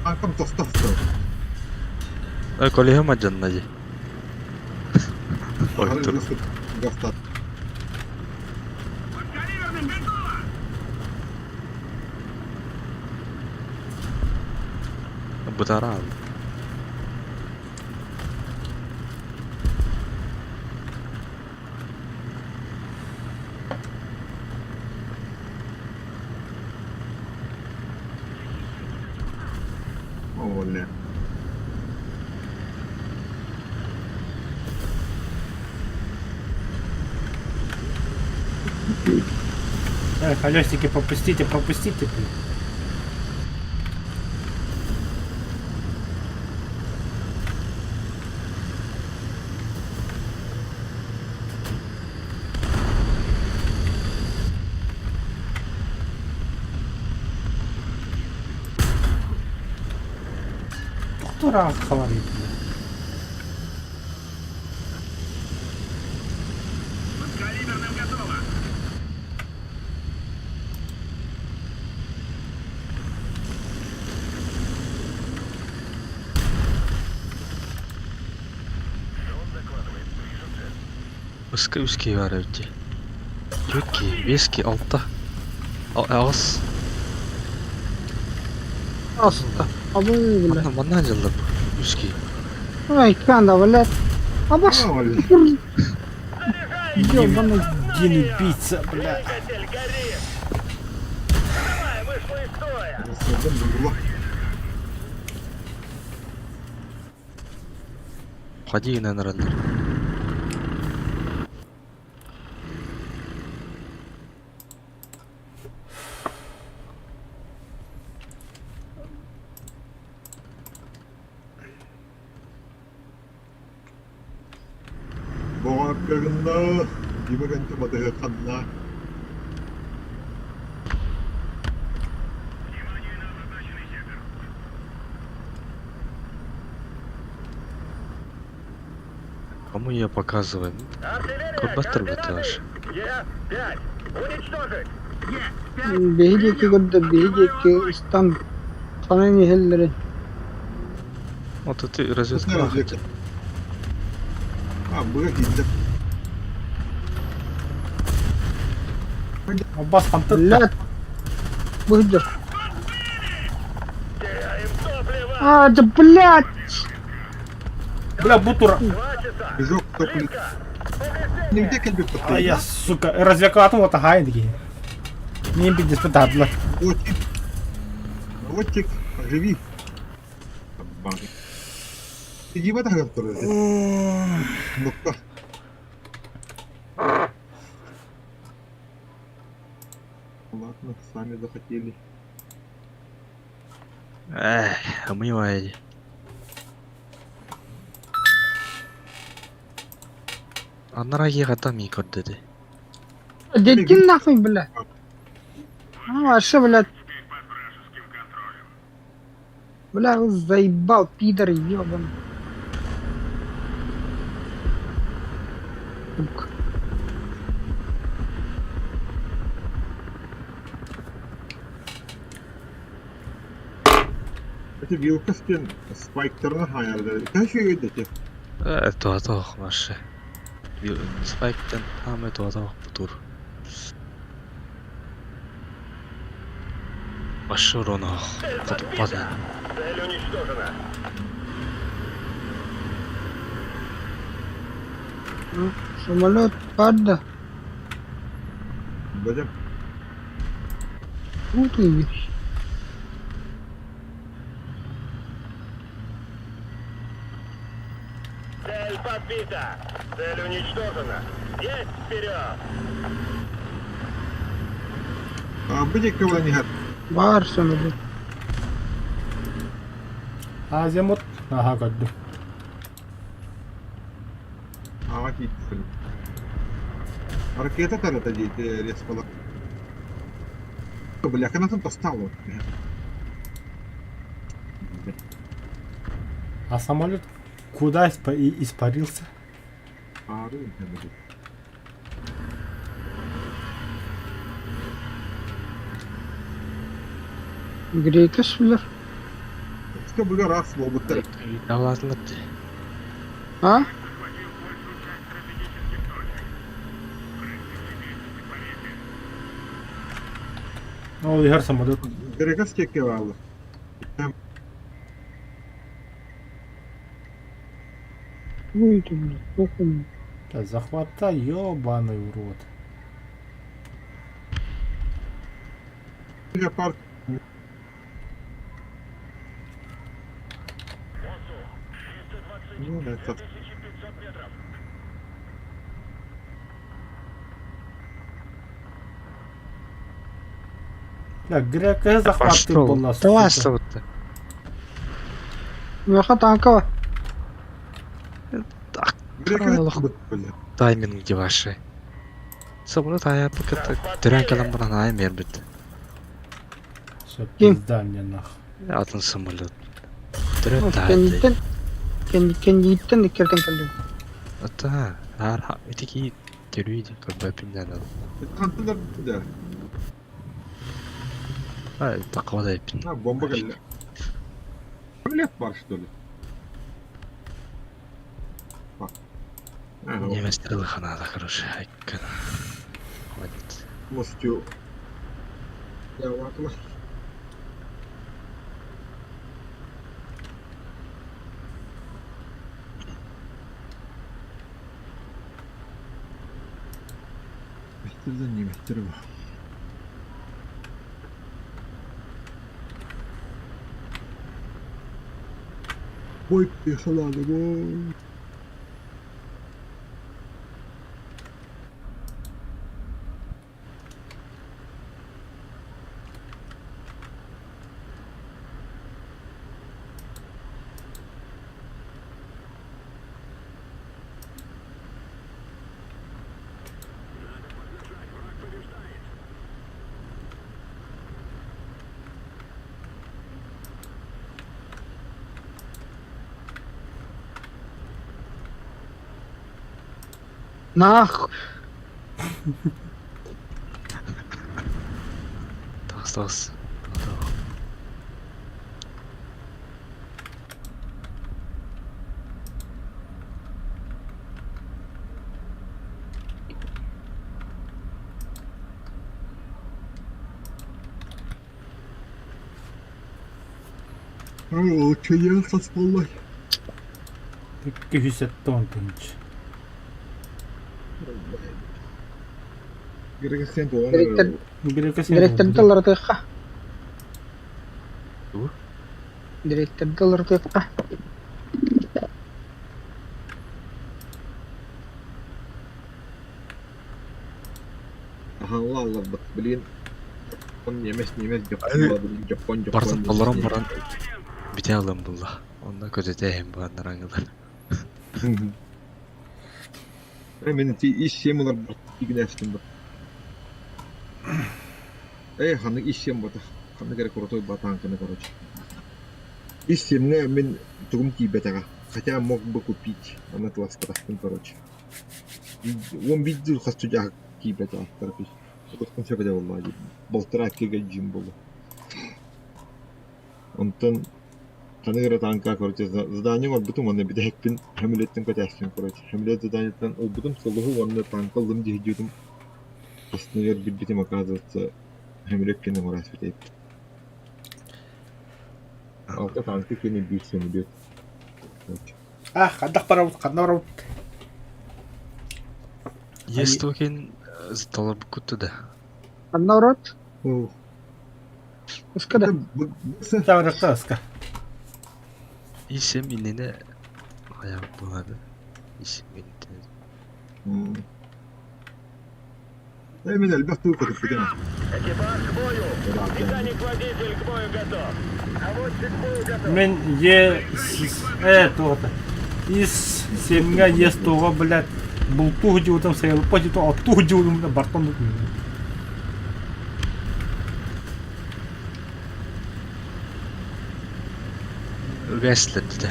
Танком тостав. Ой, колеһым адьанна дии. Ой, тур. Гафтат. Подкаливерным готово! Бытаран. Оля. Колесики пропустите, пропустите, блин. Доктора хаварит, блин. Ыска үс киһи баар эбит дии. Түөрт киһи, биэс киһи, алта, аҕыс. Аста. Абы, бля. Манна манна дьыллар бу. Үс киһи. Ай, канда, блядь. Абаш. А, блядь. Ёбаный ген убийца, бля. Двигатель горит! Давай, вышла из строя! Рассадым була. Ходи гынан ыраллар. Боҕаркагынна, дима кэнтэ батыһыахханна. Кому я показываю? Артиллерия, Көрбөттөр координаты! бөтө Е-5! Уничтожить! Биһи диэки көрдө, биһи диэки ыстан ханан иһэллэрин. Вот ты разведка Разведка. хотя. А, быга киирдэ. Аббас хантытта. Блядь. Быһдыр. Теряем топливо! А, да блядь! Бля, бутура. 2 часа! Движок топлит. Нигде кэлбит А я, сука, разведка вот ага, такие. Не пиздец, пытадлар. Наводчик. Наводчик, оживи. Собака. Иди в это который. Ну-ка. Ладно, сами захотели. Эх, а мы его Анара киһи ми көрдөдү. Иди нахуй, блядь. А, вообще, блядь. Бля, заебал, пидор, ебаный. Сука. Это вилка стен спайктарна хаярда. Каши өйдөтө. Э, туһата машы. Спайктан хаамай туһата бутур. Машы урона Цель хотуппат. подбита! Цель уничтожена! Самолет падла. Бадем. Ну ты видишь. Цель подбита! Цель уничтожена! Есть вперед! А будет кого не гад. Бар самолет. Азимут. Ага, көрдүм. А кийтсин. Ракета тарата дейт респала. Бля, она там поставила. А самолет куда испарился? А, рынок будет. Грекес, бля. Что было раз, лобы Далатылар ди. А? Ол иһэр самолет. Грекас текке баалы. Ну это, блядь, похуй. мне. Да захватай, ёбаный урод. Парк. Ну, это 1500 метров! Бля, грека захватты Пошел. была, Давай, сука. вот. Меха танкова. Грекас бля. Тайминг где ваши. Самолет аяпы кытта төрөн кэлэн баран айым бербит. Всё, Ким? пизда мне нахуй. Атын самолет. Төрөн таайды. Кендиттен кендиттен иккертен кэлдим. Ата, ар итики төрүйді көрбөпүнден ал. Хантылар да. А, такова пин. А, бомба кэллэ. Самолет бар, что ли? Немецтэр ылыханаата, короче, айккан. Хватит. Мостю. Я ватла. Мехтерден немехтер bu. Ой, пехалады бой. Нахуй. Таҕыс таҕыс. Чөйөн хас буоллай. 270 тыһыынча. Грексен туган Директор Грекесин директорды уларытыахха. Тугу? Директорды уларытыахха. Аһаҥла алларбыт. Билигин немец немец Жапон билигин Жапон Жапон Бартан олорон баран бите алым булла. Онда көтөтө бааннар аңылар. Мен ти ис сем олар бар тигнәстем бар. Эй, ханнык ис сем бата. Ханнык керек крутой батан кына короче. Ис семне мен тугум тибетага. Хотя мог бы купить. Она класс короче. Он видел хастудя тибета торопись. Тоқтон сөкеде болла. Болтыра кеге жим болу. Онтон Ханыгыра танка, короче, задание олбутум, онно бүтэһикпин хамилеттен көтәстим, короче. Хамилет заданиеттан олбутум, солуһу онно танка ыллым диһдиутум. Астыныгар билбитим, оказывается, хамилет кене мурас бүтәйп. Алта танка кене бир самолет. Короче. А, хадах барабыт, ханна барабыт. Есть токен затталар күттү да. Ханна урат. О, Ыскада. Тавракта аска. Исем иннене аяк болады. Исем иннене. Мен элбэх туу көтүп бүтем. Экипаж к бою! Механик-водитель к бою готов! Наводчик к бою готов! Мен е э тоғыта. Ис семге ес тоға, блядь. Булту жудым сайылып жудым, отту жудым бартон. Үгәслетти да.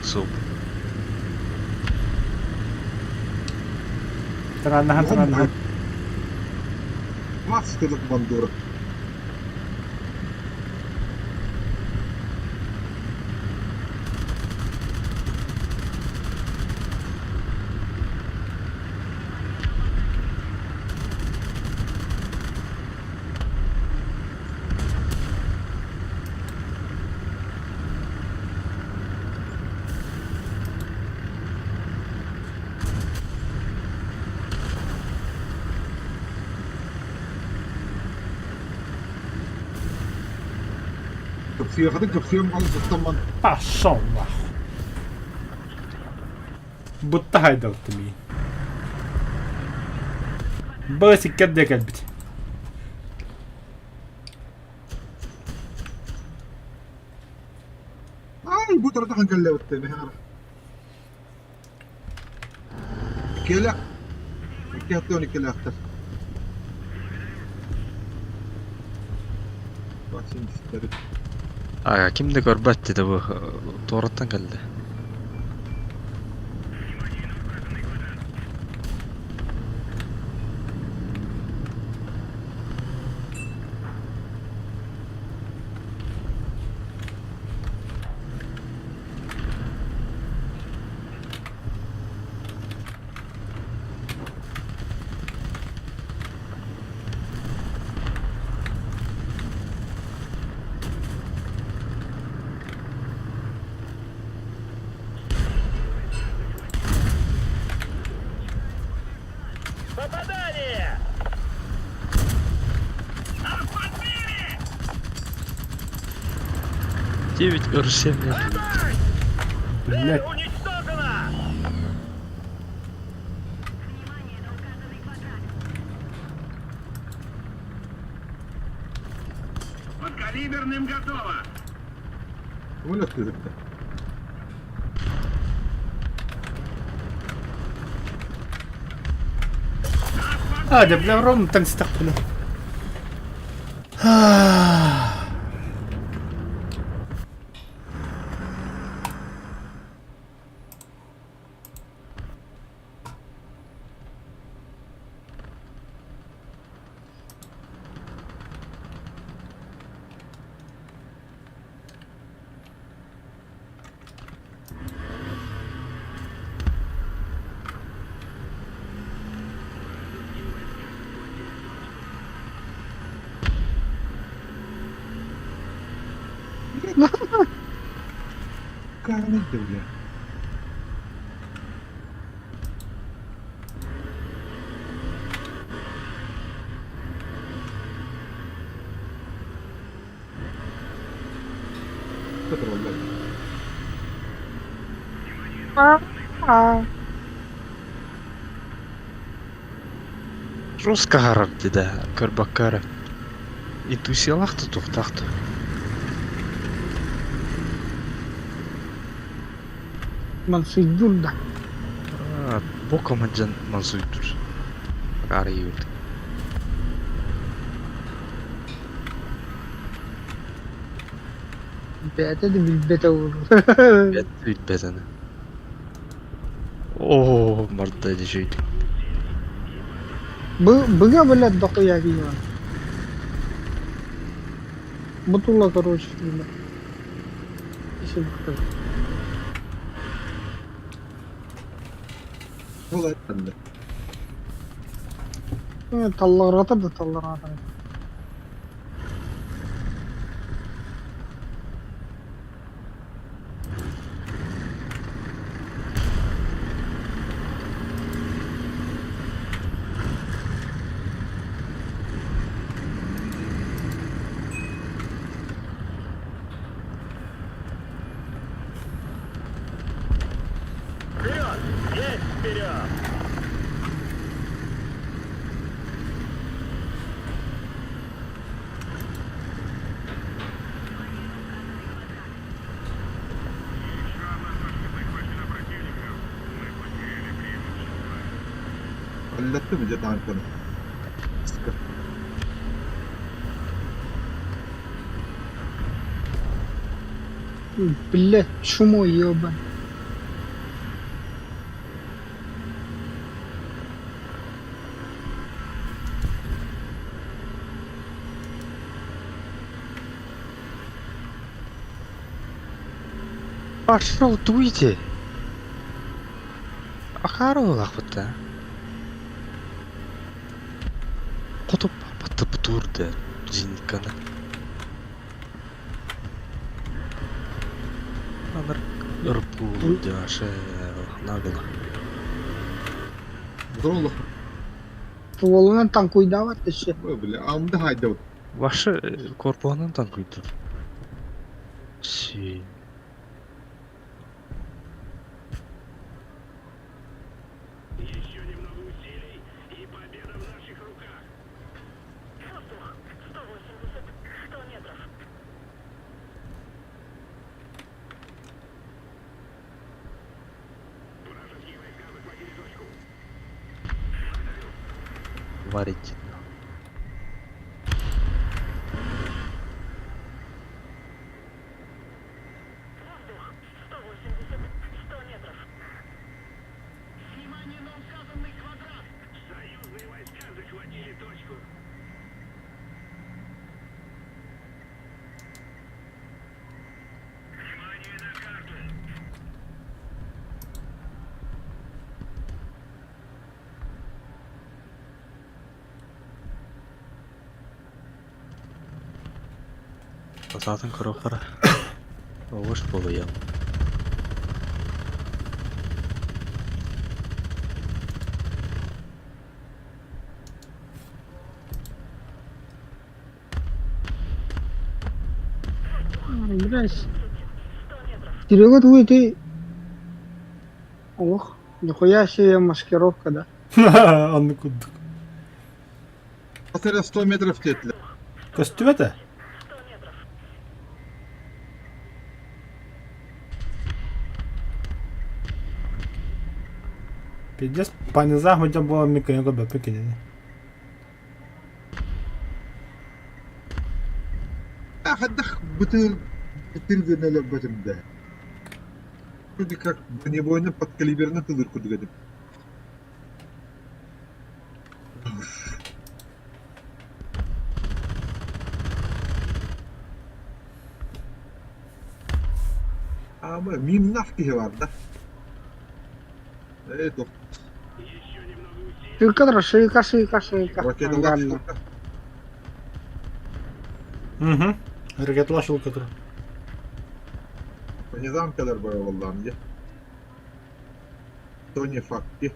Суп. Тараннахан тараннахан. Маскалык бандура. Көпсүйе көпсүйе мал Пошел нахуй. Будто хайдалты ми. Бысик кәдде кәлбит. Ай, бу таратахан кэллэ битте мехара. Келе. Кеттoni келе ахтар. Баксин истери. А кимде көрбөт деди бу. Туораттан келди. 9 Р7 Блядь. Уничтожена! Подкалиберным готово! Вылет кызыкта. А, да бля, ровно так стахпына. Карный да, бля. Кто тролль? А, Жестко харар деді көрбаккары. Интуициялақты тоқтақты. Мансуйдур да. Бу командан мансуйдур. Ары юрд. Бэйэтэ да билбэтэ уолу. Билбэтene. Оо, марда дежейді. Быга, блядь, дохуя видела. Бутула, короче, ребят. Если бы кто. Ол айтты. Талларата да талларата. Вперед! Есть вперед! Аллатты бля танканы. Сука. Блядь, чмо ебан. Пошел дуйте. Ахару лахвата. Хоту папа бутурда зенитканы. Анар ырпул дяше нагло. Троллах. Уолунан танкуйдаабат еще. Ой, бля, амды хайда. Ваша корпуанан танкуйдур. Си. Еще немного усилий, и победа в наших руках! Воздух. 180, 100 метров. Вражеские войска захватили точку. Варить. Воздух. 180, 100 метров. Внимание на указанный квадрат! Союзные войска захватили точку. Внимание на карту! Zaten korokara. Оғыш болуя. Блядь. Серега тугуй ити Олох, нихуя себе маскировка да. Оннук курдук. Хас эрэ 100 метров диэтилэр. Көстүбэтэ? Пиздец, панизах мадья буолан мин кыайан көрбөппүн кинини. Хайдах бытыр бытыр гына өлөрбөтүм да. Вроде как бронебойно подкалиберно тылыр курдук этим. Ама мимнах киһи бар да. Э, туох Шилка шилка, шилка, шилка. ракеталаах Ангарна. шилка. Угу. Ракеталаах шилка турар. Низам кэлэр буоллаҕым дии. То не факт дии.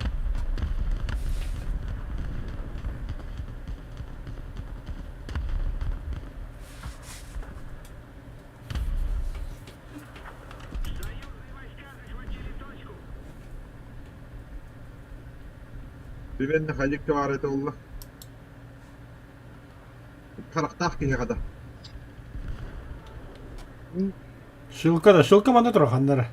Примерно ханьык баар этэ буолла. Харахтаах киһиэхэ да. Шилка да, шилка манна турар ханна эрэ.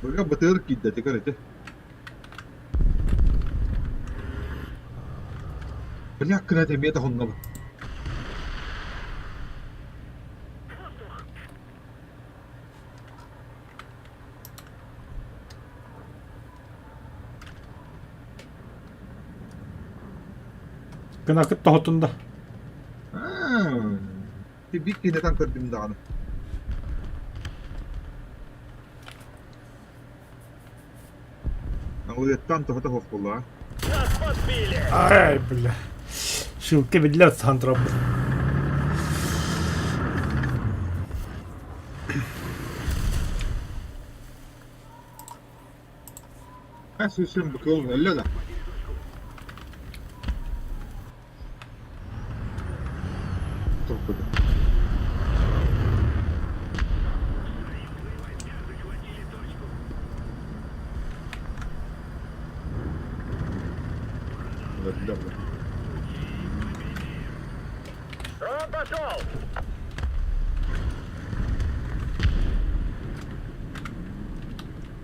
Быга бытыыр киирдэ тикэр ити. Бля, кыра эмиэ да хоннобут. Кынакыт тоһутун да. Аа, биир киинэтэн көрдүм даҕаны. Аҥылыаттан тоһута суох буоллаҕа. Нас подбили! Ай, бля. Шилка биллэр сахан турабыт. Сүүсүн быкыл өллө да. Туркуду. Өллө да. Он пошел!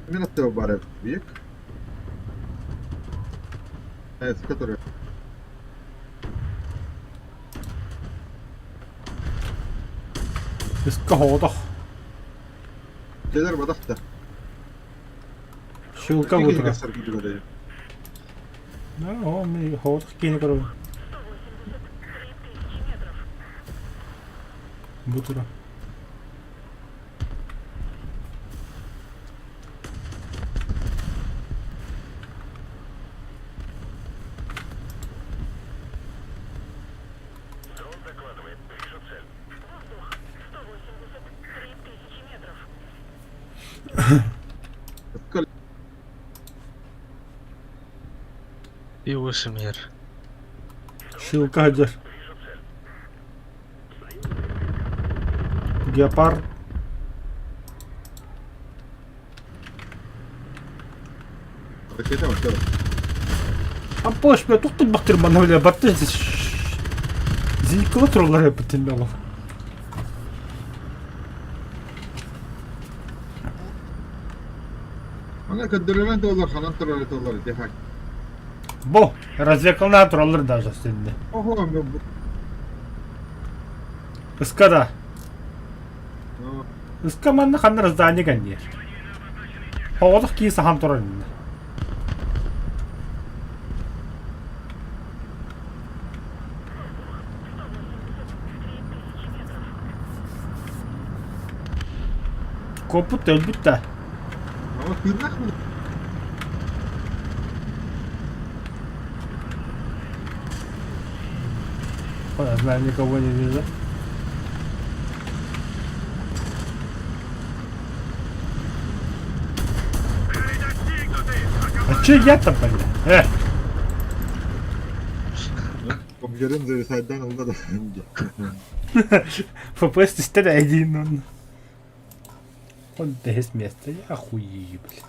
Мин аттыга баар эбит. С которой Иска хоҕотох. Кэлэр бадах да. Шилка бутура. Киһи Оо, ми хоҕотох киини көрөбүн. Бутура. Дрон докладывает. Вижу цель. Воздух. 183 тысячи метров. И выше мир. Шилка сылдьар. Гепард. Ракета бар. Аппаш, бля, туох тылбахтыр манна, бля, барта зеникова тураллар эппитин олох. Ана көрдөрөрөн доллар ханан турар доллар дехак. Бу, разведкална тураллар даже сенде. Ого, мен Ыска да. Ыска манна ханна здание кэнниэр. Оҕотох кии сахан турар иннэ. Куоппут да өлбүт да. Ама тыыннаах Ой, я знаю, никого не вижу. Че я-то, блин? Компьютерин зависайдан ылла да. ФПС түстэ да один он. Он 10 место, я охуею, блин.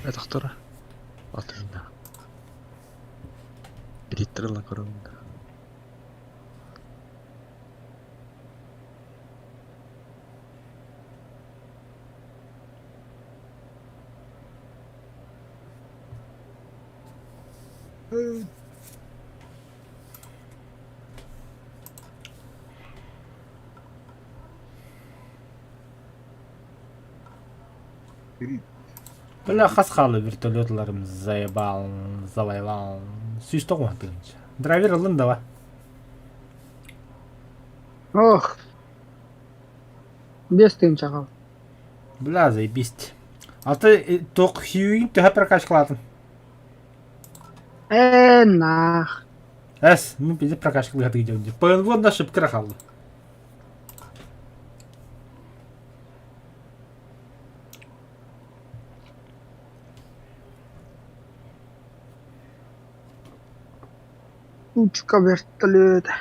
Өтөхтөрө. Атыйна. Билиттер ылан көрөмүн да. Бля, хас хаалла вертолетларым заебал, завоевал. 190 тыһыынча. Драйвер ыллын дава. Ох. 5 тыһыынча хаалла. Бля, заебись. А ты ток хьюин төһө прокачкалаатым? Э, нах. Эс, мы пиздец прокачкалыыр идем. ПНВ на шипкара хаалла. Тучка вертолета.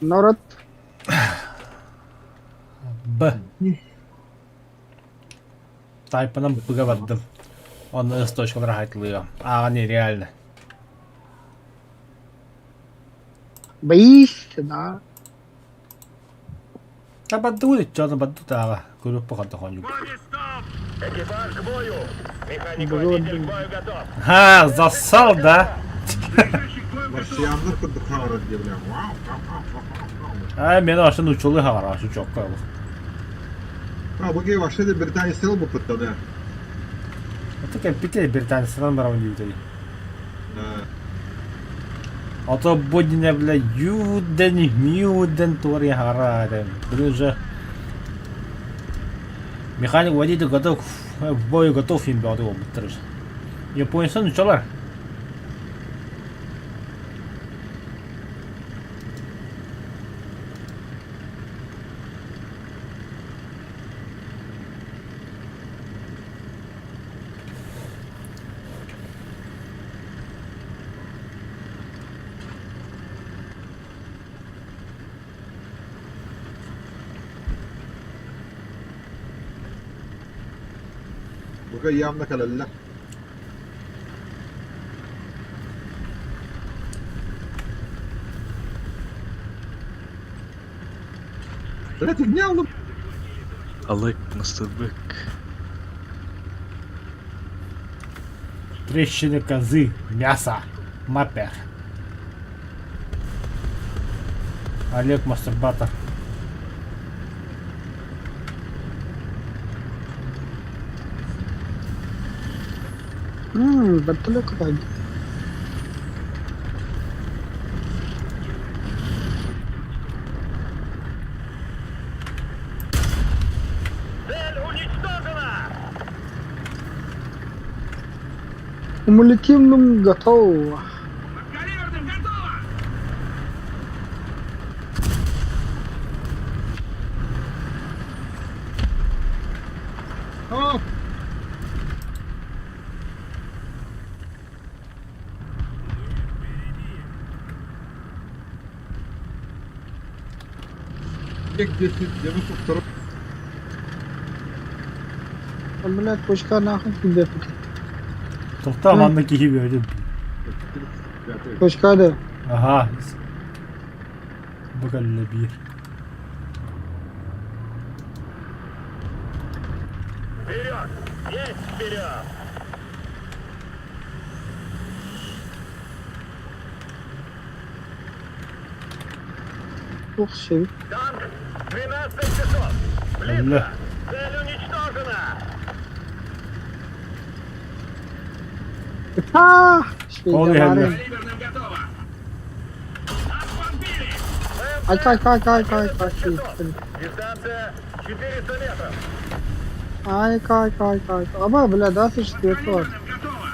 Народ. Б. Тайпанан быга бардым. Онно с точкалара хайтылыга. А, нереально. Боишься, да? Та бадду чоно бадду таага. Көрүп бахата хоню. Экипаж к бою! Механик-водитель к бою готов! Ха, засал, да? Марсианнар курдук хаҕарар диэ бля. Вау, вау, вау, вау, вау. А, мен ашы нучулы хагара, ашы чокка. А, бу вообще да британец сел бы да. Это кэлбите британецтан барабын диэбитэ. Да. А то бодине, бля, юден, мюден туар хагара. Блин, уже механик водитель готов, в бою готов им бе буттар. Японецтан нучалар. Бука явно кэлэллэр. Блять, гняло. Олег Мастурбек. Трещины козы, мясо, маппер. Олег мастурбатор. Вертолет какой. Цель уничтожена! Кумулятивным готово. Подкаливерным готово! О, Век 10, 92. А, блядь, пучка нахуй тебе тут. Тоқтаа манна киһи бөдүн. Пучка да. Ага. Бу биир. Вперед! Есть вперед! Туох сөбүй? Танк 12 часов. Өллө. Близко. Цель уничтожена. Аа! Ол иһэллэр. Калиберным готово. Отбомбили. Айка, айка, айка, айка, айка, Дистанция 400 метров. Айка, айка, айка, айка. Аба, бля, 24 бар. Калиберным готово.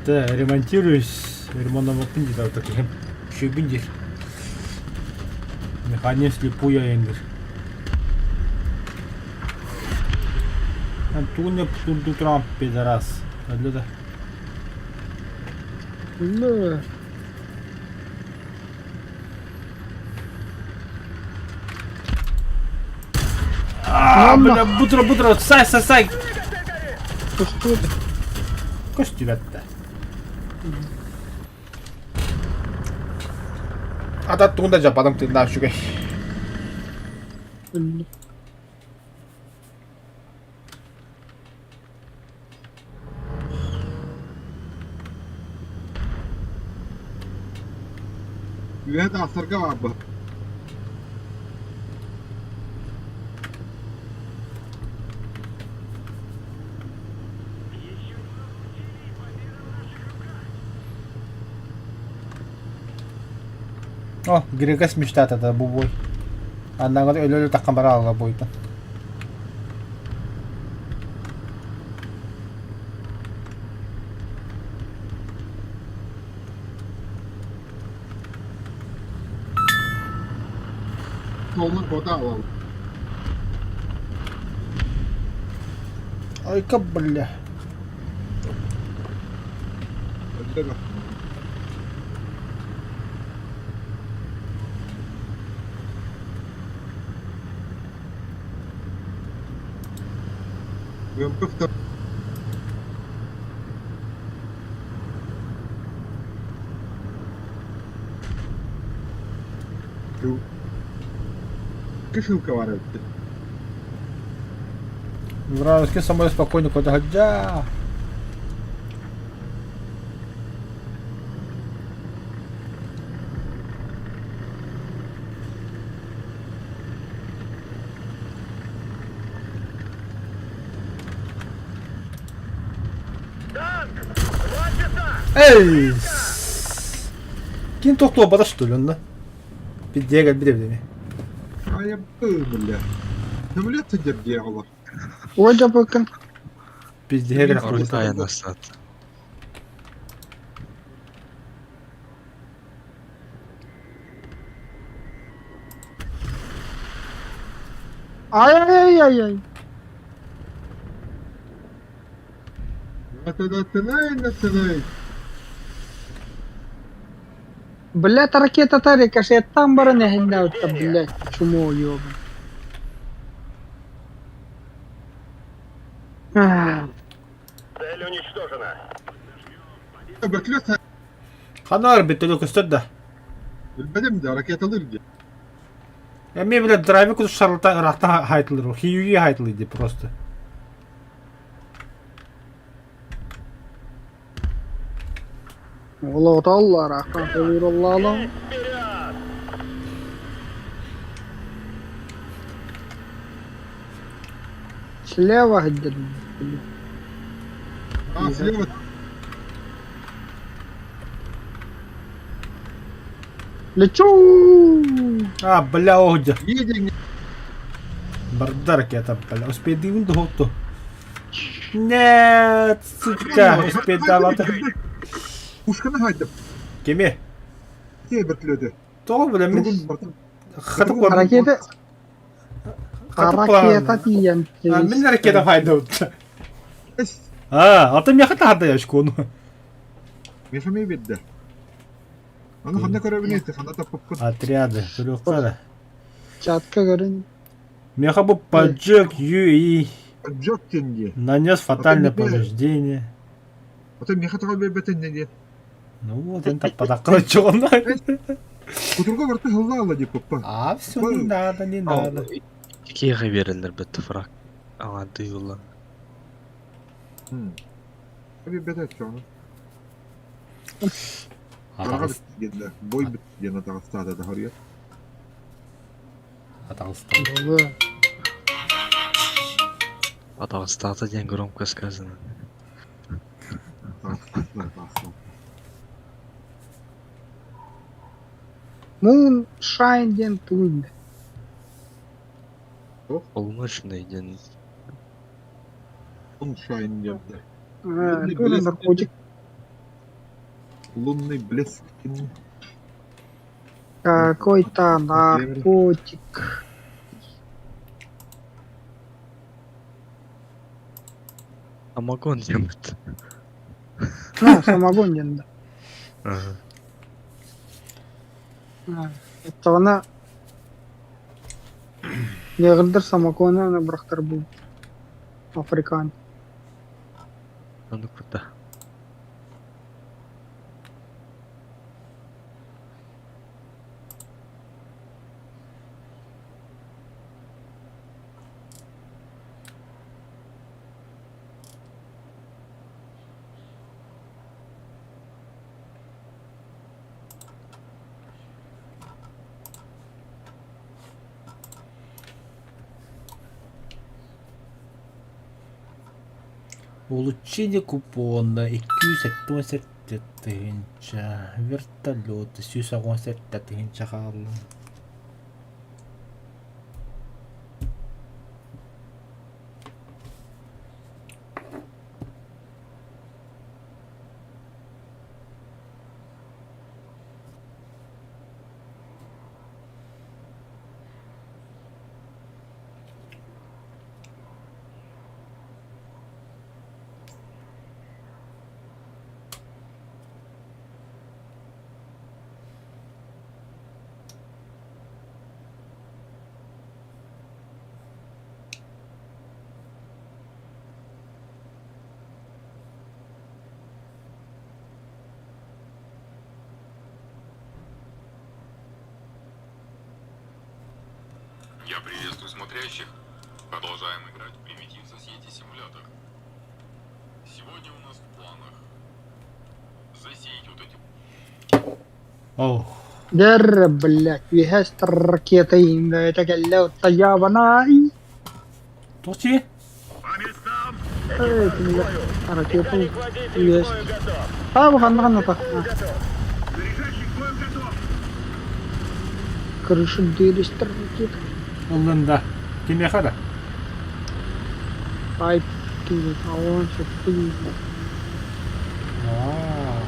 Да, ремонтируюсь. Ремонтламмыппын дии саҕата киһим. Үчүгэйбин диир. Механизм слепую айанныыр. Тугун турду туран пидорас. Өллө да. Бля. А, бля, бутро, бутро, сай, сай, сай. Көстүбэт. Көстүбэт да. Ата тугун да жаппатым тыыннаах үчүгэй. Өллө. Үөһэ таастарга баарбыт. О, Григас мечтает это бубой. Аннаҕар өлө-өлө таххан бара алла буойта. Толнун кота алал. Айка, бля. Өлдө Көмпөх Кышылка бар эбит. Вражеский самолет спокойно куда ходя. Танк! Два часа! Эй! Ким тохтуо бара что ли онно? Бидиэ кэлбит эбит эми. Айабы, бля. Самолет сылдьар дии оҕолор. Ой, жабыкын. Бидиэ кэлэх Орут айан астаат. Ай-яй-яй-яй. Натанай, Блядь, ракета Тарика, там баран эһиннэ блядь, чмо ёбан. Цель уничтожена. Бөртүлөт Ханар бит көстөр да. Билбэтим да ракеталыр дии. Эмиэ бile драйвер курдук шарлата ыраахтан хаайтылыр. Хиюги хаайтылый дии просто. Олоҕотоллор, ахан хойуроллаалаах. Вперед! Слева где-то. А, слева Лечу! А, бля, оһдьа. едем. Барда ракета, бля. Успейдиибин дуһутту. Нет, сучка, успейдаабата. Пушканы хайдып. Кими? Те бөртүлөтү. Тоҕо бile мин Тургун бартын. хатык буолан Ракета... хатык Ракета буолан тиийэн. А, мин ракета хайдабыт. Эс. А, атын миэхэ таһарда яшкону. Мешамей бидде. Аны ханна көрөбүн эти, ханна таппыппын. Отряды, көрүөххэ Чатка көрүн. Миэхэ бу поджег ЮИ Джок тенди. нанес фатальное Атын повреждение. Атын меха тоҕо бербетин не Ну вот, эн таппатаххына чоҕунна. Кутурга барты хылла алла дип паппа. А, все, не надо, не надо. Киэхэ биэрэллэр бэт фраг. Аҥаардыы ыллан. Бербетет чоҕун. Хараҕа Атаҕас бүттэ диэн бой бүттэ диэн атаҕастаата да хоруйар. Атаҕастаата. Буолуо. Атаҕастаата диэн громко сказано. Атаҕастаата атаҕастаата. Moonshine диэн тугуй да? Полуночный диэн Moonshine диэн да. А, Лунный туох блеск наркотик? Лунный блеск диэн. Какой-то наркотик. Самогон диэн бит. Ну, самогон диэн да. Ага. Оччоҕуна негрдар самогоны аны бырахтар буолбут. Африкан. Ону кута. Улучшение купона 277 тыһыынча, вертолет 187 тыһыынча хаалла. Я приветствую смотрящих. Продолжаем играть в Примитив Society Simulator. Сегодня у нас в планах засеять вот эти Ох, Дэр, блядь, үөһэ ракета иҥнэ кэллэ таябанай. туох дии? По местам! Эй, кинилэр ракета Механик-водитель к үөс. бою готов! Аа, бу ханна ханна та. Готов! Заряжающий к бою готов! Крыша дырыстар ракета. Ыллын да. Кимиэхэ да? Ай, кини, аон сөптүн. Аа.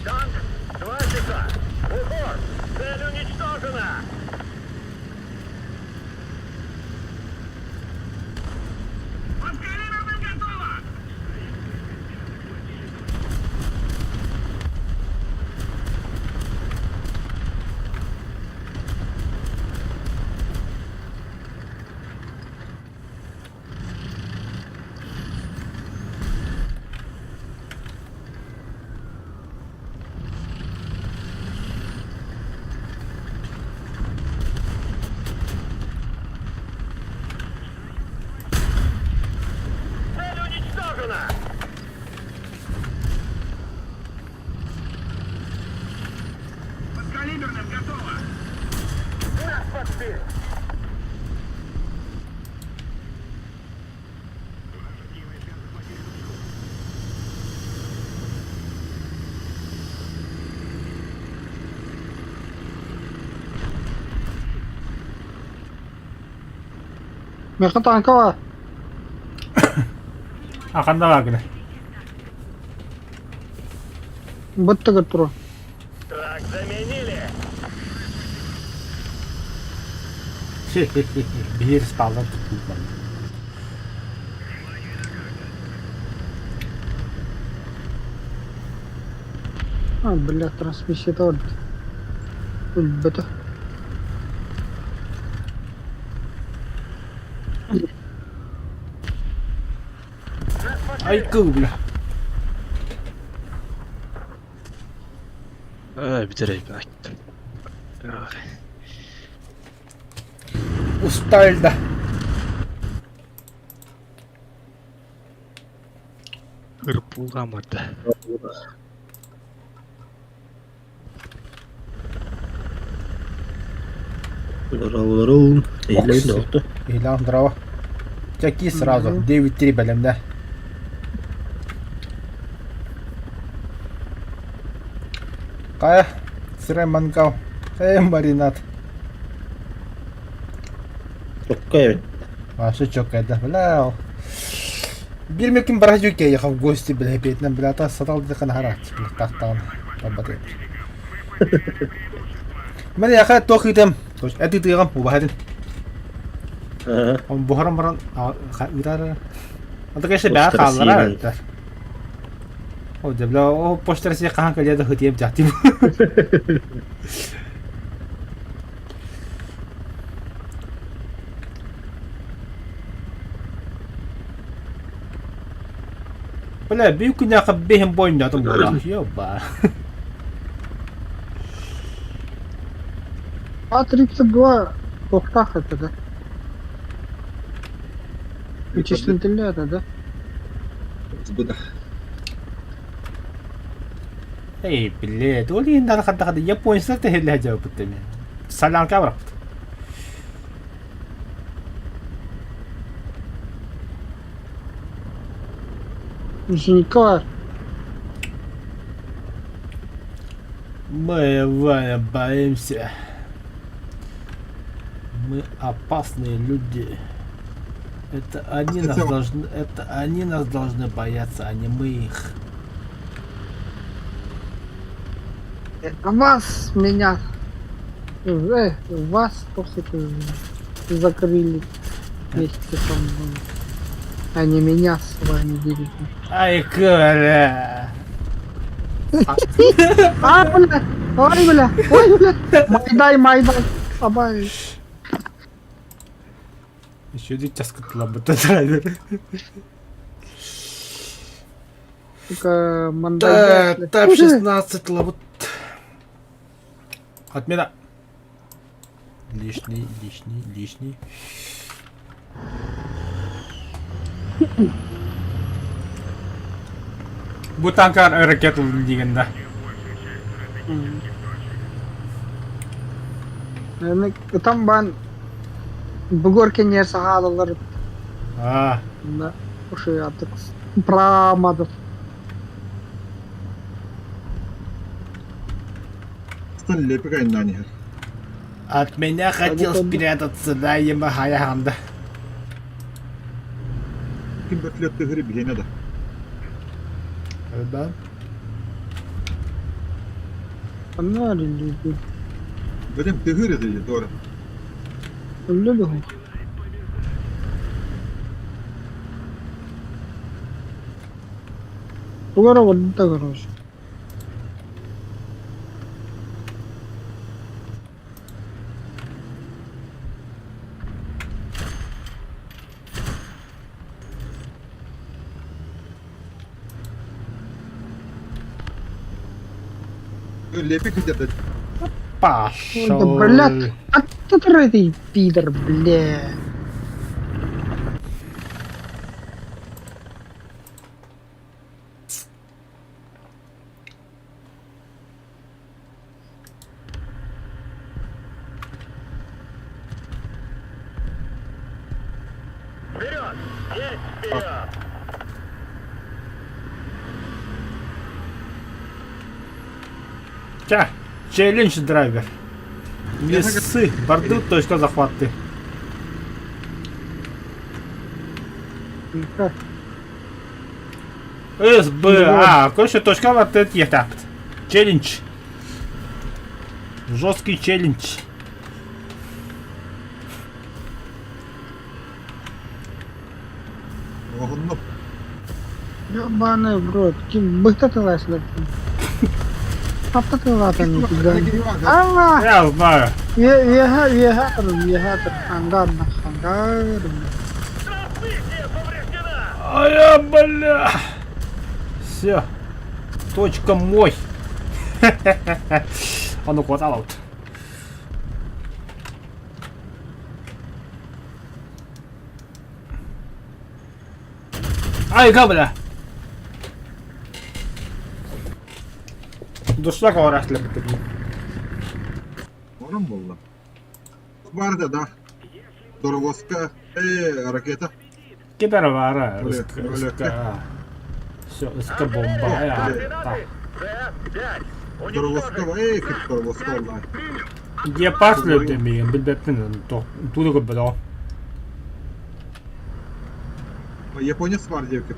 Танк, 2 часа! Упор! Цель уничтожена! Подкалиберным готово! Цель уничтожена! Подкалиберным готово! Нас подбили! Миэхэ танка баар. А ханна бааргына? Быттыгыр туруо. Трак заменили! Биһиги респаунан туттуллар. А, бля, трансмиссията барда. Өлбөтө. Айкыл, бля. Э, бүтэрэй Устал да. Ырпулгамата. Здорово, здорово. Иһилээх здорово. Чаки сразу. 9-3 бэлэмнэ. Хайа, сырай мангал. Эй, маринад. Чоккай. Вообще чоккай, да, бля. Биир мекин баражуке ехал в гости, бля, петнем, бля, та сатал дыхан харат, бля, тахтан, табаты. Мен яха тох итем, эти тыгам, убахадин. Он буһаран баран ыытар. Ата конечно бää хааллара ыытар. О, дьэ, бля, о, почта Россия хаһан кэлиэ да хытыйып дьаатым. Бля, биир күннээххэ биһин бойнотум буолла. Ёба. А-32 туохтаах этэ да? Вычислитель это, да? Быда. Эй, блядь, ол иһин хардахада японецтар тэһиллэһэ дьабыппыт эми. Солянка бараппыт. Зенька. Мы, Ваня, боимся. Мы опасные люди. Это они нас должны, это они нас должны бояться, а не мы их. Это вас меня, вас просто закрыли вместе со мной, а не меня с вами делили. Ай, Коля! А, бля, ой, бля, ой, бля, майдай, майдай, абай. Еще один час кыттылабыт драйвер. Сука, мандай. Тап 16 лабут. Отмена. Лишний, лишний, лишний. Бу танкар ракета диген да. Ытан бан бугор кенер сахалалар А. Ушу артык прамадов. От меня хотел спрятаться, да, Ямахаяханда. Ким бөтлөттө хыри биһиэнэ да. Да. Анна Бөдем тыһыр эти дора. Люблю. Тугара валюта, короче. Лепи хотя Пошел. Да, блядь, а ты пидор, бля. Вперед! Есть вперед! Ча, челлендж драйвер. Весы, борды, точка захваты. СБ, а, короче, точка вот это так. Челлендж. Жесткий челлендж. Ёбаный в рот, ким быһта тылаасылар. Хапта тылаатан нифига. Алла! Я знаю. Үөһэ үөһэ турун, үөһэ тур. Ангар ангар. Трансмиссия повреждена! А я, бля. Все. Точка мой. А ну куда вот. Айга, бля. Дуршлаг оҕораахтылар битти. Онон буолла. Баар да да. Доровозка, ракета. Кибер баара. Все, СК бомба. Доровозка, Доровозка оллаа. Гепард лөтемиин билбэппин тууну көрбөтөҕүм. Японец бар диэбиккит.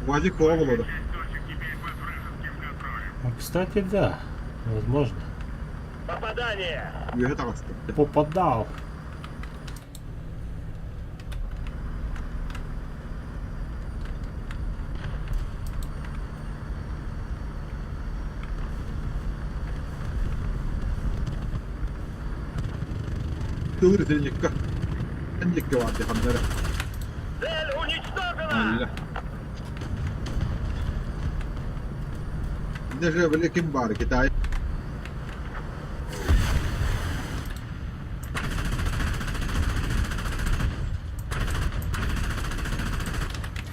Вадик хуа болода. Кстати, да. Возможно. Попадание! Үөһэ таҕыста. Попадал. Тылыр зеникка. Энникке бар дехамнары. Цель уничтожена! Даже били ким бар Китай.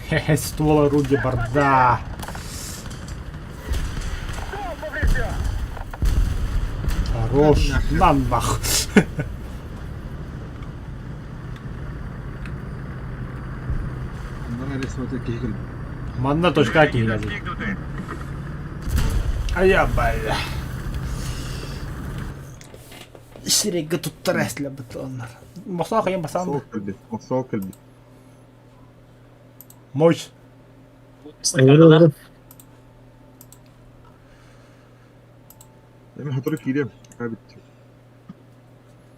Хе-хе, ствол орудия барда. Хорош. На нах. Манна точка киһилэри. Айа бля. Сирэйгэ туттар эслэбит оннар. Мосоо хайан басаан. Сол кэлбит, мосоо кэлбит. Мощь. Эми сотору киириэм, эбит.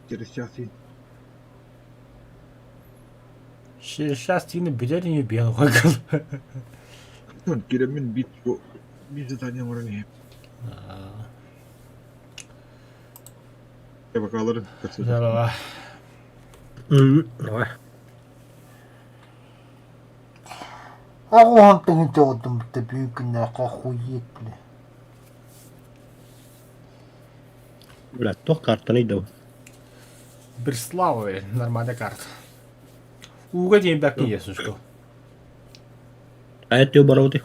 Через час и Через час тиини бүтэр ини биэн Киирэммин биир биир задание оҥорон иһэм. Эвакаларын Здорово. Давай. Оҕуһун тыһыынча оҕотуммута бүгүн күннээххэ охуйет бile. Бля, туох картаный да Бреслава нормальная карта. Ууга диэн бэккин Иисуску. Айа тыа барабыты.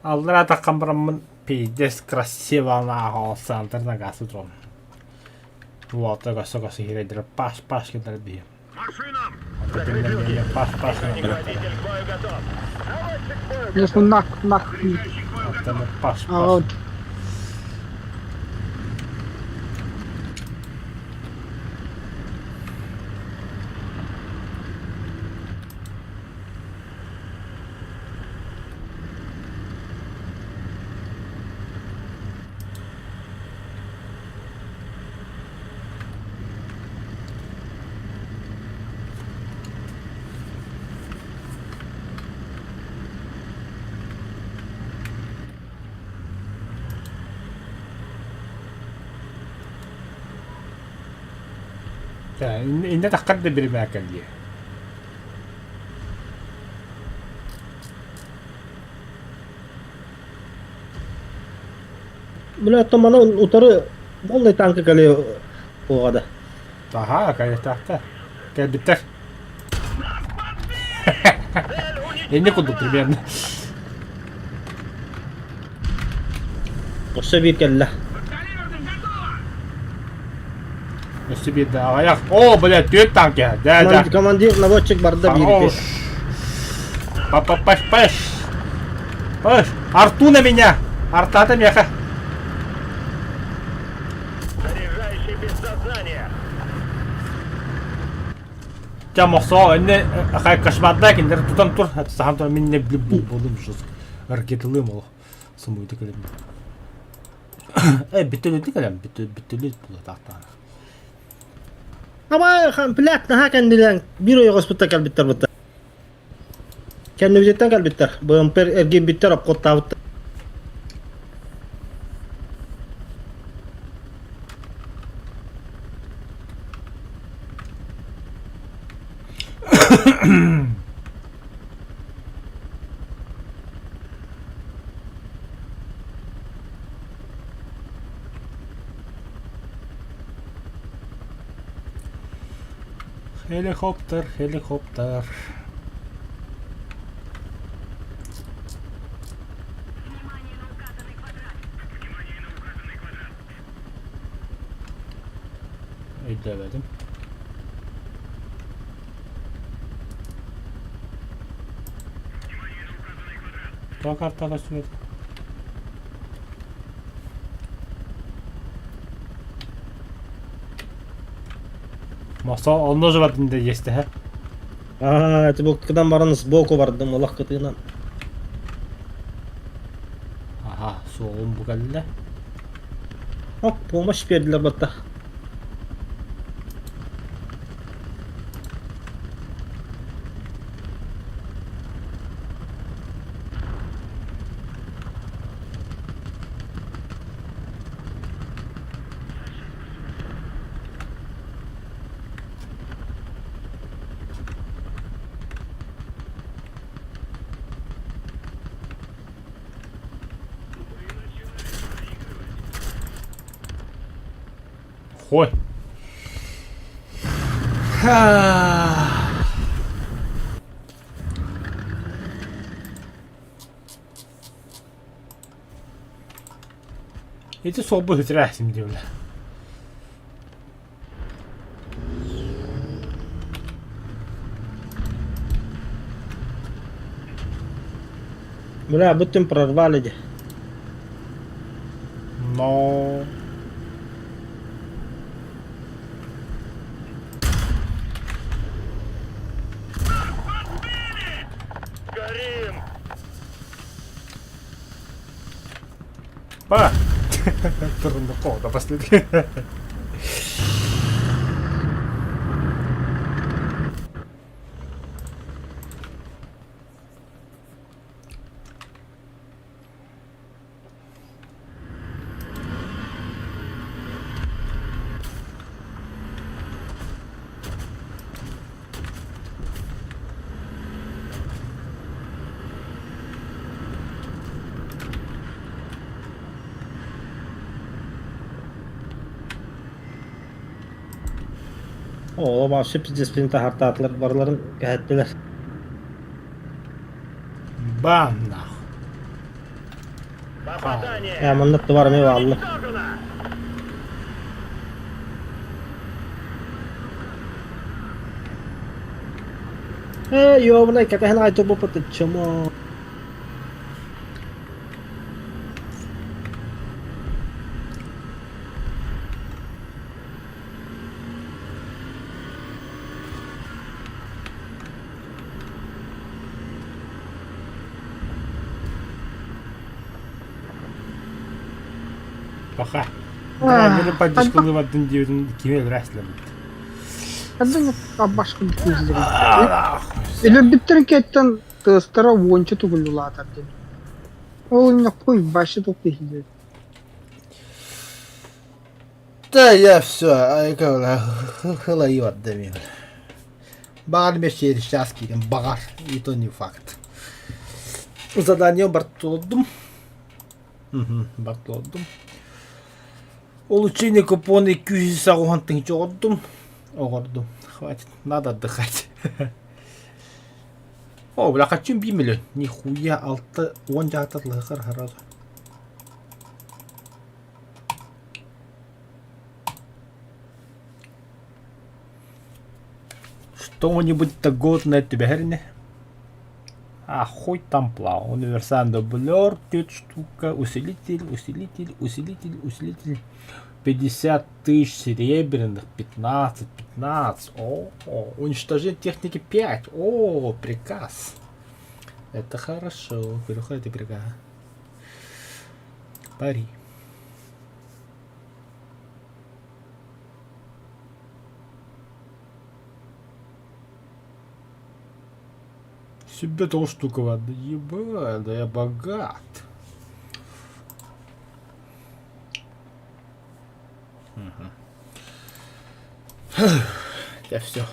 Аллара таххан бараммын пиздец красиво нахуй центр на газ утром. Вот, көсө көсө хирэйдэр паш паш кенер дии. Машинам! Паш паш Водитель к бою готов! Наводчик к бою Если нах, нах, Заряжающий к бою готов! Паш а паш. вот Инне таххар да биримээкэл дии. Бля, оттон маны утары полный танка кэлиэ буоҕа да. Аха, кэлиэхтээхтэр. Кэлбиттэр. Инне курдук примерно. Өссө биир кэллэ. Өссө биир да аҕыйах. О, блядь, түөрт танк иһэр. Да, да. Командир наводчик барда Хорош. Паш, паш. Паш, арту на меня. Артата меха. Заряжающий без сознания! Дьэ мохсоо инне хай кошмарда кинилэр тутан тур сахан туран мин не булдум жестко ракеталыым олох сымыйды кэлем э бүтүлүтү кэлем бүтүлүт була таахтаана Абай, хан, блядь, наһаа кэннилээн биир ойоҕоспутта кэлбиттэр бытта. Кэннибититтэн кэлбиттэр. БМП эргийбиттэр, обходтаабыттар. Helikopter, helikopter. Өйдөөбөтүм. Тоҕо картаҕа көстүбэт? Мохсо онно же бардым да иэстэһэ. Аа, это был кыдан баран сбоку бардым, олох кытыынан. Аха, суолум бу кэллэ. Оп, помощь бердилер батта. Хой. Ити суолбу үтүрээсим диэбилэ. Бля, будто прорвали де. Но... Горим! Па! Турнукова последний. Оо, вообще пиздец таһартаатылар, барыларын кэһэттилэр. Бам нахуй. Попадание! Ээ, маннык товар эмиэ бааллар. Уничтожено! Ээ, ёбаный, кэтэһэн аҕай турбуппут чмо. Пока. Драйверы поддержканы бардын диэбитин кими өлөрөөслөбүт. Ханна башка киһилэрин. Өлөрбүттэрин кэттэн тыастара уонча тугул улаатар диэн. Ол ньоккуй башы тук киһилэр. Да, я все, хылайы бардым. Баҕар мессиэри сейчас киирэн баҕар, и то не факт. Задание бартолдум. Бартолдум. Улучшение купоны 200 тысяч оҕордум. Оҕордум. Хватит, надо отдыхать. О, бля, хочу 1 миллион. Нихуя, алты, он жаатар лыхар сразу. Что-нибудь-то годное түбэһэр А хуй там плавал. Универсальный дублер, тут штука, усилитель, усилитель, усилитель, усилитель. 50 тысяч серебряных, 15, 15. О, о, уничтожение техники 5. О, приказ. Это хорошо. Переходит приказ. Пари. 79 штука воды. Ебать, да я богат. Угу. Я все.